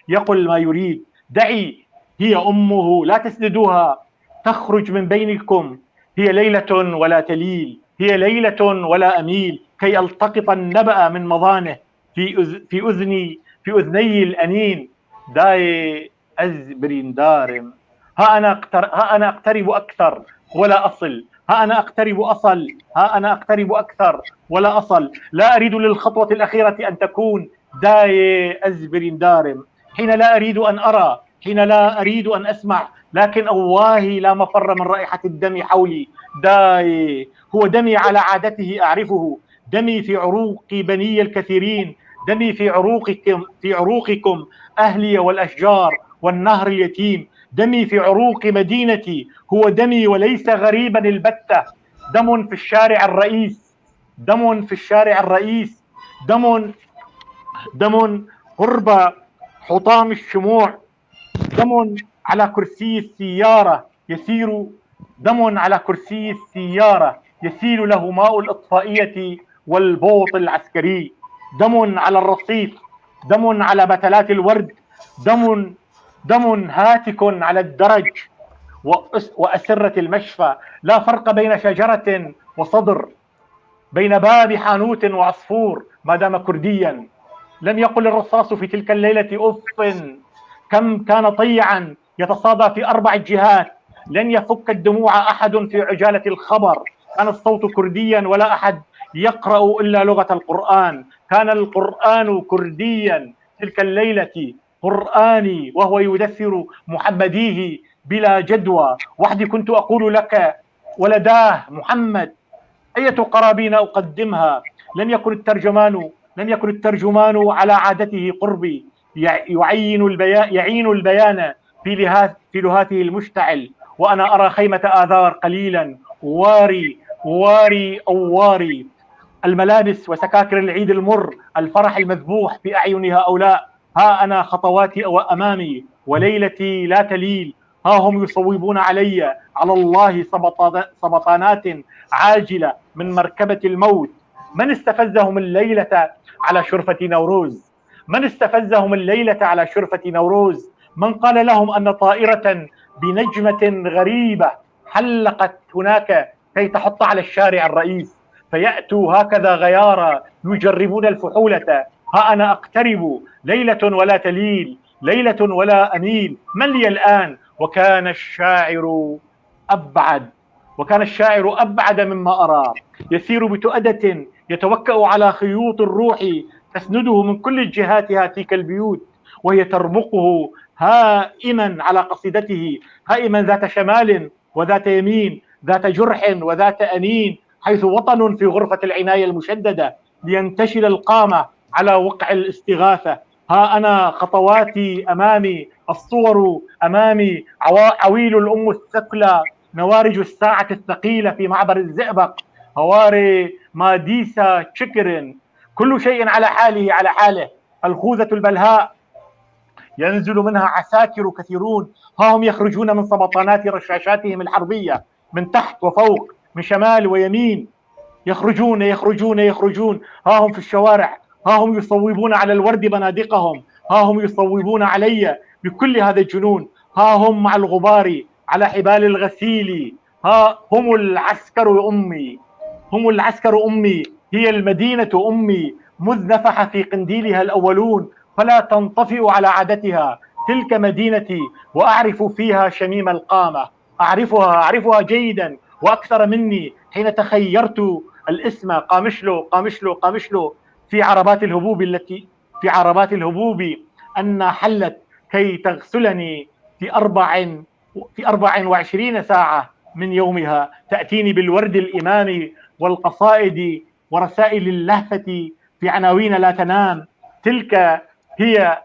يقل ما يريد، دعي، هي أمه، لا تسندوها، تخرج من بينكم. هي ليلة ولا تليل، هي ليلة ولا أميل، كي ألتقط النبأ من مضانه في أذني، في أذني الأنين. داي أزبرين دارم، ها أنا أقترب أكثر ولا أصل، ها أنا أقترب أصل، ها أنا أقترب أكثر ولا أصل. لا أريد للخطوة الأخيرة أن تكون داي أزبرين دارم، حين لا أريد أن أرى حين لا أريد أن أسمع، لكن أواهي لا مفر من رائحة الدم حولي. داي هو دمي على عادته أعرفه، دمي في عروق بني الكثيرين، دمي في عروقكم، في عروقكم أهلي والأشجار والنهر اليتيم، دمي في عروق مدينتي، هو دمي وليس غريبا البتة. دم في الشارع الرئيس، دم في الشارع الرئيس، دم دم قرب حطام الشموع، دم على كرسي السيارة يسير، دم على كرسي السيارة يسيل له ماء الإطفائية والبوط العسكري، دم على الرصيف، دم على بتلات الورد، دم دم هاتك على الدرج وأسرة المشفى. لا فرق بين شجرة وصدر، بين باب حانوت وعصفور ما دام كرديا. لم يقل الرصاص في تلك الليلة أف، كم كان طيعا يتصادى في 4 جهات، لن يفك الدموع أحد في عجالة الخبر. كان الصوت كرديا ولا أحد يقرأ إلا لغة القرآن، كان القرآن كرديا تلك الليلة، قرآني وهو يدثر محمديه بلا جدوى. وحدي كنت أقول لك ولداه محمد، أية قرابين أقدمها؟ لم يكن الترجمان، لم يكن الترجمان على عادته قربي يعين البيان، يعين البيان في لهاته المشتعل، وأنا أرى خيمة آذار قليلا، واري واري أواري الملابس وسكاكر العيد المر، الفرح المذبوح في أعين هؤلاء. ها أنا خطواتي أمامي وليلتي لا تليل، ها هم يصوبون علي على الله سبطانات عاجلة من مركبة الموت. من استفزهم الليلة على شرفة نوروز؟ من استفزهم الليلة على شرفة نوروز؟ من قال لهم أن طائرة بنجمة غريبة حلقت هناك كي تحط على الشارع الرئيس؟ فيأتوا هكذا غيارا يجربون الفحولة. ها أنا أقترب، ليلة ولا تليل، ليلة ولا أميل، من لي الآن؟ وكان الشاعر أبعد، وكان الشاعر أبعد مما أرى، يسير بتؤدة يتوكأ على خيوط الروح تسنده من كل الجهات هاتيك البيوت، وهي ترمقه هائما على قصيدته، هائما ذات شمال وذات يمين، ذات جرح وذات أنين، حيث وطن في غرفة العناية المشددة لينتشل القامة على وقع الاستغاثة. ها أنا خطواتي أمامي، الصور أمامي، عويل الأم الثقلى، نوارج الساعة الثقيلة في معبر الزئبق، هواري ماديسا تشكرن، كل شيء على حاله على حاله. الخوذة البلهاء ينزل منها عساكر كثيرون، ها هم يخرجون من سبطانات رشاشاتهم الحربية من تحت وفوق، من شمال ويمين، يخرجون يخرجون يخرجون، ها هم في الشوارع، ها هم يصوبون على الورد بنادقهم، ها هم يصوبون علي بكل هذا الجنون، ها هم مع الغبار على حبال الغسيل، ها هم العسكر أمي، هم العسكر أمي، هي المدينة أمي، مذ نفح في قنديلها الأولون فلا تنطفئ على عادتها. تلك مدينتي وأعرف فيها شميم القامة، أعرفها أعرفها جيدا وأكثر مني حين تخيرت الاسم قامشلو قامشلو قامشلو في عربات الهبوب التي في عربات الهبوب أن حلت كي تغسلني في 24 ساعة من يومها، تأتيني بالورد الإمامي والقصائد ورسائل اللهفة في عناوين لا تنام. تلك هي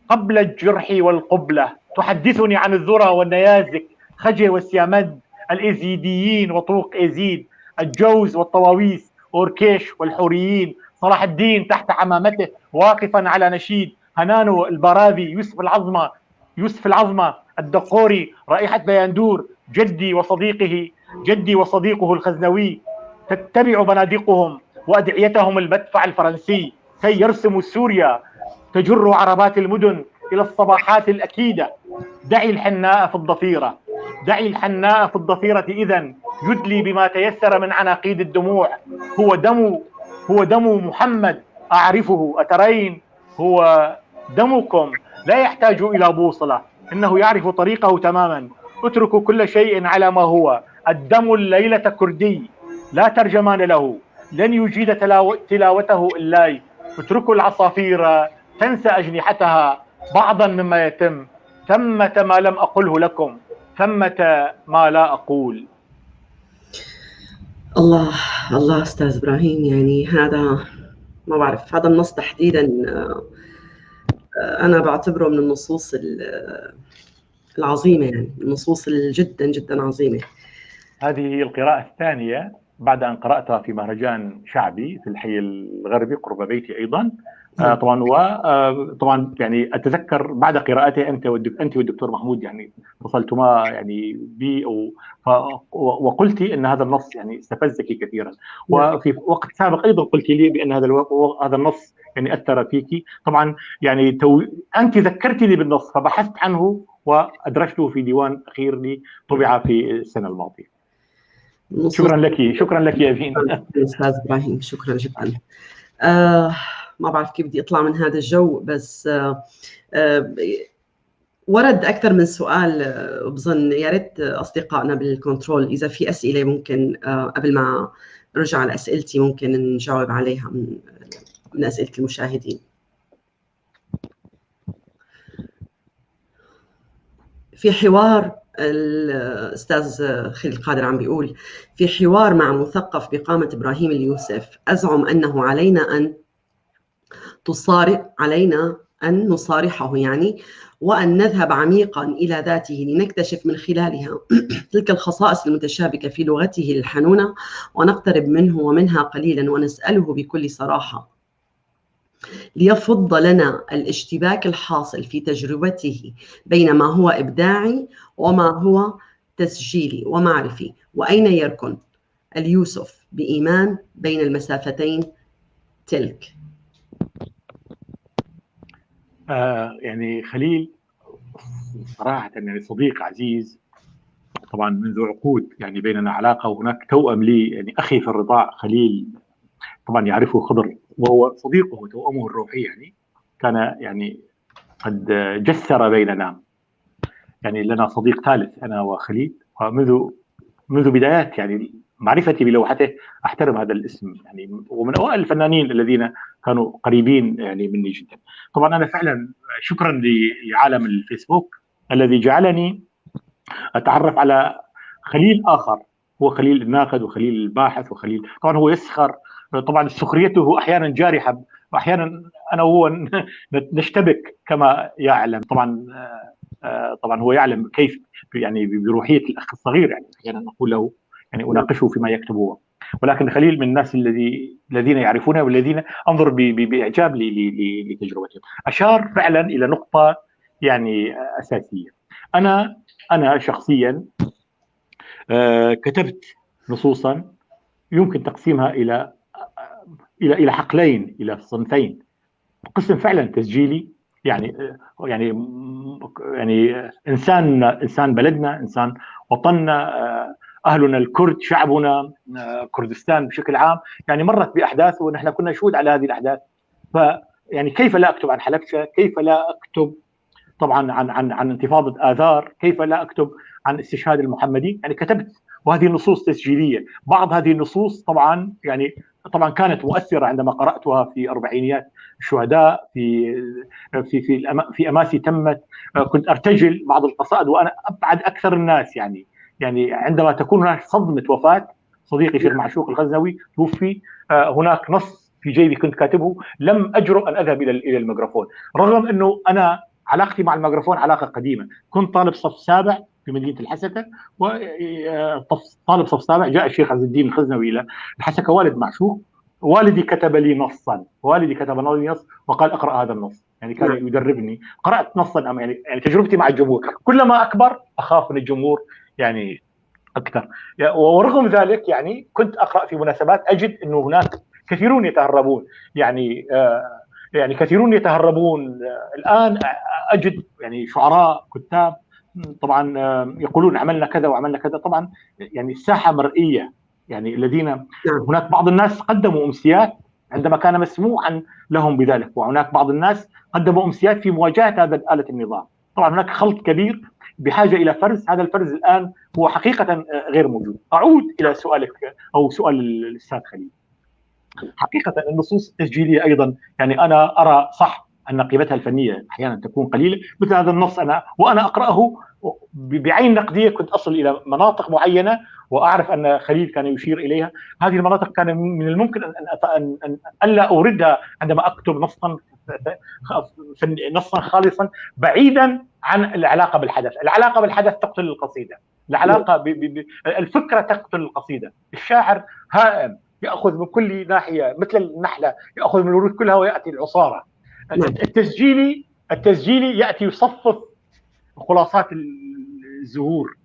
قبل الجرح والقبلة، تحدثني عن الذرة والنيازك، خجي والسيامد، الإزيديين وطوق إزيد، الجوز والطواويس، أوركيش والحوريين، صلاح الدين تحت عمامته واقفا على نشيد، هنانو البراذي، يوسف العظمة، يوسف العظمة الدقوري، رائحة بياندور، جدي وصديقه، جدي وصديقه الخزنوي، تتبع بنادقهم وأدعيتهم المدفع الفرنسي كي يرسموا سوريا، تجر عربات المدن إلى الصباحات الأكيدة. دعي الحناء في الضفيرة، دعي الحناء في الضفيرة إذن يدلي بما تيسر من عناقيد الدموع. هو دم، هو دم محمد أعرفه، أترين هو دمكم، لا يحتاج إلى بوصلة، إنه يعرف طريقه تماما. اتركوا كل شيء على ما هو، الدم الليلة كردي لا ترجمان له، لن يجيد تلاوته إلاي. اتركوا العصافير تنسى أجنحتها بعضا مما يتم. ثمة ما لم أقله لكم، ثمة ما لا أقول. الله الله أستاذ إبراهيم، يعني هذا ما بعرف، هذا النص تحديدا أنا بعتبره من النصوص العظيمة، يعني النصوص جدا جدا عظيمة. هذه هي القراءة الثانية بعد أن قرأتها في مهرجان شعبي في الحي الغربي قرب بيتي أيضا. طبعا وطبعا يعني اتذكر بعد قراءته انت والدكتور محمود يعني اتصلتما يعني بي وقلتي ان هذا النص يعني استفزك كثيرا، وفي وقت سابق ايضا قلت لي بان هذا النص يعني اثر فيك. طبعا يعني انت ذكرتي لي بالنص فبحثت عنه وادرجته في ديوان اخير لي طبع في السنة الماضية. شكرا لك، شكرا لك يا فين استاذ ابراهيم، شكرا جدا. ما بعرف كيف بدي اطلع من هذا الجو، بس ورد اكثر من سؤال بظن، يا ريت اصدقائنا بالكنترول اذا في اسئلة ممكن قبل ما ارجع على اسئلتي ممكن نجاوب عليها من اسئلة المشاهدين. في حوار الأستاذ خليل القادر عم بيقول في حوار مع مثقف بقامة إبراهيم اليوسف، أزعم أنه علينا أن نصارحه يعني، وأن نذهب عميقا إلى ذاته لنكتشف من خلالها تلك الخصائص المتشابكة في لغته الحنونة، ونقترب منه ومنها قليلا ونسأله بكل صراحة ليفض لنا الاشتباك الحاصل في تجربته بين ما هو إبداعي وما هو تسجيلي ومعرفي، وأين يركن اليوسف بإيمان بين المسافتين تلك. يعني خليل صراحة يعني صديق عزيز طبعا منذ عقود، يعني بيننا علاقة، وهناك توأم لي يعني أخي في الرضاع خليل طبعا يعرفه خضر وهو صديقه وتوأمه الروحي، يعني كان يعني قد جسر بيننا، يعني لنا صديق ثالث أنا وخليل، ومنذ بدايات يعني معرفتي بلوحته أحترم هذا الاسم يعني، ومن أوائل الفنانين الذين كانوا قريبين يعني مني جدا. طبعا أنا فعلا شكرا لعالم الفيسبوك الذي جعلني أتعرف على خليل آخر، هو خليل الناقد وخليل الباحث وخليل طبعا هو يسخر، طبعا سخريته احيانا جارحه واحيانا انا وهو نشتبك كما يعلم، طبعا طبعا هو يعلم كيف يعني بروحيه الاخ الصغير، يعني احيانا اقول له يعني اناقشه فيما يكتب هو، ولكن خليل من الناس الذين يعرفونه والذين انظر باعجاب لتجربتهم. اشار فعلا الى نقطة يعني اساسية. انا شخصيا كتبت نصوصا يمكن تقسيمها الى الى الى حقلين، الى صنفين. قسم فعلا تسجيلي، يعني يعني يعني انسان بلدنا، انسان وطننا، اهلنا الكرد، شعبنا كردستان بشكل عام، يعني مرت باحداث ونحن كنا شهود على هذه الاحداث. ف يعني كيف لا اكتب عن حلبشة؟ كيف لا اكتب طبعا عن عن عن انتفاضة اذار؟ كيف لا اكتب عن استشهاد المحمدي؟ يعني كتبت، وهذه النصوص تسجيليه. بعض هذه النصوص طبعا يعني طبعا كانت مؤثرة عندما قراتها في اربعينيات الشهداء، في في في في اماسي تمت، كنت ارتجل بعض القصائد وانا ابعد اكثر الناس، يعني عندما تكون هناك صدمة وفاه صديقي شيخ معشوق الغزنوي توفي، هناك نص في جيبي كنت كاتبه لم اجرؤ ان اذهب الى الميكروفون، رغم انه انا علاقتي مع الميكروفون علاقة قديمة، كنت طالب صف سابع في مدينة الحسكه، وطالب صف سابع جاء الشيخ عز الدين الخزنوي الى الحسكه، والد معشوق، والدي كتب لي نصا، والدي كتب لي نص وقال اقرا هذا النص، يعني كان يدربني، قرات نصا. يعني تجربتي مع الجمهور كلما اكبر اخاف من الجمهور يعني اكثر، ورغم ذلك يعني كنت اقرا في مناسبات اجد انه هناك كثيرون يتهربون، يعني يعني كثيرون يتهربون. الان اجد يعني شعراء كتاب طبعا يقولون عملنا كذا وعملنا كذا، طبعا يعني الساحة مرئية، يعني الذين هناك بعض الناس قدموا امسيات عندما كان مسموعا لهم بذلك، وهناك بعض الناس قدموا امسيات في مواجهة هذا آلة النظام. طبعا هناك خلط كبير بحاجة الى فرز، هذا الفرز الان هو حقيقة غير موجود. اعود الى سؤالك او سؤال الاستاذ خليل. حقيقة النصوص التسجيليه ايضا يعني انا ارى صح أن قيمتها الفنية أحيانا تكون قليلة. مثل هذا النص أنا وأنا أقرأه بعين نقدية كنت أصل إلى مناطق معينة وأعرف أن خليل كان يشير إليها. هذه المناطق كان من الممكن أن ألا أوردها عندما أكتب نصا خالصا بعيدا عن العلاقة بالحدث. العلاقة بالحدث تقتل القصيدة، العلاقة الفكرة تقتل القصيدة. الشاعر هائم يأخذ من كل ناحية مثل النحلة، يأخذ من الورود كلها ويأتي العصارة. التسجيلي يأتي يصفف خلاصات الزهور.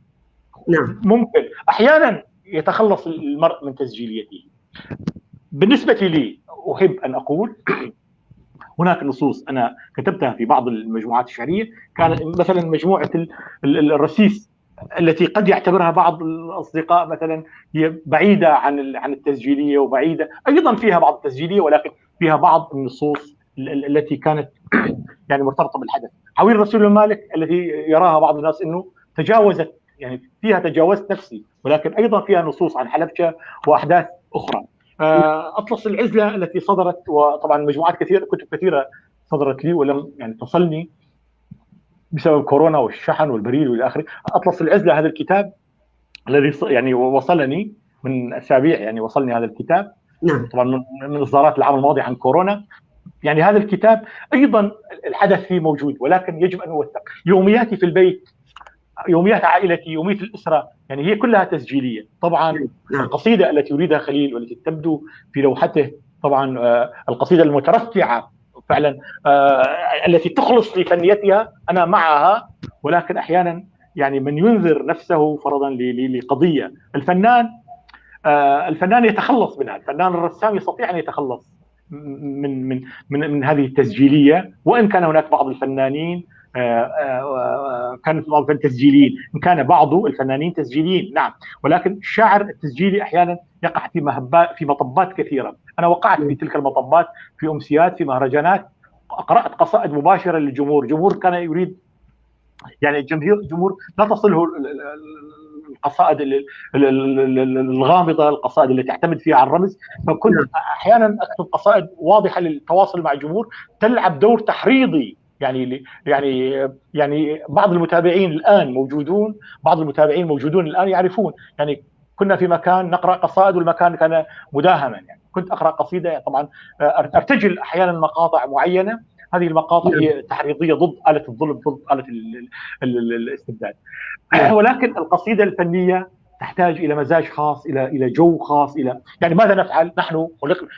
نعم. ممكن أحيانا يتخلص المرء من تسجيليته. بالنسبة لي أحب أن أقول هناك نصوص أنا كتبتها في بعض المجموعات الشعرية، كان مثلا مجموعة الرسيس التي قد يعتبرها بعض الأصدقاء مثلا هي بعيدة عن التسجيلية، وبعيدة أيضا فيها بعض التسجيلية، ولكن فيها بعض النصوص التي كانت يعني مرتبطة بالحدث. عويل رسول المالك التي يراها بعض الناس أنه تجاوزت، يعني فيها تجاوزت نفسي، ولكن أيضا فيها نصوص عن حلبجة وأحداث أخرى. أطلس العزلة التي صدرت، وطبعا مجموعات كثيرة، كتب كثيرة صدرت لي ولم يعني تصلني بسبب كورونا والشحن والبريد والى اخره. أطلس العزلة هذا الكتاب الذي يعني وصلني من أسابيع، يعني وصلني هذا الكتاب. نعم. طبعا من إصدارات العام الماضي عن كورونا. يعني هذا الكتاب أيضا الحدث فيه موجود، ولكن يجب أن أوثق. يومياتي في البيت، يوميات عائلتي، يومية الأسرة، يعني هي كلها تسجيلية. طبعا القصيدة التي يريدها خليل والتي تبدو في لوحته، طبعا القصيدة المترفعة فعلا التي تخلص لفنيتها أنا معها، ولكن أحيانا يعني من ينذر نفسه فرضا لقضية، الفنان يتخلص منها. الفنان الرسام يستطيع أن يتخلص من من من من هذه التسجيلية، وإن كان هناك بعض الفنانين كان بعض التسجيليين، إن كان بعض الفنانين تسجيليين نعم، ولكن الشاعر التسجيلي أحيانا يقع في مهبات، في مطبات كثيرة. أنا وقعت في تلك المطبات في أمسيات، في مهرجانات، قرأت قصائد مباشرة للجمهور، جمهور كان يريد، يعني الجمهور لا تصله القصائد الغامضة، القصائد اللي تعتمد فيها على الرمز، فكنت أحيانا أكتب قصائد واضحة للتواصل مع الجمهور، تلعب دور تحريضي. يعني يعني يعني بعض المتابعين الآن موجودون، بعض المتابعين موجودون الآن يعرفون، يعني كنا في مكان نقرأ قصائد والمكان كان مداهما، يعني كنت أقرأ قصيدة، طبعا أرتجل أحيانا مقاطع معينة، هذه المقاطع هي تحريضية ضد آلة الظلم، ضد آلة الاستبداد. ولكن القصيدة الفنية تحتاج إلى مزاج خاص، إلى جو خاص، إلى يعني ماذا نفعل؟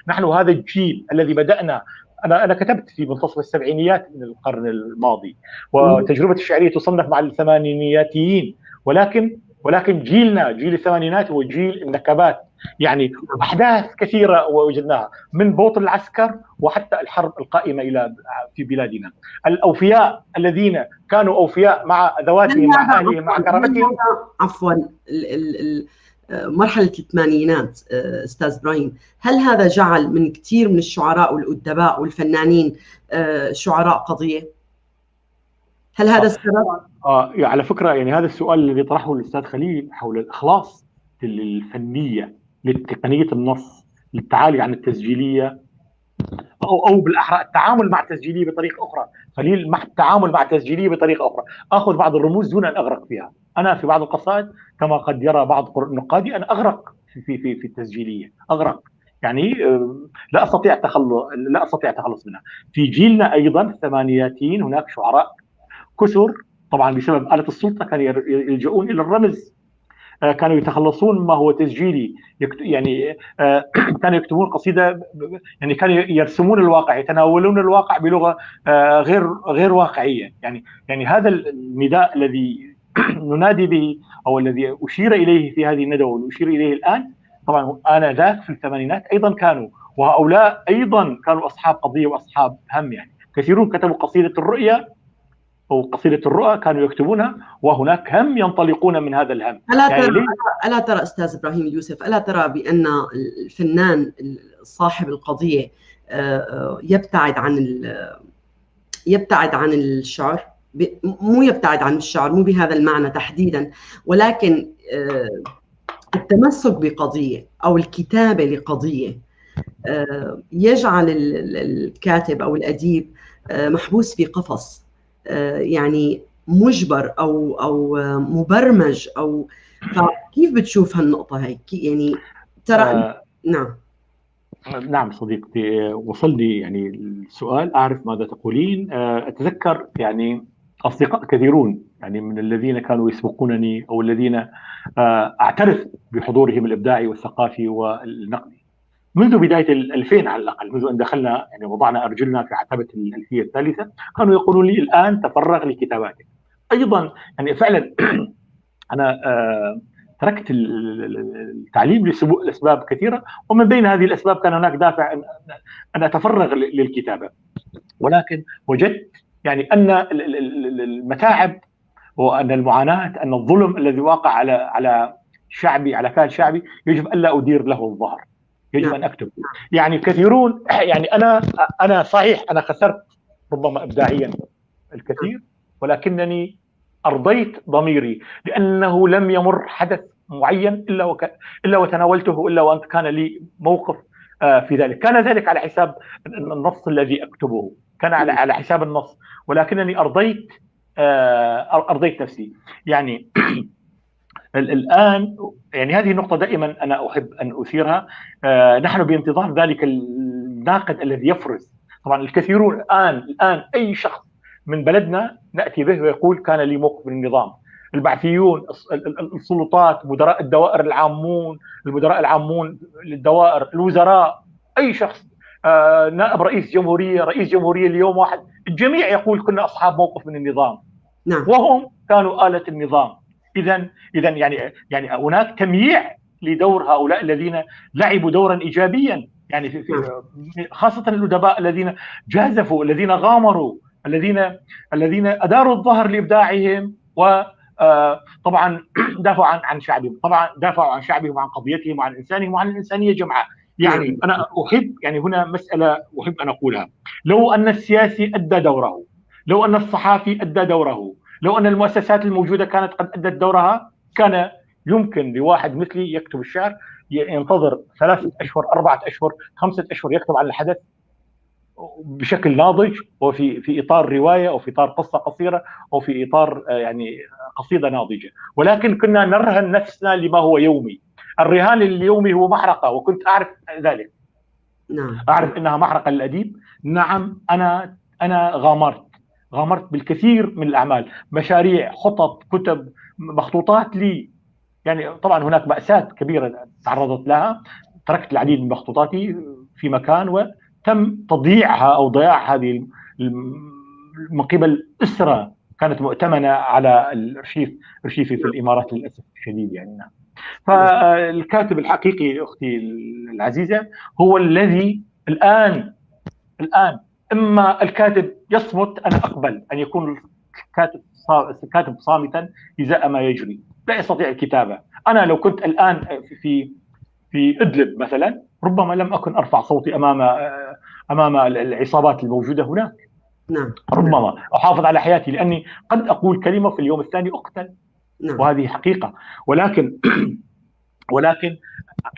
نحن هذا الجيل الذي بدأنا. أنا كتبت في منتصف السبعينيات من القرن الماضي، وتجربة الشعرية تصنف مع الثمانينياتيين، ولكن جيلنا، جيل الثمانينات، هو جيل النكبات، يعني أحداث كثيرة وجدناها من بوط العسكر وحتى الحرب القائمة إلى في بلادنا. الأوفياء الذين كانوا أوفياء مع ذواتهم، مع أهلهم، مع كرامتهم. عفوا، مرحلة الثمانينات أستاذ إبراهيم، هل هذا جعل من كثير من الشعراء والأدباء والفنانين شعراء قضية؟ هل هذا السبب؟ على فكرة يعني هذا السؤال الذي طرحه الأستاذ خليل حول الإخلاص للفنية، لتقنية النص، للتعالي عن التسجيلية، أو بالأحرى التعامل مع التسجيلية بطريقة أخرى. خليل مع التعامل مع التسجيلية بطريقة أخرى، آخذ بعض الرموز دون أن أغرق فيها. أنا في بعض القصائد كما قد يرى بعض نقادي أنا أغرق في في في التسجيلية، أغرق، يعني لا أستطيع التخلص منها. في جيلنا أيضا الثمانياتيين هناك شعراء كثر، طبعا بسبب آلة السلطة كانوا يلجؤون إلى الرمز، كانوا يتخلصون مما هو تسجيلي، يعني كانوا يكتبون قصيدة، يعني كانوا يرسمون الواقع، يتناولون الواقع بلغة غير واقعية. يعني هذا النداء الذي ننادي به أو الذي أشير إليه في هذه الندوة وأشير إليه الآن، طبعا آنذاك في الثمانينات أيضا كانوا، وهؤلاء أيضا كانوا أصحاب قضية وأصحاب هم، يعني كثيرون كتبوا قصيدة الرؤية أو قصيدة الرؤى كانوا يكتبونها، وهناك هم ينطلقون من هذا الهم. ألا ترى أستاذ إبراهيم اليوسف، ألا ترى بأن الفنان صاحب القضية يبتعد عن الشعر؟ مو يبتعد عن الشعر، مو بهذا المعنى تحديدا، ولكن التمسك بقضية أو الكتابة لقضية يجعل الكاتب أو الأديب محبوس في قفص، يعني مجبر أو مبرمج أو، فكيف بتشوف هالنقطة هي؟ يعني ترى نعم. نعم صديقتي، وصل لي يعني السؤال، أعرف ماذا تقولين. أتذكر يعني أصدقاء كثيرون يعني من الذين كانوا يسبقونني أو الذين أعترف بحضورهم الإبداعي والثقافي والنقدي منذ بداية 2000 على الأقل، منذ أن دخلنا يعني وضعنا أرجلنا في عتبة الألفية الثالثة، كانوا يقولون لي الآن تفرغ لكتاباتك. أيضا يعني فعلا أنا تركت التعليم لأسباب كثيرة، ومن بين هذه الأسباب كان هناك دافع أن أتفرغ للكتابة، ولكن وجدت يعني أن المتاعب وأن المعاناة، أن الظلم الذي واقع على شعبي، على كان شعبي، يجب ألا أدير له الظهر، يجب أن أكتب. يعني كثيرون، يعني أنا صحيح أنا خسرت ربما إبداعيا الكثير، ولكنني أرضيت ضميري لأنه لم يمر حدث معين إلا وتناولته، إلا وأن كان لي موقف في ذلك. كان ذلك على حساب النص الذي أكتبه، كان على حساب النص، ولكنني أرضيت نفسي. يعني الآن يعني هذه النقطة دائما أنا أحب أن أثيرها. نحن بانتظار ذلك الناقد الذي يفرز. طبعا الكثيرون الآن أي شخص من بلدنا نأتي به ويقول كان لي موقف من النظام، البعثيون، السلطات، مدراء الدوائر العامون، المدراء العامون للدوائر، الوزراء، أي شخص، نائب رئيس جمهورية، رئيس جمهورية اليوم واحد، الجميع يقول كنا أصحاب موقف من النظام. نعم. وهم كانوا آلة النظام. إذا يعني هناك تمييع لدور هؤلاء الذين لعبوا دورا إيجابيا، يعني في خاصة الأدباء الذين جازفوا، الذين غامروا، الذين أداروا الظهر لإبداعهم، وطبعا دافعوا عن شعبهم، طبعا دافعوا عن شعبهم وعن قضيتهم وعن إنسانهم وعن الإنسانية جمعاء. يعني أنا أحب، يعني هنا مسألة أحب أن أقولها، لو أن السياسي أدى دوره، لو أن الصحافي أدى دوره، لو أن المؤسسات الموجودة كانت قد أدت دورها، كان يمكن لواحد مثلي يكتب الشعر، ينتظر 3 أشهر، 4 أشهر، 5 أشهر، يكتب عن الحدث بشكل ناضج، وفي في إطار رواية أو في إطار قصة قصيرة أو في إطار يعني قصيدة ناضجة. ولكن كنا نرهن نفسنا لما هو يومي. الرهان اليومي هو محرقة، وكنت أعرف ذلك. نعم. أعرف أنها محرقة للأديب. نعم، أنا غامرت بالكثير من الأعمال، مشاريع، خطط، كتب، مخطوطات لي. يعني طبعا هناك مأساة كبيرة تعرضت لها، تركت العديد من مخطوطاتي في مكان وتم تضييعها أو ضياع هذه من قبل أسرة كانت مؤتمنة على الأرشيف، أرشيفي في الإمارات للأسف الشديد. يعني نعم. فالكاتب الحقيقي أختي العزيزة هو الذي الآن إما الكاتب يصمت، أنا أقبل أن يكون الكاتب صامتا إزاء ما يجري، لا يستطيع الكتابة. أنا لو كنت الآن في في إدلب مثلا ربما لم أكن أرفع صوتي أمام العصابات الموجودة هناك. نعم. ربما أحافظ على حياتي، لأني قد أقول كلمة في اليوم الثاني أقتل. نعم. وهذه حقيقة. ولكن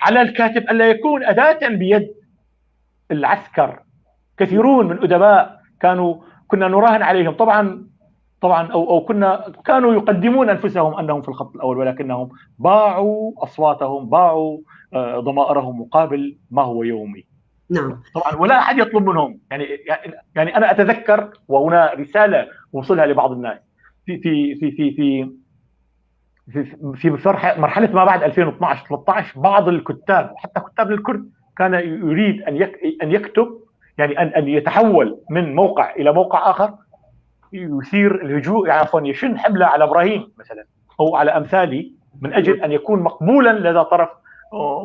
على الكاتب ألا يكون أداة بيد العسكر. كثيرون من أدباء كنا نراهن عليهم طبعا أو كانوا يقدمون أنفسهم أنهم في الخط الأول، ولكنهم باعوا أصواتهم، باعوا ضمائرهم مقابل ما هو يومي. نعم. طبعا ولا أحد يطلب منهم. يعني أنا أتذكر، وهنا رسالة وصلها لبعض الناس في في في في في في في مرحلة ما بعد 2012-13، بعض الكتاب حتى كتاب الكرد كان يريد أن يكتب، يعني أن يتحول من موقع إلى موقع آخر، يثير الهجوم، عفوا يشن حملة على إبراهيم مثلا أو على أمثالي من أجل أن يكون مقبولا لدى طرف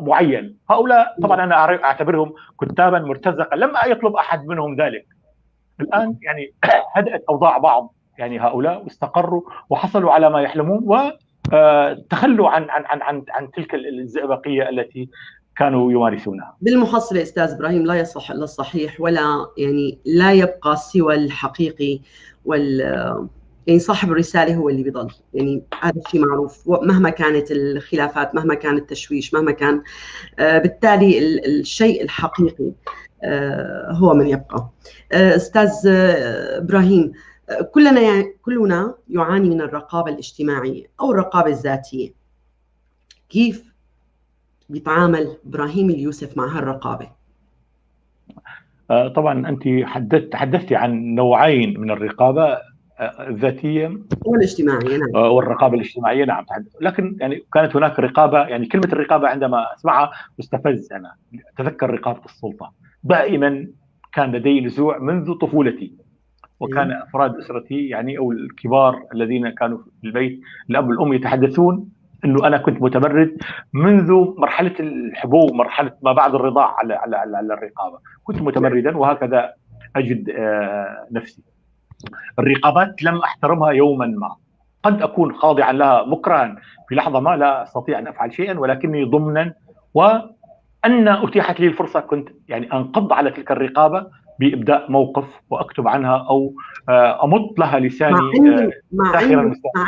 معين. هؤلاء طبعا أنا أعتبرهم كتابا مرتزقة، لم يطلب أحد منهم ذلك. الآن يعني هدأت أوضاع بعض يعني هؤلاء واستقروا وحصلوا على ما يحلمون، وتخلوا عن عن عن عن عن تلك الزئبقية التي كانوا يمارسونها. بالمحصلة أستاذ إبراهيم لا يصح إلا الصحيح، ولا يعني لا يبقى سوى الحقيقي، يعني صاحب الرسالة هو اللي بيضل. يعني هذا الشيء معروف، مهما كانت الخلافات، مهما كان التشويش، مهما كان، بالتالي الشيء الحقيقي هو من يبقى. أستاذ إبراهيم، كلنا يعاني من الرقابة الاجتماعية أو الرقابة الذاتية. كيف بيتعامل إبراهيم اليوسف مع هالرقابة؟ طبعا أنت تحدثتي عن نوعين من الرقابة، الذاتية والاجتماعية. نعم. والرقابة الاجتماعية. نعم. لكن يعني كانت هناك رقابة، يعني كلمة الرقابة عندما أسمعها أستفز، أنا أتذكر رقابة السلطة. دائما كان لدي نزوع منذ طفولتي، وكان أفراد أسرتي يعني أو الكبار الذين كانوا في البيت، الأب والأم، يتحدثون أنه أنا كنت متمرد منذ مرحلة الحبوب، مرحلة ما بعد الرضاع على على على الرقابة، كنت متمردا، وهكذا أجد نفسي. الرقابات لم أحترمها يوما ما، قد أكون خاضعا لها مكرها في لحظة ما، لا أستطيع أن أفعل شيئا، ولكني ضمنا وأن أتيحت لي الفرصة كنت يعني أنقض على تلك الرقابة بإبداء موقف وأكتب عنها أو أمط لها لساني. مع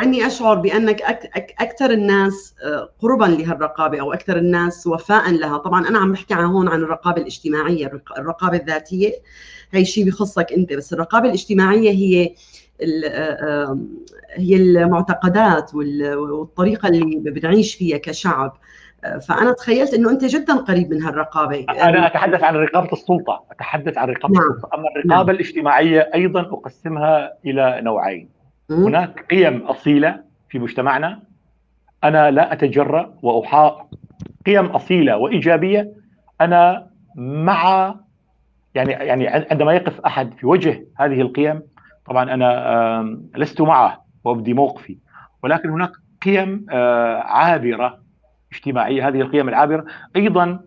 أني أشعر بأنك أكثر الناس قربا لهالرقابة أو أكثر الناس وفاء لها. طبعا أنا عم بحكي هون عن الرقابة الاجتماعية، الرقابة الذاتية هي شيء بخصك أنت، بس الرقابة الاجتماعية هي المعتقدات والطريقة اللي بنعيش فيها كشعب. فأنا تخيلت أنه أنت جدا قريب من هالرقابة. أنا أتحدث عن رقابة السلطة، أتحدث عن رقابة السلطة. أما الرقابة الاجتماعية أيضا أقسمها إلى نوعين. هناك قيم أصيلة في مجتمعنا أنا لا أتجرأ قيم أصيلة وإيجابية أنا مع، يعني عندما يقف أحد في وجه هذه القيم طبعا أنا لست معه وأبدي موقفي، ولكن هناك قيم عابرة اجتماعية، هذه القيم العابرة أيضا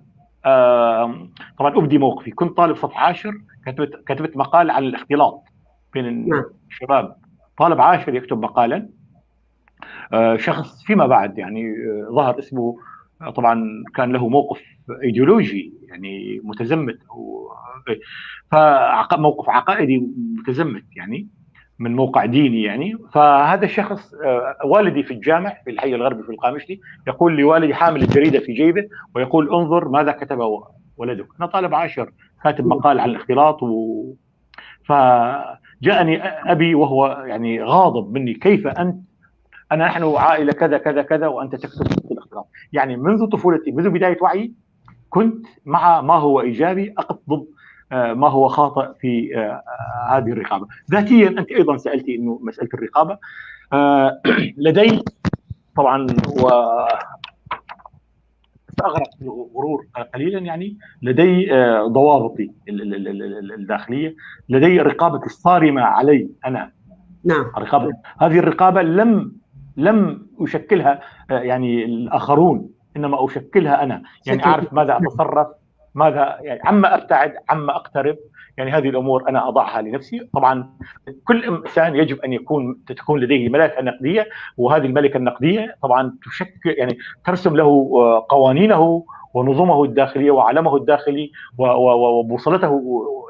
طبعا أبدي موقفي. كنت طالب صف عاشر، كتبت مقال عن الاختلاط بين الشباب، طالب عاشر يكتب مقالا، شخص فيما بعد يعني ظهر اسمه، طبعا كان له موقف ايديولوجي يعني متزمت، فموقف عقائدي متزمت يعني من موقع ديني يعني. فهذا الشخص والدي في الجامع في الحي الغربي في القامشلي يقول لوالدي حامل الجريدة في جيبه ويقول انظر ماذا كتب ولدك. أنا طالب عاشر كاتب مقال عن الاختلاط فجاءني أبي وهو يعني غاضب مني، كيف أنت، أنا نحن عائلة كذا كذا كذا وأنت تكتب في الاختلاط. يعني منذ طفولتي، منذ بداية وعي، كنت مع ما هو إيجابي، أقف ضد ما هو خاطئ في هذه الرقابة. ذاتيا أنت أيضا سألتي أنه مسألة الرقابة، لدي طبعا سأغرق في الغرور قليلا، يعني لدي ضوابطي الداخلية، لدي رقابة الصارمة علي أنا. نعم. الرقابة، هذه الرقابة لم أشكلها يعني الآخرون، إنما أشكلها أنا، يعني أعرف ماذا أتصرف، ماذا يعني، عما أبتعد، عما أقترب، يعني هذه الأمور أنا أضعها لنفسي. طبعا كل إنسان يجب أن تكون لديه ملكة نقدية، وهذه الملكة النقدية طبعا تشكل يعني ترسم له قوانينه ونظمه الداخلية وعالمه الداخلي وبوصلته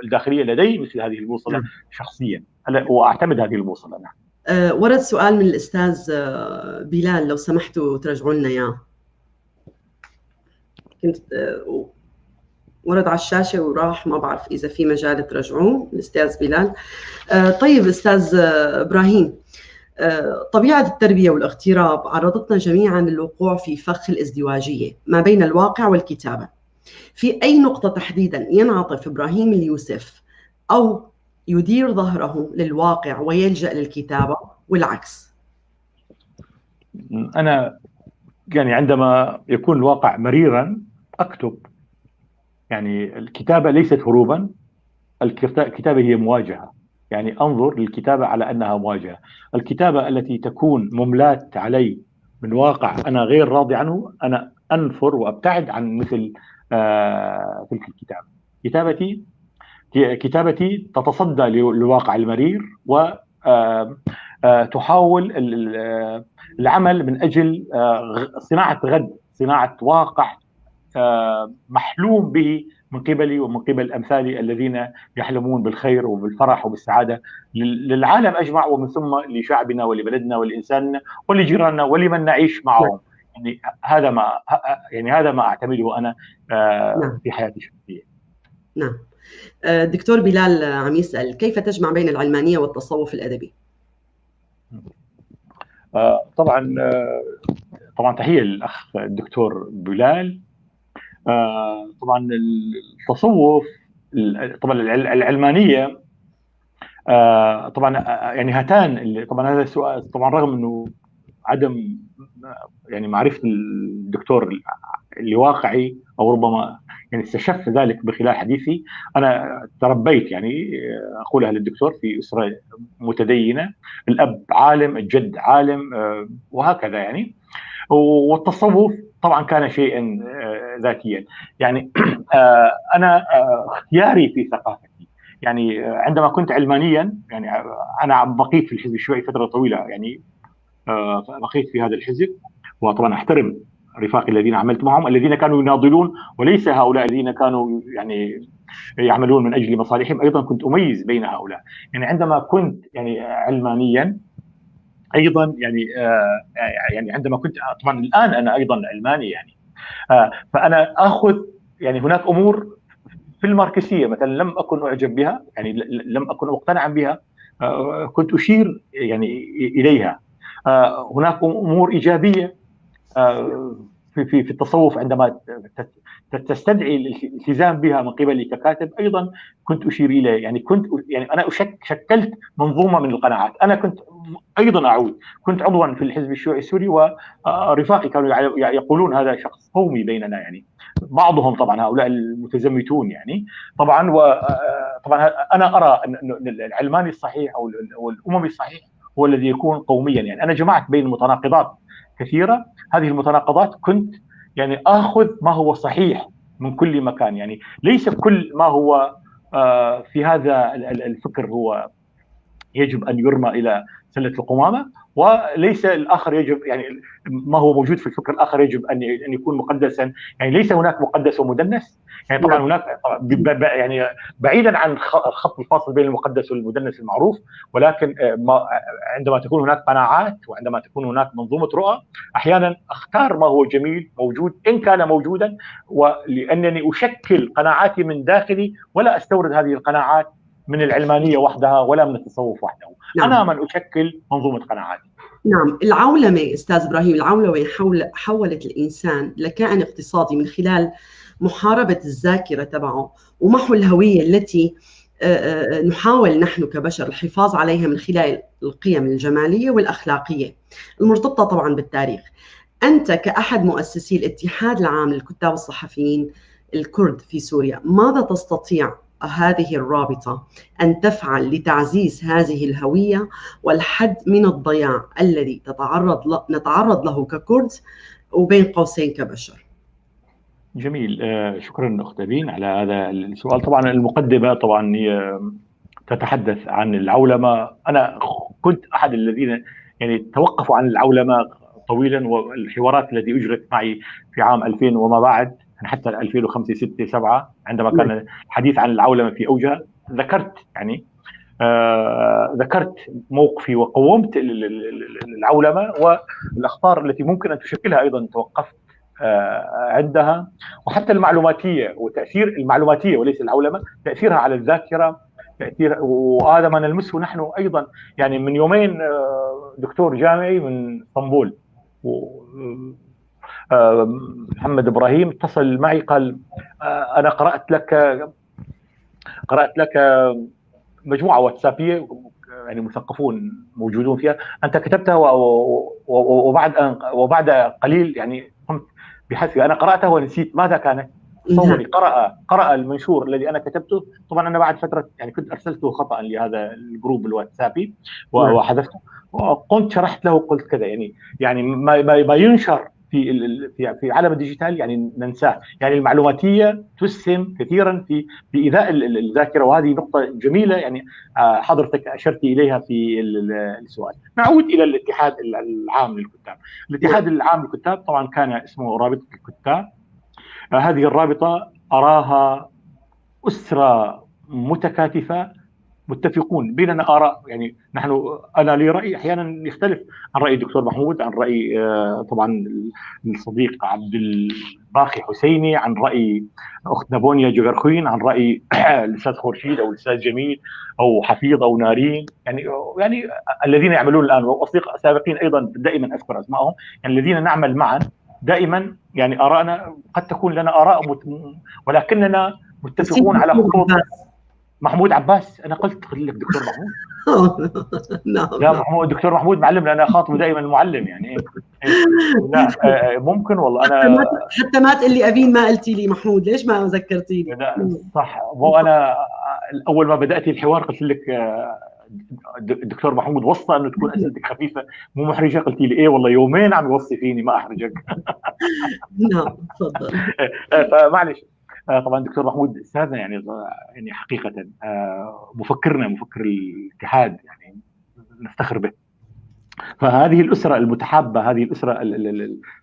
الداخلية. لدي مثل هذه البوصلة شخصيا، وأعتمد هذه البوصلة. نعم. ورد سؤال من الأستاذ بلال، لو سمحتوا ترجعوا لنا إياه. كنت ورد على الشاشة وراح، ما بعرف إذا في مجال ترجعوه الأستاذ بلال. طيب أستاذ إبراهيم، طبيعة التربية والاغتراب عرضتنا جميعا للوقوع في فخ الازدواجية ما بين الواقع والكتابة. في أي نقطة تحديدا ينعطف إبراهيم اليوسف أو يدير ظهره للواقع ويلجأ للكتابة والعكس؟ أنا يعني عندما يكون الواقع مريرا أكتب، يعني الكتابة ليست هروبا، الكتابة هي مواجهة، يعني أنظر للكتابة على أنها مواجهة. الكتابة التي تكون مملاة علي من واقع أنا غير راضي عنه، أنا أنفر وأبتعد عن مثل تلك الكتابة. كتابتي تتصدى للواقع المرير وتحاول العمل من أجل صناعة غد، صناعة واقع محلوم به من قبلي ومن قبل أمثالي الذين يحلمون بالخير وبالفرح وبالسعادة للعالم أجمع، ومن ثم لشعبنا ولبلدنا ولإنساننا ولجيراننا ولمن نعيش معهم. يعني هذا ما أعتمده أنا في حياتي الشخصية. نعم. الدكتور بلال عم يسأل: كيف تجمع بين العلمانية والتصوف الأدبي؟ طبعا طبعا تحية للأخ الدكتور بلال. طبعا التصوف، طبعا العلمانية، طبعا يعني هاتان، طبعا هذا السؤال طبعا رغم انه عدم يعني معرفة الدكتور لواقعي او ربما يعني استشف ذلك بخلال حديثي، انا تربيت يعني اقولها للدكتور في اسره متدينه، الاب عالم، الجد عالم، وهكذا يعني. والتصوف طبعا كان شيئا ذاتيا يعني. انا اختياري في ثقافتي يعني عندما كنت علمانيا، يعني انا بقيت في الحزب الشيوعي فترة طويلة، يعني بقيت في هذا الحزب، وطبعا احترم رفاقي الذين عملت معهم، الذين كانوا يناضلون وليس هؤلاء الذين كانوا يعني يعملون من اجل مصالحهم. ايضا كنت اميز بين هؤلاء يعني. عندما كنت يعني علمانيا ايضا يعني يعني عندما كنت طبعا الان انا ايضا علماني يعني، فانا اخذ يعني هناك امور في الماركسيه مثلا لم اكن اعجب بها، يعني لم اكن مقتنعا بها، كنت اشير يعني اليها. هناك امور ايجابية في في في التصوف عندما تستدعي الالتزام بها من قبلي ككاتب، ايضا كنت اشير اليه يعني. كنت يعني انا شكلت منظومة من القناعات. انا كنت ايضا اعود، كنت عضوا في الحزب الشيوعي السوري، ورفاقي كانوا يقولون هذا شخص قومي بيننا يعني، بعضهم طبعا هؤلاء المتزمتون يعني طبعا. وطبعا انا ارى ان العلماني الصحيح او الاممي الصحيح هو الذي يكون قوميا يعني. انا جمعت بين متناقضات كثيرة، هذه المتناقضات كنت يعني اخذ ما هو صحيح من كل مكان يعني، ليس كل ما هو في هذا الفكر هو يجب ان يرمى الى سله القمامة، وليس الاخر يجب يعني ما هو موجود في الفكر الاخر يجب ان يكون مقدسا يعني. ليس هناك مقدس ومدنس يعني. طبعا هناك يعني بعيدا عن الخط الفاصل بين المقدس والمدنس المعروف، ولكن عندما تكون هناك قناعات وعندما تكون هناك منظومة رؤى، احيانا اختار ما هو جميل موجود ان كان موجودا، ولانني اشكل قناعاتي من داخلي ولا استورد هذه القناعات من العلمانية وحدها ولا من التصوف وحده. نعم. انا من اشكل منظومة قناعاتي. نعم. العولمة استاذ ابراهيم، العولمة حولت الانسان لكائن اقتصادي من خلال محاربة الذاكرة تبعه ومحو الهوية التي نحاول نحن كبشر الحفاظ عليها من خلال القيم الجمالية والاخلاقية المرتبطة طبعا بالتاريخ. انت كاحد مؤسسي الاتحاد العام للكتاب الصحفيين الكرد في سوريا، ماذا تستطيع هذه الرابطة أن تفعل لتعزيز هذه الهوية والحد من الضياع الذي نتعرض له ككرد وبين قوسين كبشر؟ جميل، شكرا أخت أبين على هذا السؤال. طبعا المقدمة طبعا هي تتحدث عن العولمة. أنا كنت أحد الذين يعني توقفوا عن العولمة طويلا، والحوارات التي أجرت معي في عام 2000 وما بعد، حتى 2005 6 7 عندما كان الحديث عن العولمة في اوجها، ذكرت يعني ذكرت موقفي وقومت العولمة والاخطار التي ممكن ان تشكلها، ايضا توقفت عندها، وحتى المعلوماتيه وتاثير المعلوماتيه وليس العولمة، تاثيرها على الذاكرة، تاثير، وهذا ما نلمسه نحن ايضا يعني. من يومين دكتور جامعي من اسطنبول محمد ابراهيم اتصل معي، قال انا قرات لك مجموعة واتسابيه يعني مثقفون موجودون فيها، انت كتبتها وبعد قليل يعني قمت بحذفها، انا قراتها ونسيت ماذا كانت. تصوري قرأ المنشور الذي انا كتبته. طبعا انا بعد فترة يعني كنت ارسلته خطا لهذا الجروب الواتسابي وحذفته، وقمت شرحت له قلت كذا يعني ما ينشر في في عالم ال digital يعني ننساه يعني. المعلوماتيه تسهم كثيرا في ايذاء الذاكرة، وهذه نقطة جميلة يعني حضرتك اشرت اليها في السؤال. نعود الى الاتحاد العام للكتاب. الاتحاد العام للكتاب طبعا كان اسمه رابطه الكتاب. هذه الرابطة اراها اسره متكاتفه متفقون، بيننا آراء، يعني نحن أنا لي رأي أحيانا يختلف عن رأي الدكتور محمود، عن رأي طبعا الصديق عبد الباقي حسيني، عن رأي أختنا بونيا جغرخوين، عن رأي الأستاذ خورشيد أو الأستاذ جميل أو حفيظ أو نارين، يعني الذين يعملون الآن وأصدقاء سابقين أيضا دائما أذكر أسمائهم، يعني الذين نعمل معا دائما، يعني آراءنا قد تكون لنا آراء ولكننا متفقون على خطوط. محمود عباس، أنا قلت لك دكتور محمود. نعم. لا محمود، دكتور محمود معلم، أنا خاطبه دائما المعلم يعني. لا ممكن والله أنا حتى ما تقول لي أبين ما قلتي لي محمود، ليش ما ذكرتيني؟ لا صح، وأنا أول ما بدأت الحوار قلت لك الدكتور محمود وصى انه تكون اسئلتك خفيفة مو محرجه، قلتي لي ايه والله يومين عم يوصي فيني ما احرجك. نعم تفضل. فمعلش طبعا دكتور محمود استاذنا يعني حقيقة مفكرنا، مفكر الاتحاد، يعني نفتخر به. فهذه الاسرة المتحابه، هذه الاسرة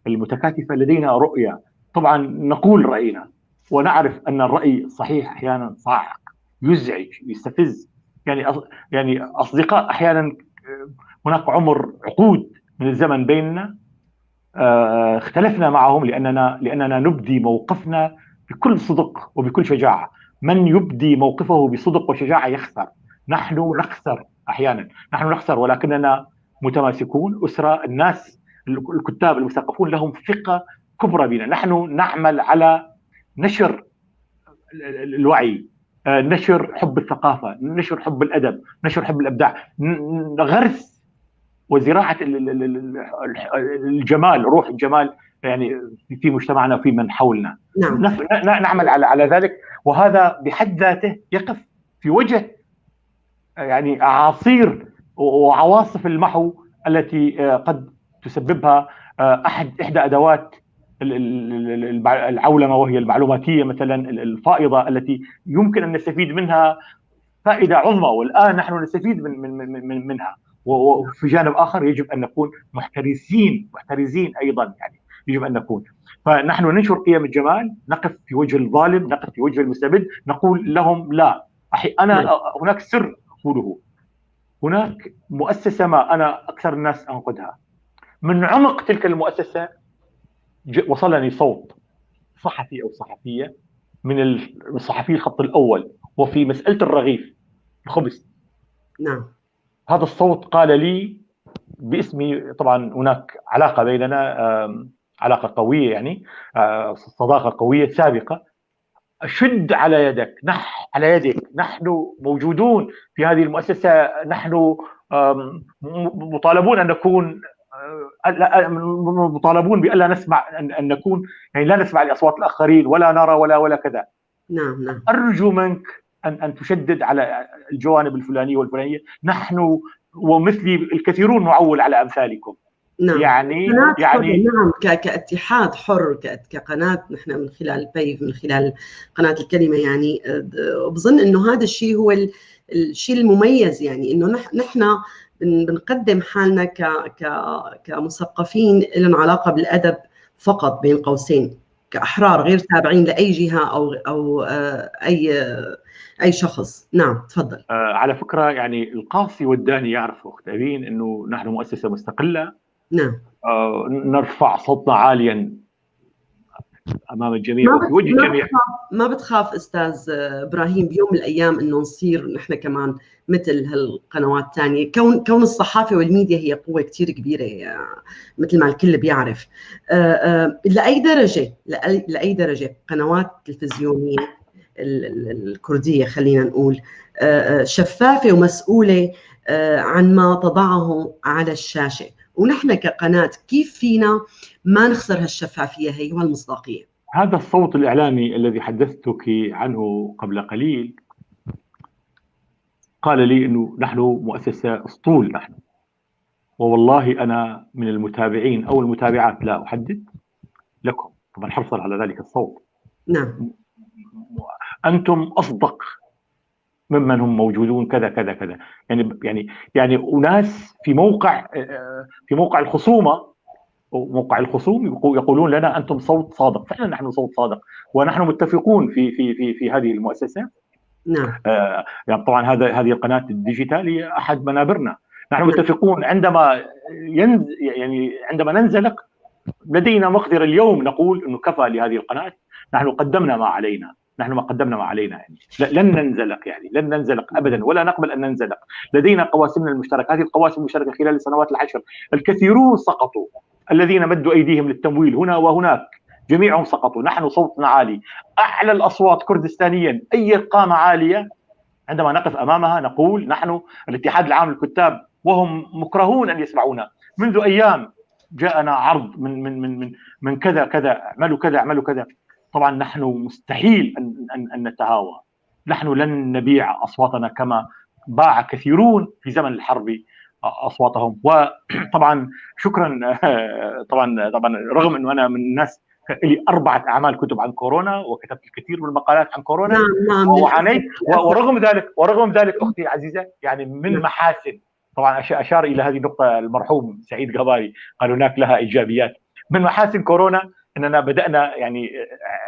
المتكاتفه، لدينا رؤية، طبعا نقول راينا ونعرف ان الراي الصحيح احيانا صاعق، يزعج، يستفز، يعني اصدقاء احيانا هناك عمر عقود من الزمن بيننا اختلفنا معهم لاننا نبدي موقفنا بكل صدق وبكل شجاعة. من يبدي موقفه بصدق وشجاعة يخسر. نحن نخسر احيانا، نحن نخسر ولكننا متماسكون. اسره الناس الكتاب المثقفون لهم ثقة كبرى بنا. نحن نعمل على نشر الوعي، نشر حب الثقافة، نشر حب الأدب، نشر حب الإبداع، غرس وزراعة الجمال، روح الجمال يعني في مجتمعنا وفي من حولنا. نعم. نعمل على ذلك، وهذا بحد ذاته يقف في وجه يعني أعاصير وعواصف المحو التي قد تسببها إحدى أدوات العولمة، وهي المعلوماتية مثلا الفائضة التي يمكن أن نستفيد منها فائدة عظمى، والآن نحن نستفيد من من من منها. وفي جانب آخر يجب أن نكون محترزين أيضا، يعني يجب أن نكون. فنحن ننشر قيم الجمال، نقف في وجه الظالم، نقف في وجه المستبد، نقول لهم لا. أنا هناك سر أقوله، هناك مؤسسة ما أنا أكثر الناس أنقدها، من عمق تلك المؤسسة وصلني صوت صحفي أو صحفية من الصحفي الخط الأول، وفي مسألة الرغيف الخبز. نعم. هذا الصوت قال لي باسمي، طبعا هناك علاقة بيننا، علاقة قوية، يعني صداقة قوية سابقة، أشد على يدك، على يدك، نحن موجودون في هذه المؤسسة، نحن مطالبون أن نكون، مطالبون بألا نسمع، أن نكون يعني لا نسمع لأصوات الآخرين ولا نرى ولا كذا. نعم نعم. أرجو منك أن تشدد على الجوانب الفلانية والفلانية، نحن ومثلي الكثيرون نعول على أمثالكم. نعم. يعني نعم، كاتحاد حر، كقناة نحن من خلال بيف، من خلال قناة الكلمة، يعني بظن إنه هذا الشيء هو الشيء المميز، يعني إنه نحن بنقدم حالنا كمثقفين لهم علاقة بالأدب فقط بين قوسين، كأحرار غير تابعين لأي جهة أو أي شخص. نعم تفضل. على فكرة يعني القاصي والداني يعرف أخت أبين إنه نحن مؤسسة مستقلة. نعم. نرفع صوتنا عاليا امام الجميع وفي وجه الجميع. ما بتخاف استاذ ابراهيم بيوم من الايام انه نصير نحن كمان مثل هالقنوات الثانية؟ كون الصحافة والميديا هي قوة كثير كبيرة مثل ما الكل بيعرف. لاي درجه، لاي درجه قنوات التلفزيونية الكردية خلينا نقول شفافة ومسؤولة عن ما تضعه على الشاشة، ونحن كقناة كيف فينا ما نخسر هالشفافية هي وهالمصداقية؟ هذا الصوت الإعلامي الذي حدثتك عنه قبل قليل قال لي أنه نحن مؤسسة أسطول نحن، ووالله أنا من المتابعين أو المتابعات لا أحدد لكم، طبعا حرصا على ذلك الصوت. نعم. أنتم أصدق ممن هم موجودون كذا كذا كذا، يعني يعني يعني أناس في موقع الخصومة، موقع الخصوم يقولون لنا أنتم صوت صادق. فعلا نحن صوت صادق، ونحن متفقون في في في في هذه المؤسسة. نعم. يعني طبعا هذه القناة ال digital هي احد منابرنا. نحن متفقون عندما عندما ننزلق لدينا مقدرة اليوم نقول انه كفى لهذه القناة، نحن قدمنا ما علينا، نحن ما قدمنا ما علينا، يعني لن ننزلق، يعني لن ننزلق ابدا ولا نقبل ان ننزلق. لدينا قواسمنا المشتركة، هذه القواسم المشتركة خلال السنوات العشر الكثيرون سقطوا، الذين مدوا ايديهم للتمويل هنا وهناك جميعهم سقطوا. نحن صوتنا عالي، اعلى الاصوات كردستانيا، اي قامه عالية عندما نقف امامها نقول نحن الاتحاد العام للكتاب، وهم مكرهون ان يسمعونا. منذ ايام جاءنا عرض من من من من من كذا كذا، اعملوا كذا اعملوا كذا. طبعا نحن مستحيل ان نتهاوى، نحن لن نبيع اصواتنا كما باع كثيرون في زمن الحرب اصواتهم. وطبعا شكرا، طبعا رغم انه انا من الناس لي 4 اعمال كتب عن كورونا وكتبت الكثير من المقالات عن كورونا. نعم. وعانيت، ورغم ذلك اختي العزيزة، يعني من محاسن، طبعا اشار الى هذه النقطة المرحوم سعيد قباري، قال هناك لها ايجابيات. من محاسن كورونا اننا بدانا يعني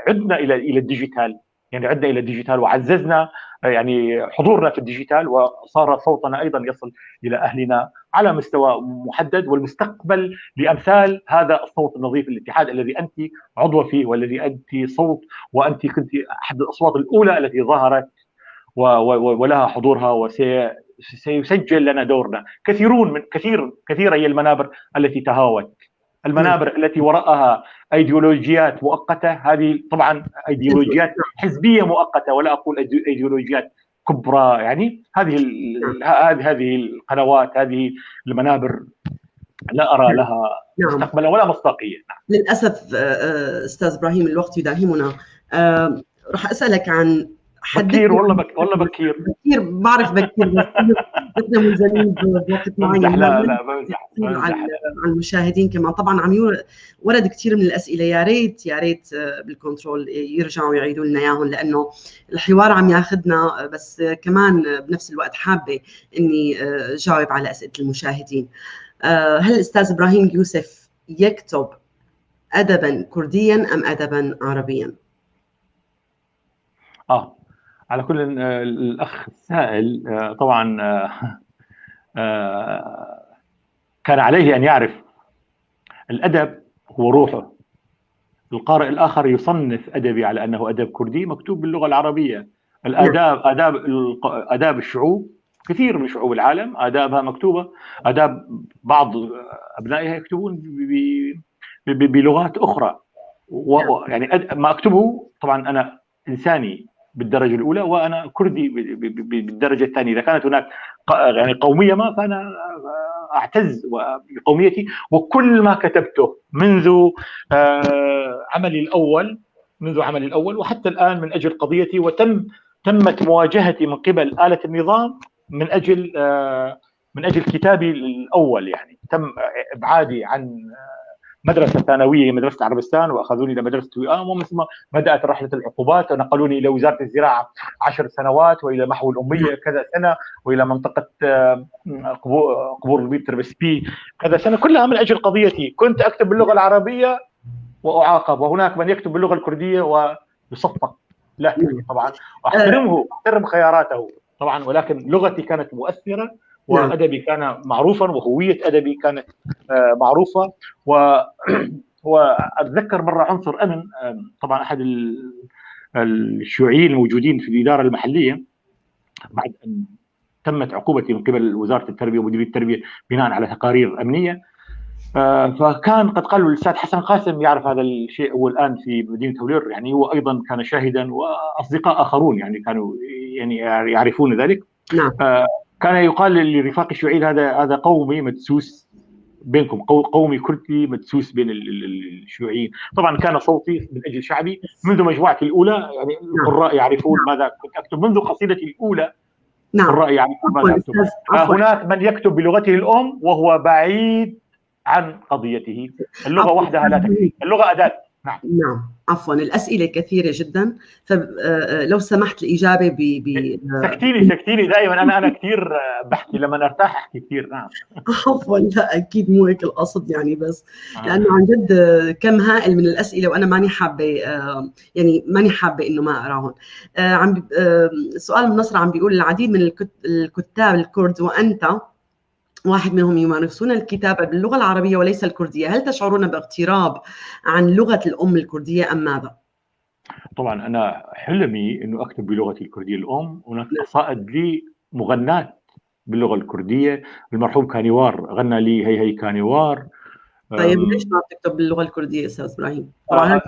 عدنا الى ال digital، يعني عدنا الى ال digital وعززنا يعني حضورنا في ال digital، وصار صوتنا ايضا يصل الى اهلنا على مستوى محدد. والمستقبل لامثال هذا الصوت النظيف، الاتحاد الذي انت عضوة فيه والذي انت صوت، وانت كنت احد الاصوات الاولى التي ظهرت ولها حضورها، وسيسجل لنا دورنا. كثيرون من كثيرة هي المنابر التي تهاوت، المنابر التي وراءها ايديولوجيات مؤقتة، هذه طبعا ايديولوجيات حزبية مؤقتة ولا اقول ايديولوجيات كبرى، يعني هذه القنوات، هذه المنابر لا ارى لها مستقبلا ولا مصداقية. للاسف استاذ ابراهيم الوقت يداهمنا. راح اسالك عن بكير، والله والله بكير، بعرف بكير، بس نحن ملزمين بوقت معين. لا بمزح على المشاهدين كمان. طبعا عم ورد كثير من الاسئلة، يا ريت يا ريت بالكنترول يرجعوا يعيدوا لنا اياهم، لانه الحوار عم ياخذنا، بس كمان بنفس الوقت حابة اني جاوب على اسئلة المشاهدين. هل الاستاذ ابراهيم يوسف يكتب ادبا كرديا ام ادبا عربيا؟ على كل الأخ السائل طبعا كان عليه أن يعرف الأدب هو روحه. القارئ الآخر يصنف أدبي على أنه أدب كردي مكتوب باللغة العربية. الآداب، آداب الشعوب، كثير من شعوب العالم آدابها مكتوبة، آداب بعض أبنائها يكتبون بلغات أخرى. يعني ما أكتبه طبعا أنا إنساني بالدرجة الأولى، وأنا كردي بالدرجة الثانية. إذا كانت هناك يعني قومية ما، فأنا أعتز بقوميتي، وكل ما كتبته منذ عملي الأول، وحتى الآن من أجل قضيتي، وتمت مواجهتي من قبل آلة النظام من أجل كتابي الأول. يعني تم إبعادي عن مدرسة ثانوية، مدرسة عربستان، وأخذوني إلى مدرسة وئام، ومن ثم بدأت رحلة العقوبات، ونقلوني إلى وزارة الزراعة 10 سنوات، وإلى محو الأمية كذا سنة، وإلى منطقة قبور البيت تربسبي كذا سنة، كلها من أجل قضيتي. كنت أكتب باللغة العربية وأعاقب، وهناك من يكتب باللغة الكردية ويصفق له طبعا، أحترمه، أحترم خياراته طبعا، ولكن لغتي كانت مؤثرة، وأدبي كان معروفا، وهوية أدبي كانت معروفة. وأتذكر مرة عنصر أمن، طبعا أحد الشيوعيين الموجودين في الإدارة المحلية، بعد أن تمت عقوبتي من قبل وزارة التربية ومديرية التربية بناء على تقارير أمنية، فكان قد قالوا الأستاذ حسن قاسم يعرف هذا الشيء، هو الآن في مدينة هولير، يعني هو أيضا كان شاهدا، وأصدقاء آخرون يعني كانوا يعني يعرفون ذلك. نعم. كان يقال لرفاق الشيوعيين هذا قومي مدسوس بينكم، قومي كردي مدسوس بين الشيوعيين. طبعا كان صوتي من اجل شعبي منذ مجموعتي الاولى، يعني القراء يعرفون ماذا كنت اكتب منذ قصيدتي الاولى. نعم. القراء يعرفون ماذا اكتب. هناك من يكتب بلغته الام وهو بعيد عن قضيته. اللغة وحدها لا تكفي، اللغة اداه. نعم. نعم، عفوا، الأسئلة كثيرة جدا، فلو سمحت الإجابة ب سكتيني دائما، أنا كثير بحكي لما أرتاح أحكي كثير. نعم. عفوا، لا أكيد مو هيك القصد يعني، بس لأنه عن جد كم هائل من الأسئلة وأنا ماني حابة، يعني ماني حابة إنه ما أقراهم. عم سؤال من نصر عم بيقول العديد من الكتاب الكرد وأنت واحد منهم يمارسون الكتابة باللغة العربية وليس الكردية، هل تشعرون باغتراب عن لغة الأم الكردية أم ماذا؟ طبعا أنا حلمي أنه أكتب بلغتي الكردية الأم. هناك قصائد لي مغنات باللغة الكردية، المرحوم كانيوار غنى لي هي هي كانيوار. طيب ليش ما بتكتب باللغة الكردية أستاذ إبراهيم؟ طبعا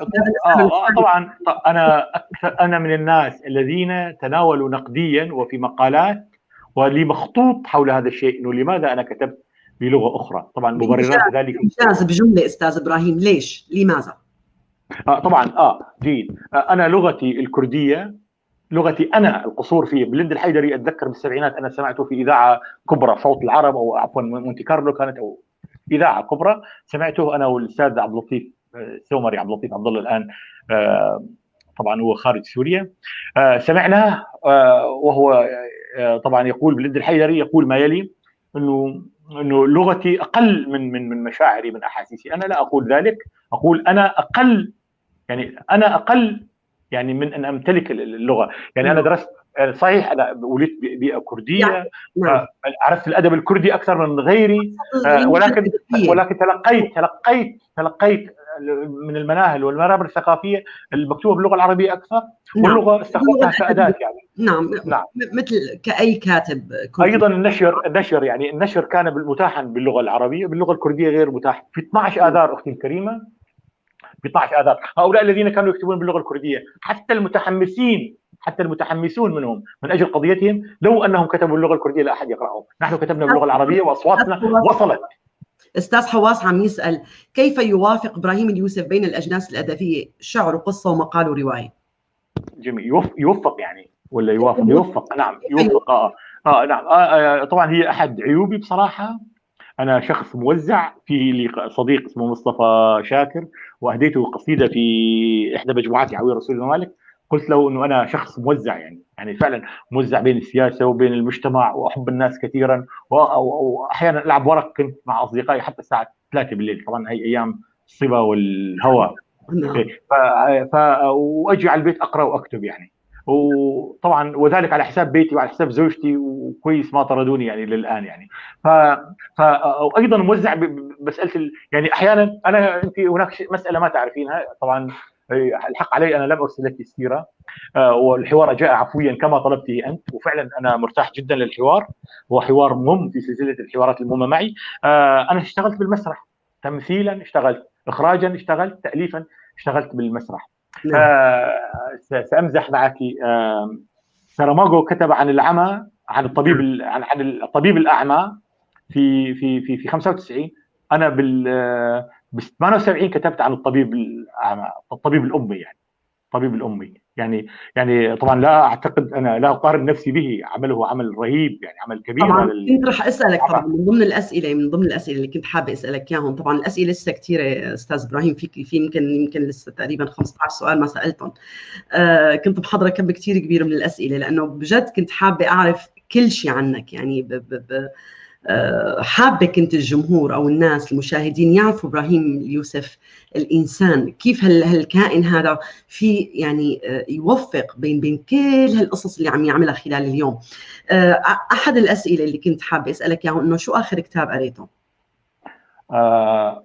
طبعا أنا من الناس الذين تناولوا نقديا وفي مقالات ولي مخطوط حول هذا الشيء، انه لماذا انا كتبت بلغه اخرى. طبعا مبررات ذلك. إنجاز بجملة استاذ ابراهيم، ليش؟ لماذا؟ طبعا جيد. انا لغتي الكردية، لغتي انا القصور فيه بلند الحيدري، اتذكر بالسبعينات انا سمعته في اذاعة كبرى، صوت العرب او عفوا مونتي كارلو كانت، او اذاعة كبرى، سمعته انا والاستاذ عبد اللطيف السومري، عبد اللطيف عبد الله الان طبعا هو خارج سوريا، سمعناه وهو طبعا يقول بلند الحيدري، يقول ما يلي، انه لغتي اقل من من من مشاعري، من احاسيسي. انا لا اقول ذلك، اقول انا اقل، يعني انا اقل يعني من ان امتلك اللغة. يعني انا درست، صحيح انا ولدت ببيئه كرديه، عرفت الادب الكردي اكثر من غيري، ولكن تلقيت من المناهل والمنابر الثقافية المكتوبة باللغة العربية اكثر. نعم. واللغة استخدمتها كاداة يعني. نعم. نعم، مثل كاي كاتب كردي. ايضا النشر يعني النشر كان متاحا باللغة العربية، باللغة الكردية غير متاح. في 12 اذار اختي الكريمة، في 12 اذار هؤلاء الذين كانوا يكتبون باللغة الكردية، حتى المتحمسون منهم من اجل قضيتهم، لو انهم كتبوا باللغة الكردية لا احد يقراهم. نحن كتبنا باللغة العربية واصواتنا وصلت. استاذ حواس عم يسأل كيف يوافق ابراهيم اليوسف بين الاجناس الادبية، شعر وقصة ومقال ورواية؟ جميل. يوفق يعني ولا يوافق؟ يوفق، نعم يوفق. نعم. طبعا هي احد عيوبي بصراحة، انا شخص موزع. في لي صديق اسمه مصطفى شاكر، واهديته قصيدة في احدى مجموعاتي عوير رسول الممالك، قلت له انه انا شخص موزع، يعني فعلا موزع بين السياسة وبين المجتمع، واحب الناس كثيرا، واحيانا العب ورق كنت مع اصدقائي حتى الساعة 3 بالليل، طبعا هي ايام الصبا والهواء. واجي على البيت اقرا واكتب يعني، وطبعا وذلك على حساب بيتي وعلى حساب زوجتي، وكويس ما طردوني يعني للان يعني. وايضا موزع بمسالة يعني احيانا انا، انت هناك مسالة ما تعرفينها طبعا، الحق علي انا لم ارسل لك السيرة، والحوار جاء عفويا كما طلبته انت، وفعلا انا مرتاح جدا للحوار، هو حوار مهم في سلسلة الحوارات المهمة معي. انا اشتغلت بالمسرح تمثيلا، اشتغلت اخراجا، اشتغلت تاليفا، اشتغلت بالمسرح. سامزح معك. ساراماغو كتب عن العمى، عن الطبيب، عن الطبيب الاعمى في في في في 95. انا بال 78 كتبت عن الطبيب الاعمى، الطبيب الامي يعني، الطبيب الامي يعني طبعا لا اعتقد، انا لا اقارن نفسي به، عمله عمل رهيب يعني، عمل كبير. طبعا كنت رح اسالك، طبعا من ضمن الاسئلة اللي كنت حابة اسالك اياهم، طبعا الاسئلة لسه كثيرة استاذ ابراهيم، في يمكن لسه تقريبا 15 سؤال ما سالتهم. كنت محضرة كم كثير كبير من الاسئلة، لانه بجد كنت حابة اعرف كل شيء عنك يعني. حابة كنت الجمهور أو الناس المشاهدين يعرفوا إبراهيم اليوسف الإنسان، كيف هالكائن هذا في يعني يوفق بين كل هالقصص اللي عم يعملها خلال اليوم. أحد الأسئلة اللي كنت حابة أسألك إياه، إنه شو آخر كتاب قريته؟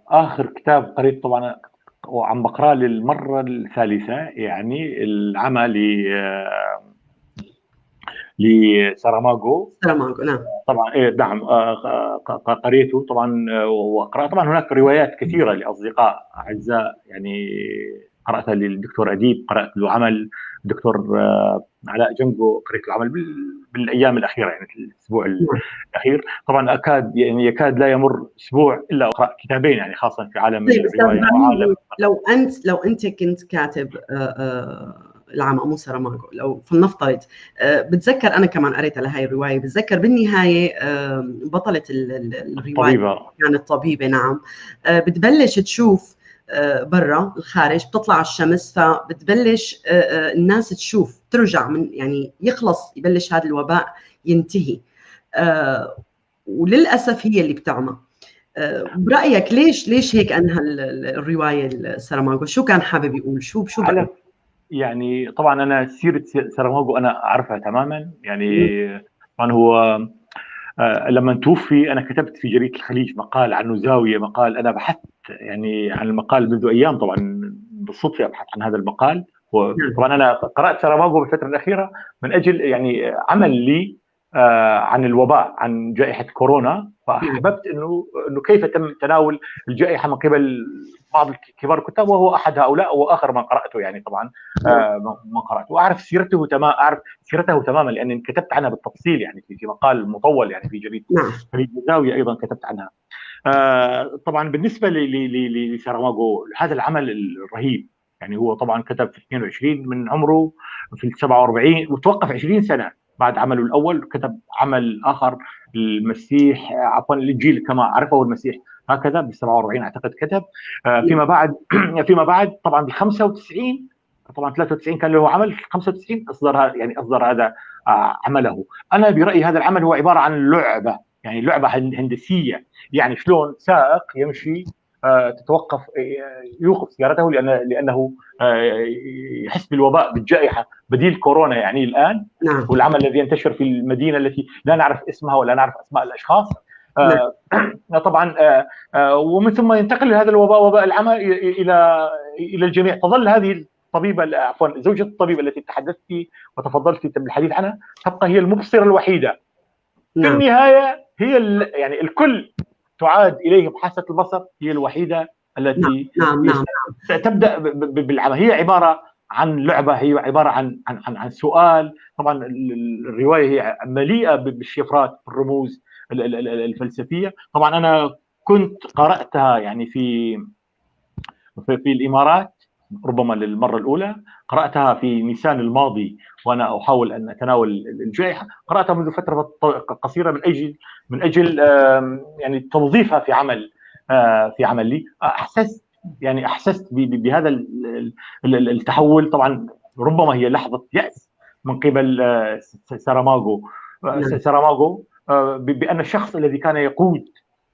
آخر كتاب قريته طبعا وعم بقراه للمرة الثالثة يعني، العمى لساراماغو. ساراماغو، نعم. طبعا إيه نعم، قريته طبعا، وقرأت طبعا هناك روايات كثيرة لاصدقاء اعزاء يعني، قراتها للدكتور اديب، قرات له عمل الدكتور علاء جنجو، قريت له عمل بالايام الاخيرة يعني الاسبوع الاخير. طبعا اكاد يعني يكاد لا يمر اسبوع الا اقرا كتابين يعني، خاصة في عالم الرواية وعالم. لو انت كنت كاتب العمى مو ساراماغو، لو فلنفترض، بتذكر انا كمان قريتها لهي الرواية، بتذكر بالنهاية بطلة الرواية كانت طبيبه، نعم، بتبلش تشوف برا الخارج، بتطلع الشمس فبتبلش الناس تشوف، ترجع من يعني يخلص يبلش هذا الوباء ينتهي، وللاسف هي اللي بتعمى. برايك ليش هيك انهى الرواية ساراماغو؟ شو كان حابب يقول؟ شو برأيك؟ يعني طبعا انا سيره ساراماغو انا اعرفها تماما، يعني طبعا هو لما توفي انا كتبت في جريدة الخليج مقال عنه، زاوية مقال، انا بحثت يعني عن المقال منذ ايام، طبعا بالصدفة ابحث عن هذا المقال. طبعا انا قرات ساراماغو بالفترة الاخيرة من اجل يعني عمل لي عن الوباء، عن جائحة كورونا، فاحببت انه كيف تم تناول الجائحة من قبل بعض كبار الكتاب، وهو احد هؤلاء واخر من قراته، يعني طبعا ما قراته، واعرف سيرته تمام، اعرف سيرته تماما لاني كتبت عنها بالتفصيل يعني في مقال مطول يعني في جريدة الزاوية ايضا كتبت عنها. طبعا بالنسبة لساراماغو هذا العمل الرهيب، يعني هو طبعا كتب في 22 من عمره، في 47، وتوقف 20 سنة بعد عمله الاول، كتب عمل اخر المسيح، عفوا الانجيل كما عرفه المسيح هكذا بال 47 اعتقد كتب. فيما بعد طبعا بال 95، طبعا 93 كان له عمل، 95 اصدر يعني اصدر هذا عمله. انا برايي هذا العمل هو عبارة عن لعبه، يعني لعبه هندسية، يعني شلون سائق يمشي تتوقف، يوقف سيارته لانه يحس بالوباء بالجائحه، بديل كورونا يعني الان. نعم. والعمل الذي ينتشر في المدينة التي لا نعرف اسمها ولا نعرف اسماء الاشخاص. نعم. طبعا ومن ثم ينتقل هذا الوباء، وباء العمى، الى الجميع. تظل هذه الطبيبة، عفوا زوجة الطبيب التي تحدثت وتفضلت بالحديث عنها، تبقى هي المبصره الوحيدة. نعم. في النهاية هي يعني الكل تعاد اليهم حاسه البصر، هي الوحيدة التي نعم. نعم. نعم. تبدا بالعمى. هي عبارة عن لعبه، هي عبارة عن عن عن, عن سؤال. طبعا الرواية هي مليئة بالشفرات، بالرموز الفلسفية. طبعا انا كنت قراتها يعني في في الامارات ربما للمرة الاولى، قراتها في نيسان الماضي وانا احاول ان اتناول الجائحة، قراتها منذ فترة قصيرة من اجل يعني توظيفها في عمل في عمل لي. احسست بهذا التحول. طبعا ربما هي لحظة ياس من قبل ساراماغو بان الشخص الذي كان يقود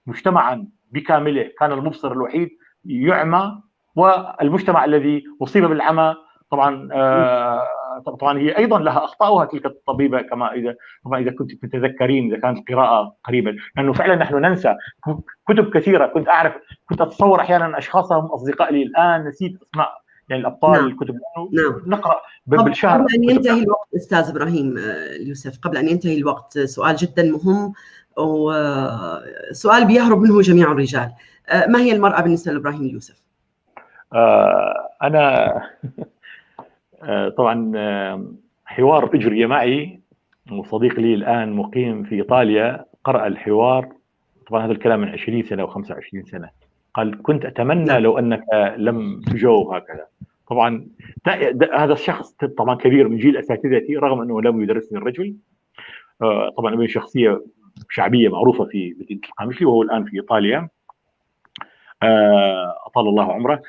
مجتمعا بكامله، كان المبصر الوحيد، يعمى، والمجتمع الذي اصيب بالعمى طبعا طبعا هي ايضا لها اخطاؤها تلك الطبيبة، كما اذا طبعا اذا كنت تتذكرين، اذا كانت القراءة قريبا، لانه فعلا نحن ننسى كتب كثيرة. كنت اعرف، كنت اتصور احيانا اشخاصهم اصدقاء لي، الان نسيت اسماء يعني الابطال. نعم. الكتب. نعم. نقرا بالشهر. قبل ان ينتهي الوقت استاذ ابراهيم اليوسف، قبل ان ينتهي الوقت سؤال جدا مهم وسؤال بيهرب منه جميع الرجال، ما هي المراة بالنسبة لابراهيم اليوسف؟ انا طبعا حوار اجري معي وصديق لي الان مقيم في ايطاليا، قرأ الحوار، طبعا هذا الكلام من 20 سنة و25 سنة، قال كنت اتمنى لو انك لم تجاوب هكذا. طبعا هذا الشخص طبعا كبير من جيل اساتذتي، رغم انه لم يدرسني الرجل، طبعا ابن شخصية شعبية معروفة في مدينة القامشلي، وهو الان في ايطاليا، اطال الله عمره.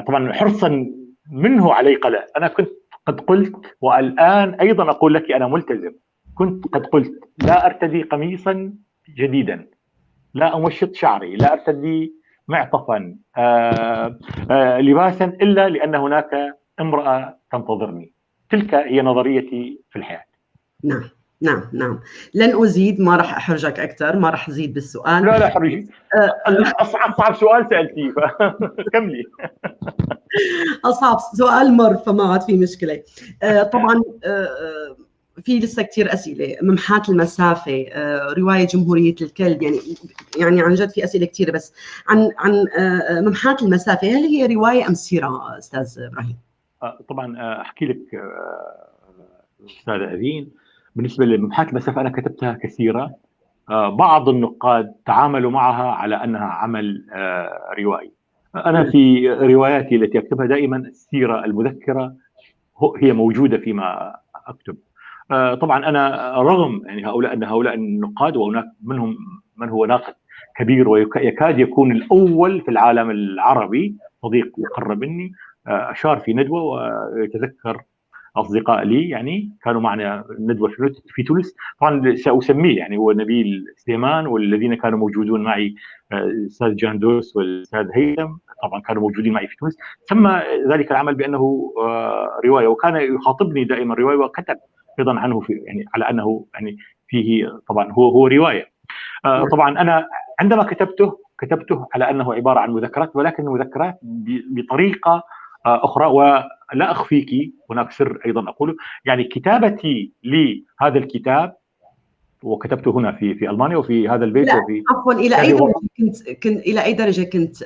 طبعا حرصا منه علي قلق، انا كنت قد قلت والان ايضا اقول لك انا ملتزم، كنت قد قلت لا ارتدي قميصا جديدا، لا امشط شعري، لا ارتدي معطفا، لباسا، الا لان هناك امراة تنتظرني. تلك هي نظريتي في الحياة. نعم نعم نعم، لن أزيد، ما راح أحرجك أكثر، ما راح أزيد بالسؤال. لا لا حرجي، أصعب سؤال سألتيه، كملي. أصعب سؤال مر، فما عاد في مشكلة. طبعا في لسه كثير أسئلة، ممحاة المسافة، رواية جمهورية الكلب، يعني عن جد في أسئلة كثيرة، بس عن ممحاة المسافة، هل هي رواية أم سيرة أستاذ إبراهيم؟ طبعا أحكي لك أستاذة أذين، بالنسبة لممحاة المسافة أنا كتبتها كثيرة، بعض النقاد تعاملوا معها على أنها عمل روائي. أنا في رواياتي التي أكتبها دائما السيرة المذكرة هي موجودة فيما أكتب. طبعا أنا رغم يعني هؤلاء النقاد، وهناك منهم من هو ناقد كبير ويكاد يكون الأول في العالم العربي، صديق مقرب مني أشار في ندوة، ويتذكر أصدقاء لي يعني كانوا معنا ندوة في تونس، طبعا سأسميه يعني هو نبيل سليمان، والذين كانوا موجودون معي الأستاذ جان دوس والأستاذ هيثم، طبعا كانوا موجودين معي في تونس. سمى ذلك العمل بأنه رواية، وكان يخاطبني دائما رواية، وكتب أيضا عنه في يعني على أنه يعني فيه طبعا هو رواية. طبعا أنا عندما كتبته على أنه عبارة عن مذكرات، ولكن مذكرات بطريقة أخرى. ولا أخفيك هناك سر أيضا أقوله، يعني كتابتي لهذا الكتاب وكتبته هنا في ألمانيا وفي هذا البيت. لا وفي عفوا، إلى أي درجة كنت إلى أي درجة كنت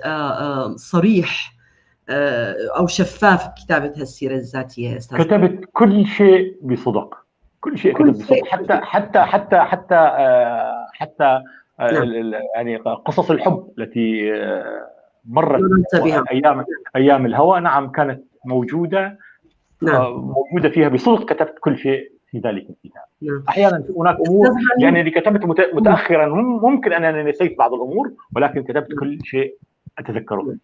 صريح أو شفاف بكتابة هالسيرة الذاتية؟ كتبت كل شيء بصدق، كل شيء كتبت بصدق، حتى حتى حتى حتى حتى يعني قصص الحب التي مرت ايام الهوى، نعم كانت موجودة. نعم. موجودة فيها بصدق، كتبت كل شيء في ذلك الكتاب. نعم. احيانا هناك امور يعني اللي كتبت متاخرا ممكن انني نسيت بعض الامور، ولكن كتبت كل شيء اتذكره.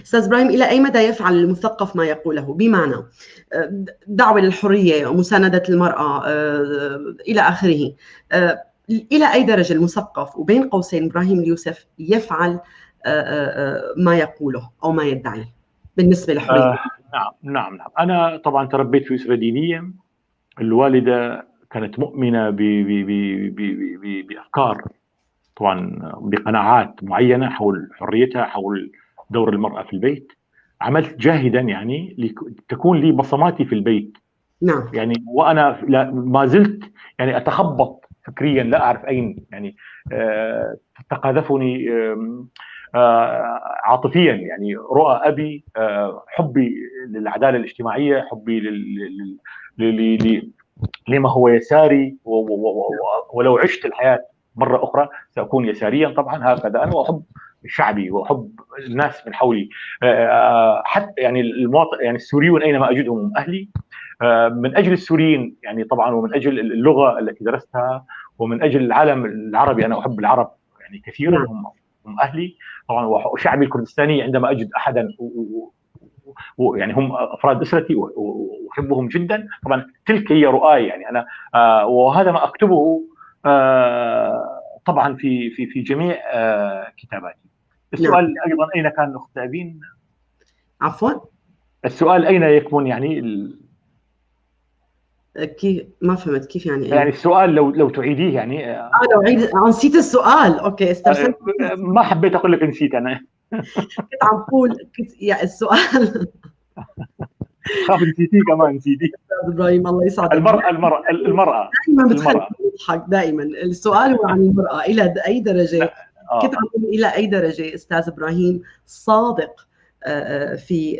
استاذ ابراهيم، الى اي مدى يفعل المثقف ما يقوله؟ بمعنى دعوه للحرية ومسانده المراة الى اخره، الى اي درجه المثقف وبين قوسين ابراهيم اليوسف يفعل ما يقوله او ما يدعيه بالنسبة لحريته؟ نعم نعم نعم، انا طبعا تربيت في اسره دينية، الوالدة كانت مؤمنة ب ب ب ب بافكار، طبعا بقناعات معينة حول حريتها، حول دور المراة في البيت. عملت جاهدا يعني لتكون لي بصماتي في البيت. نعم. يعني وانا ما زلت يعني اتخبط فكريا، لا اعرف اين يعني تقاذفني عاطفيا، يعني رؤى ابي، حبي للعدالة الاجتماعية، حبي لما هو يساري، ولو عشت الحياة مرة اخرى ساكون يساريا طبعا، هكذا انا، واحب شعبي واحب الناس من حولي، حتى يعني المواطن يعني السوريون اينما اجدهم هم اهلي. من اجل السوريين يعني طبعا، ومن اجل اللغة التي درستها، ومن اجل العالم العربي، انا احب العرب يعني كثيرا، هم اهلي طبعا، وشعبي الكردستاني عندما اجد احدا يعني هم افراد اسرتي واحبهم جدا. طبعا تلك هي رؤاي يعني انا، وهذا ما اكتبه طبعا في في في جميع كتاباتي. السؤال نعم. ايضا اين كان اخت ابين؟ عفوا، السؤال اين يكمن يعني كيف؟ ما فهمت كيف يعني يعني السؤال لو تعيديه يعني. لو عيد، نسيت السؤال. okay استرسلت، ما حبيت اقول لك نسيت انا. كنت عم بقول كنت يعني السؤال خاف نسيتيه كمان، نسيتيه. استاذ ابراهيم الله يسعدك. المرأة المرأة المرأة دائما بتخليني اضحك دائما. السؤال هو عن المرأة الى اي درجة كنت عم بقول الى اي درجة استاذ ابراهيم صادق في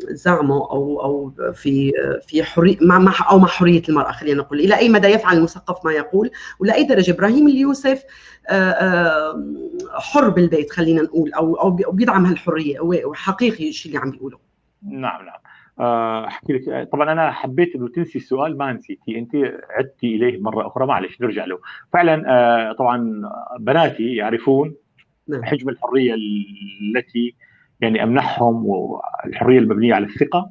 زعمه او في حرية مع او مع حرية المراة، خلينا نقول الى اي مدى يفعل المثقف ما يقول، والى اي درجه ابراهيم اليوسف حر بالبيت، خلينا نقول، او بيدعم هالحريه وحقيقي الشيء اللي عم بيقوله. نعم نعم، احكي لك طبعا انا حبيت انه تنسي السؤال، ما نسيتي، انت عدتي اليه مرة اخرى، معلش نرجع له. فعلا طبعا بناتي يعرفون حجم الحرية التي يعني امنحهم، والحرية المبنية على الثقة.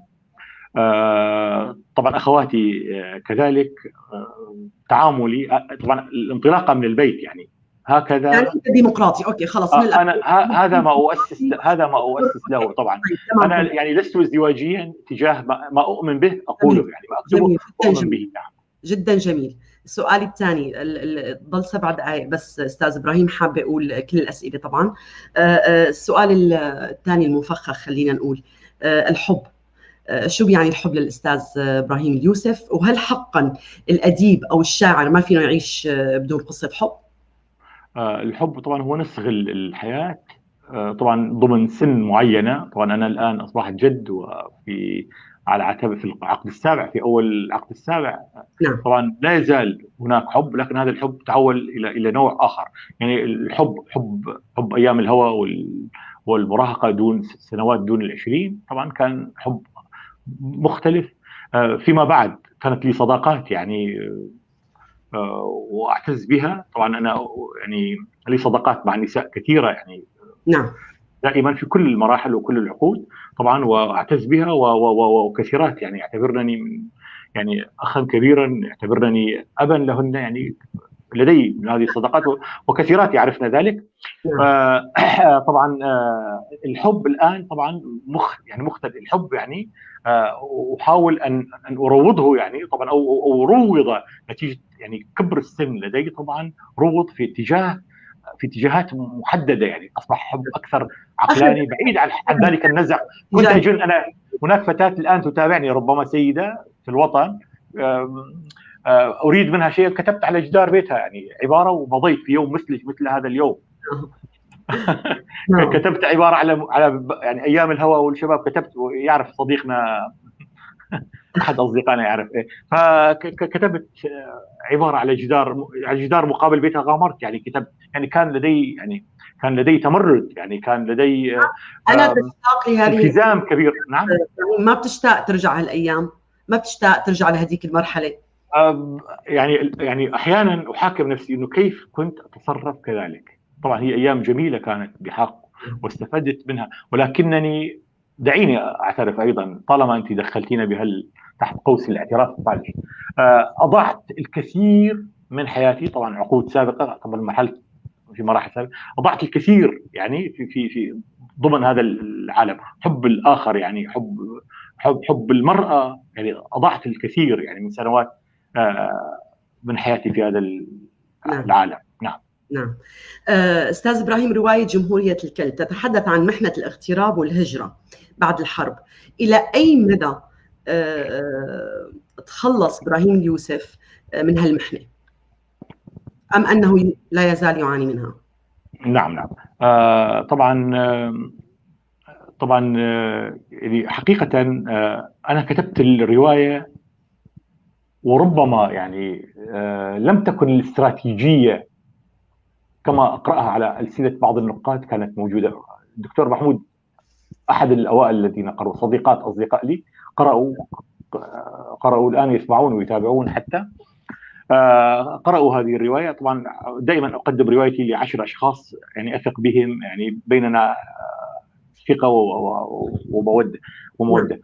طبعا اخواتي كذلك، تعاملي طبعا الانطلاقة من البيت يعني هكذا. يعني انت ديمقراطي، okay خلص. انا هذا ما اؤسس، هذا ما اؤسس له طبعا. انا يعني لست ازدواجيا تجاه ما اؤمن به اقوله، يعني ما اكتبه اؤمن به. نعم. جدا جميل. السؤال الثاني، ضل 7 دقائق بس استاذ ابراهيم، حابة اقول كل الاسئلة طبعا. السؤال الثاني المفخخ خلينا نقول، الحب، شو بيعني الحب للاستاذ ابراهيم اليوسف؟ وهل حقا الاديب او الشاعر ما فينا يعيش بدون قصة حب؟ الحب طبعا هو نسغ الحياة، طبعا ضمن سن معينة. طبعا انا الان اصبحت جد، وفي على عتبة في العقد السابع، في اول العقد السابع. نعم. طبعا لا يزال هناك حب، لكن هذا الحب تحول الى نوع اخر. يعني الحب حب ايام الهوى والمراهقه، دون سنوات دون 20، طبعا كان حب مختلف. فيما بعد كانت لي صداقات يعني واعتز بها. طبعا انا يعني لي صداقات مع نساء كثيرة يعني. نعم. دائما في كل المراحل وكل العقود طبعا، واعتز بها، وكثيرات يعني يعتبرنني من يعني اخا كبيرا، يعتبرنني ابا لهن، يعني لدي من هذه الصداقات وكثيرات يعرفن ذلك. طبعا الحب الان طبعا يعني مختلف الحب، يعني احاول ان اروضه يعني طبعا، او روض نتيجة يعني كبر السن لدي، طبعا روض في اتجاهات محددة، يعني اصبح حب اكثر عقلاني بعيد عن ذلك النزع. كنت اجن انا هناك فتاة الان تتابعني، ربما سيده في الوطن، اريد منها شيء، كتبت على جدار بيتها يعني عبارة، ومضيت في يوم مثل هذا اليوم. كتبت عبارة على يعني ايام الهوى والشباب، كتبت، يعرف صديقنا احد اصدقائنا يعرف إيه، فكتبت عبارة على جدار مقابل بيتها، غامرت يعني، كتبت يعني، كان لدي تمرد، يعني كان لدي انا تشتاق لهذه التزام كبير. نعم، ما بتشتاق ترجع هالايام؟ ما بتشتاق ترجع لهذيك المرحلة؟ يعني احيانا احاكم نفسي انه كيف كنت اتصرف كذلك. طبعا هي ايام جميلة كانت بحق واستفدت منها، ولكنني دعيني اعترف ايضا، طالما انت دخلتينا بهال تحت قوس الاعتراف، اضعت الكثير من حياتي طبعا، عقود سابقه، طبعا مرحلة في مراحل سابقه اضعت الكثير يعني في في في ضمن هذا العالم، حب الاخر يعني، حب المراة، يعني اضعت الكثير يعني من سنوات من حياتي في هذا العالم. نعم. نعم. أستاذ إبراهيم، رواية جمهورية الكلب تتحدث عن محنة الاغتراب والهجرة بعد الحرب، إلى أي مدى تخلص إبراهيم اليوسف من هالمحنة، أم أنه لا يزال يعاني منها؟ نعم نعم. طبعا يعني حقيقة أنا كتبت الرواية، وربما يعني لم تكن الاستراتيجية كما أقرأها على ألسنة بعض النقاد كانت موجودة. الدكتور محمود أحد الأوائل الذين قرأوا، صديقات أصدقاء لي قرأوا الآن يسمعون ويتابعون حتى، قرأوا هذه الرواية. طبعا دائما أقدم روايتي ل10 أشخاص يعني أثق بهم، يعني بيننا ثقة ومودة.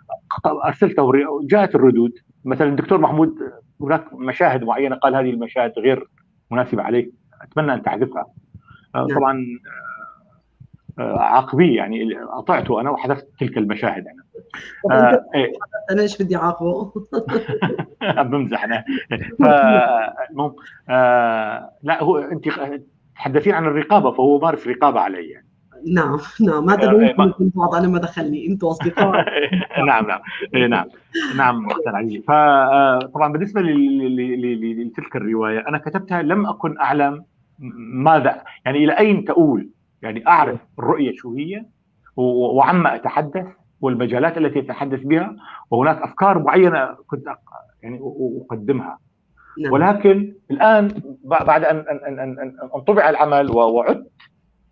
أرسلته، جاءت الردود. مثلا الدكتور محمود هناك مشاهد معينة قال هذه المشاهد غير مناسبة عليك، أتمنى أن تحذفها. طبعا عاقبي يعني، أطعته أنا وحذفت تلك المشاهد. أنا أنا إيش بدي عاقبة؟ بمزح أنا. فالمهم لا، هو أنت تحدثين عن الرقابة، فهو مارس رقابة علي يعني. نعم نعم، ما تدرون بعض، أنا ما دخلني، أنتم أصدقاء. نعم نعم نعم نعم أختي العزيزة. فطبعا بالنسبة لتلك الرواية أنا كتبتها لم أكن أعلم ماذا يعني، إلى أين تؤول، يعني أعرف الرؤية شو هي وعما أتحدث والمجالات التي أتحدث بها، وهناك أفكار معينة كنت يعني أقدمها. نعم. ولكن الآن بعد أن أن أن أن طبع العمل وعدت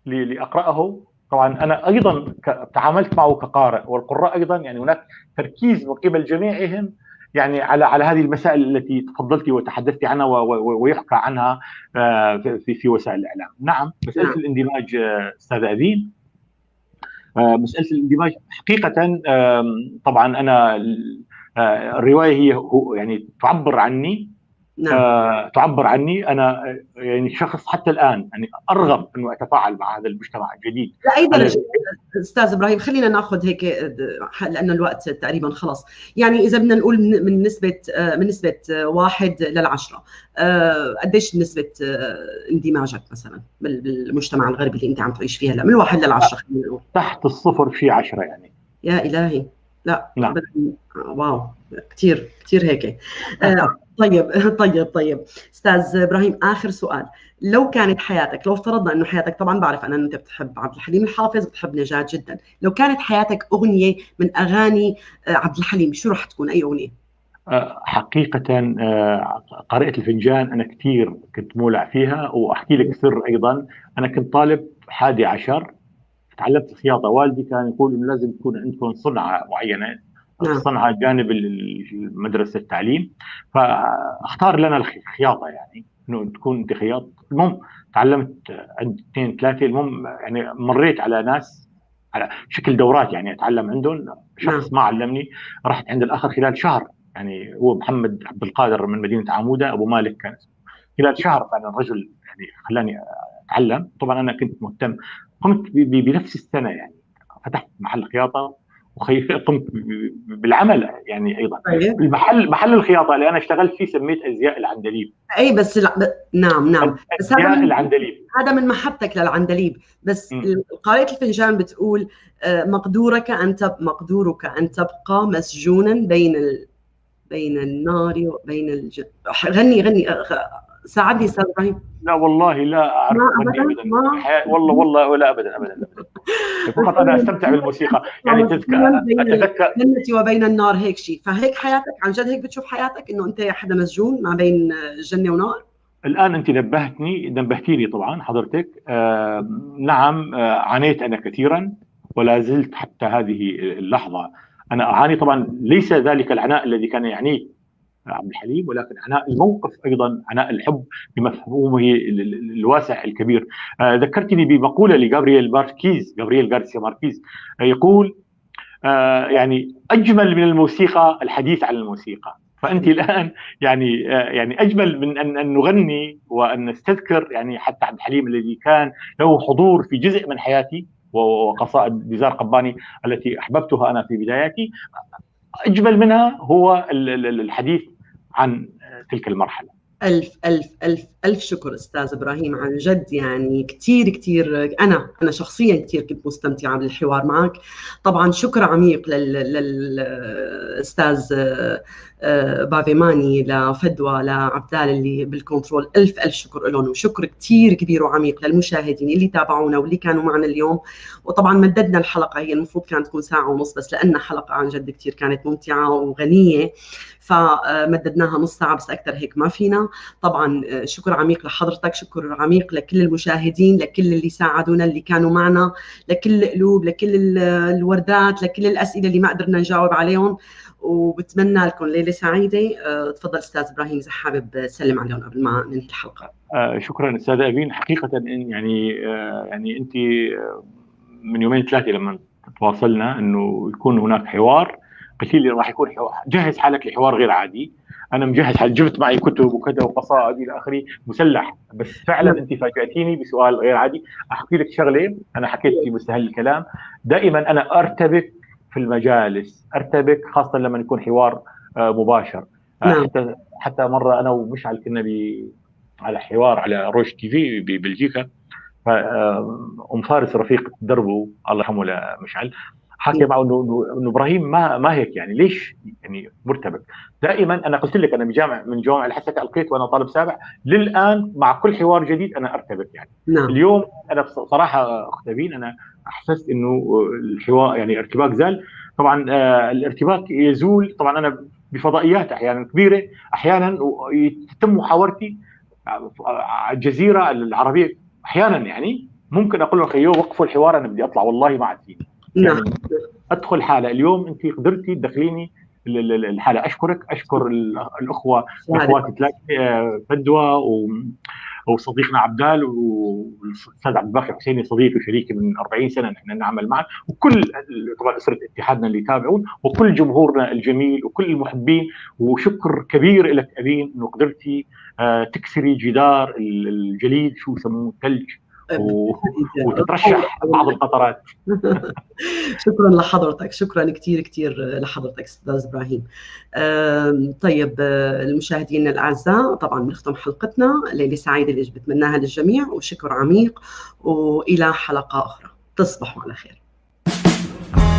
لأقرأه، طبعا أنا أيضا تعاملت معه كقارئ، والقراء أيضا يعني هناك تركيز من قبل جميعهم يعني على هذه المسائل التي تفضلتي وتحدثتي عنها ويحكى عنها في وسائل الإعلام. نعم، مسألة الاندماج أستاذ أذين، مسألة الاندماج حقيقة طبعا أنا الرواية هي يعني تعبر عني. نعم. تعبر عني أنا يعني شخص حتى الآن يعني أرغب أنه أتفاعل مع هذا المجتمع الجديد. لأي درجة أستاذ إبراهيم؟ خلينا نأخذ هيك لأنه الوقت تقريبا خلص، يعني إذا بدنا نقول من نسبة 1 ل10، قديش نسبة اندماجك مثلا بالمجتمع الغربي اللي أنت عم تعيش فيها؟ لا، من 1 ل10 خلينا نقول. تحت الصفر في 10 يعني. يا إلهي، لا. نعم. واو، كثير كثير هيك. طيب طيب استاذ ابراهيم، اخر سؤال، لو كانت حياتك، لو افترضنا انه حياتك، طبعا بعرف انا انت بتحب عبد الحليم الحافظ، بتحب نجاة جدا، لو كانت حياتك اغنية من اغاني عبد الحليم، شو رح تكون؟ اي اغنية؟ حقيقة قارئة الفنجان انا كثير كنت مولع فيها، واحكي لك سر ايضا، انا كنت طالب 11 تعلمت الخياطة، والدي كان يقول انه لازم يكون عندكم صنعه معينة. نعم. صنعة جانب المدرسة التعليم، فاختار لنا الخياطة، يعني انه تكون انت خياط. المهم تعلمت عند 2 3، المهم يعني مريت على ناس على شكل دورات، يعني اتعلم عندهم. شخص ما علمني، رحت عند الاخر خلال شهر، يعني هو محمد عبد القادر من مدينة عموده، ابو مالك كان اسمه. خلال شهر فعلا الرجل يعني خلاني اتعلم. طبعا انا كنت مهتم، قمت بنفس السنة يعني فتحت محل خياطة وقمت بالعمل يعني ايضا. طيب. المحل، محل الخياطة اللي انا اشتغلت فيه سميت ازياء العندليب. اي بس نعم نعم، بس هذا من العندليب، هذا من محبتك للعندليب. بس قارئة الفنجان بتقول مقدورك ان مقدورك ان تبقى مسجونا بين النار وبين غني غني، ساعدني استاذ ابراهيم. لا والله لا اعرف اغني ابدا، والله والله ولا ابدا ابدا ابدا. فقط انا استمتع بالموسيقى يعني. اتذكر الجنة وبين النار، هيك شيء. فهيك حياتك عن جد، هيك بتشوف حياتك انه انت حدا مسجون ما بين الجنة ونار؟ الان انت نبهتيني طبعا حضرتك. نعم، عانيت انا كثيرا ولا زلت حتى هذه اللحظة انا اعاني. طبعا ليس ذلك العناء الذي كان يعنيه عبد الحليم، ولكن عناء الموقف ايضا، عناء الحب بمفهومه الواسع الكبير. ذكرتني بمقولة لجابرييل ماركيز، جابرييل غارسيا ماركيز، يقول يعني اجمل من الموسيقى الحديث عن الموسيقى. فانت الان يعني اجمل من ان نغني وان نستذكر يعني حتى عبد الحليم الذي كان له حضور في جزء من حياتي، وقصائد نزار قباني التي احببتها انا في بداياتي، اجمل منها هو الحديث عن تلك المرحلة. ألف ألف ألف ألف شكر أستاذ إبراهيم، عن جد يعني كثير كثير أنا شخصيا كثير كنت مستمتعة بالحوار معك. طبعا شكر عميق للأستاذ بافيماني، لفدوى، لعبدال اللي بالكنترول، ألف ألف شكر لهم، وشكر كثير كبير وعميق للمشاهدين اللي تابعونا واللي كانوا معنا اليوم. وطبعا مددنا الحلقة، هي المفروض كانت تكون ساعة ونص، بس لأن حلقة عن جد كثير كانت ممتعة وغنية فمددناها نص ساعة بس، أكثر هيك ما فينا. طبعا شكر عميق لحضرتك، شكر عميق لكل المشاهدين، لكل اللي ساعدونا، اللي كانوا معنا، لكل القلوب، لكل الوردات، لكل الأسئلة اللي ما قدرنا نجاوب عليهم، وبتمنى لكم ليلة سعيدة. تفضل أستاذ إبراهيم إذا حابب تسلم عليهم قبل ما ننهي الحلقة. شكرا أستاذة أبين. حقيقة يعني أنت من يومين ثلاثة لما تواصلنا أنه يكون هناك حوار، قلت لي راح يكون حوار، جهز حالك لحوار غير عادي. انا مجهز حالي، جبت معي كتب وكذا وقصائد الى اخره، مسلح. بس فعلا انت فاجاتيني بسؤال غير عادي. احكي لك شغله، انا حكيت في مستهل الكلام، دائما انا ارتبك في المجالس، ارتبك خاصة لما يكون حوار مباشر. حتى مرة انا ومشعل كنا على حوار على روش تي في ببلجيكا، فام فارس رفيق دربه الله يرحمه لمشعل، حكي معه انه ابراهيم ما هيك، يعني ليش يعني مرتبك دائما. انا قلت لك انا بجامع من جامع الحسكه القيت وانا طالب سابع، للان مع كل حوار جديد انا ارتبك يعني. نعم. اليوم انا بصراحة اخت أبين انا احسست انه الحوار يعني ارتباك زال. طبعا الارتباك يزول طبعا انا بفضائيات احيانا كبيرة، احيانا يتم محاورتي على الجزيرة العربية، احيانا يعني ممكن اقول لهم خيو وقفوا الحوار انا بدي اطلع والله ما عاد فيني. نعم. يعني ادخل حاله. اليوم انت قدرتي تدخليني الحالة، اشكرك، اشكر الاخوة الاخوات فدوى وصديقنا عبدال والاستاذ عبد الباقي حسيني صديقي وشريكي من 40 سنة نحن نعمل معا، وكل طبعا اسره اتحادنا اللي يتابعون، وكل جمهورنا الجميل وكل المحبين. وشكر كبير لك أبين انه قدرتي تكسري جدار الجليد، شو يسموه، ثلج، وتترشح بعض القطرات. شكرا لحضرتك، شكرا كثير كثير لحضرتك استاذ ابراهيم. طيب المشاهدين الاعزاء، طبعا بنختم حلقتنا، ليلة سعيدة اللي بتمناها للجميع، وشكر عميق، والى حلقة اخرى، تصبحوا على خير.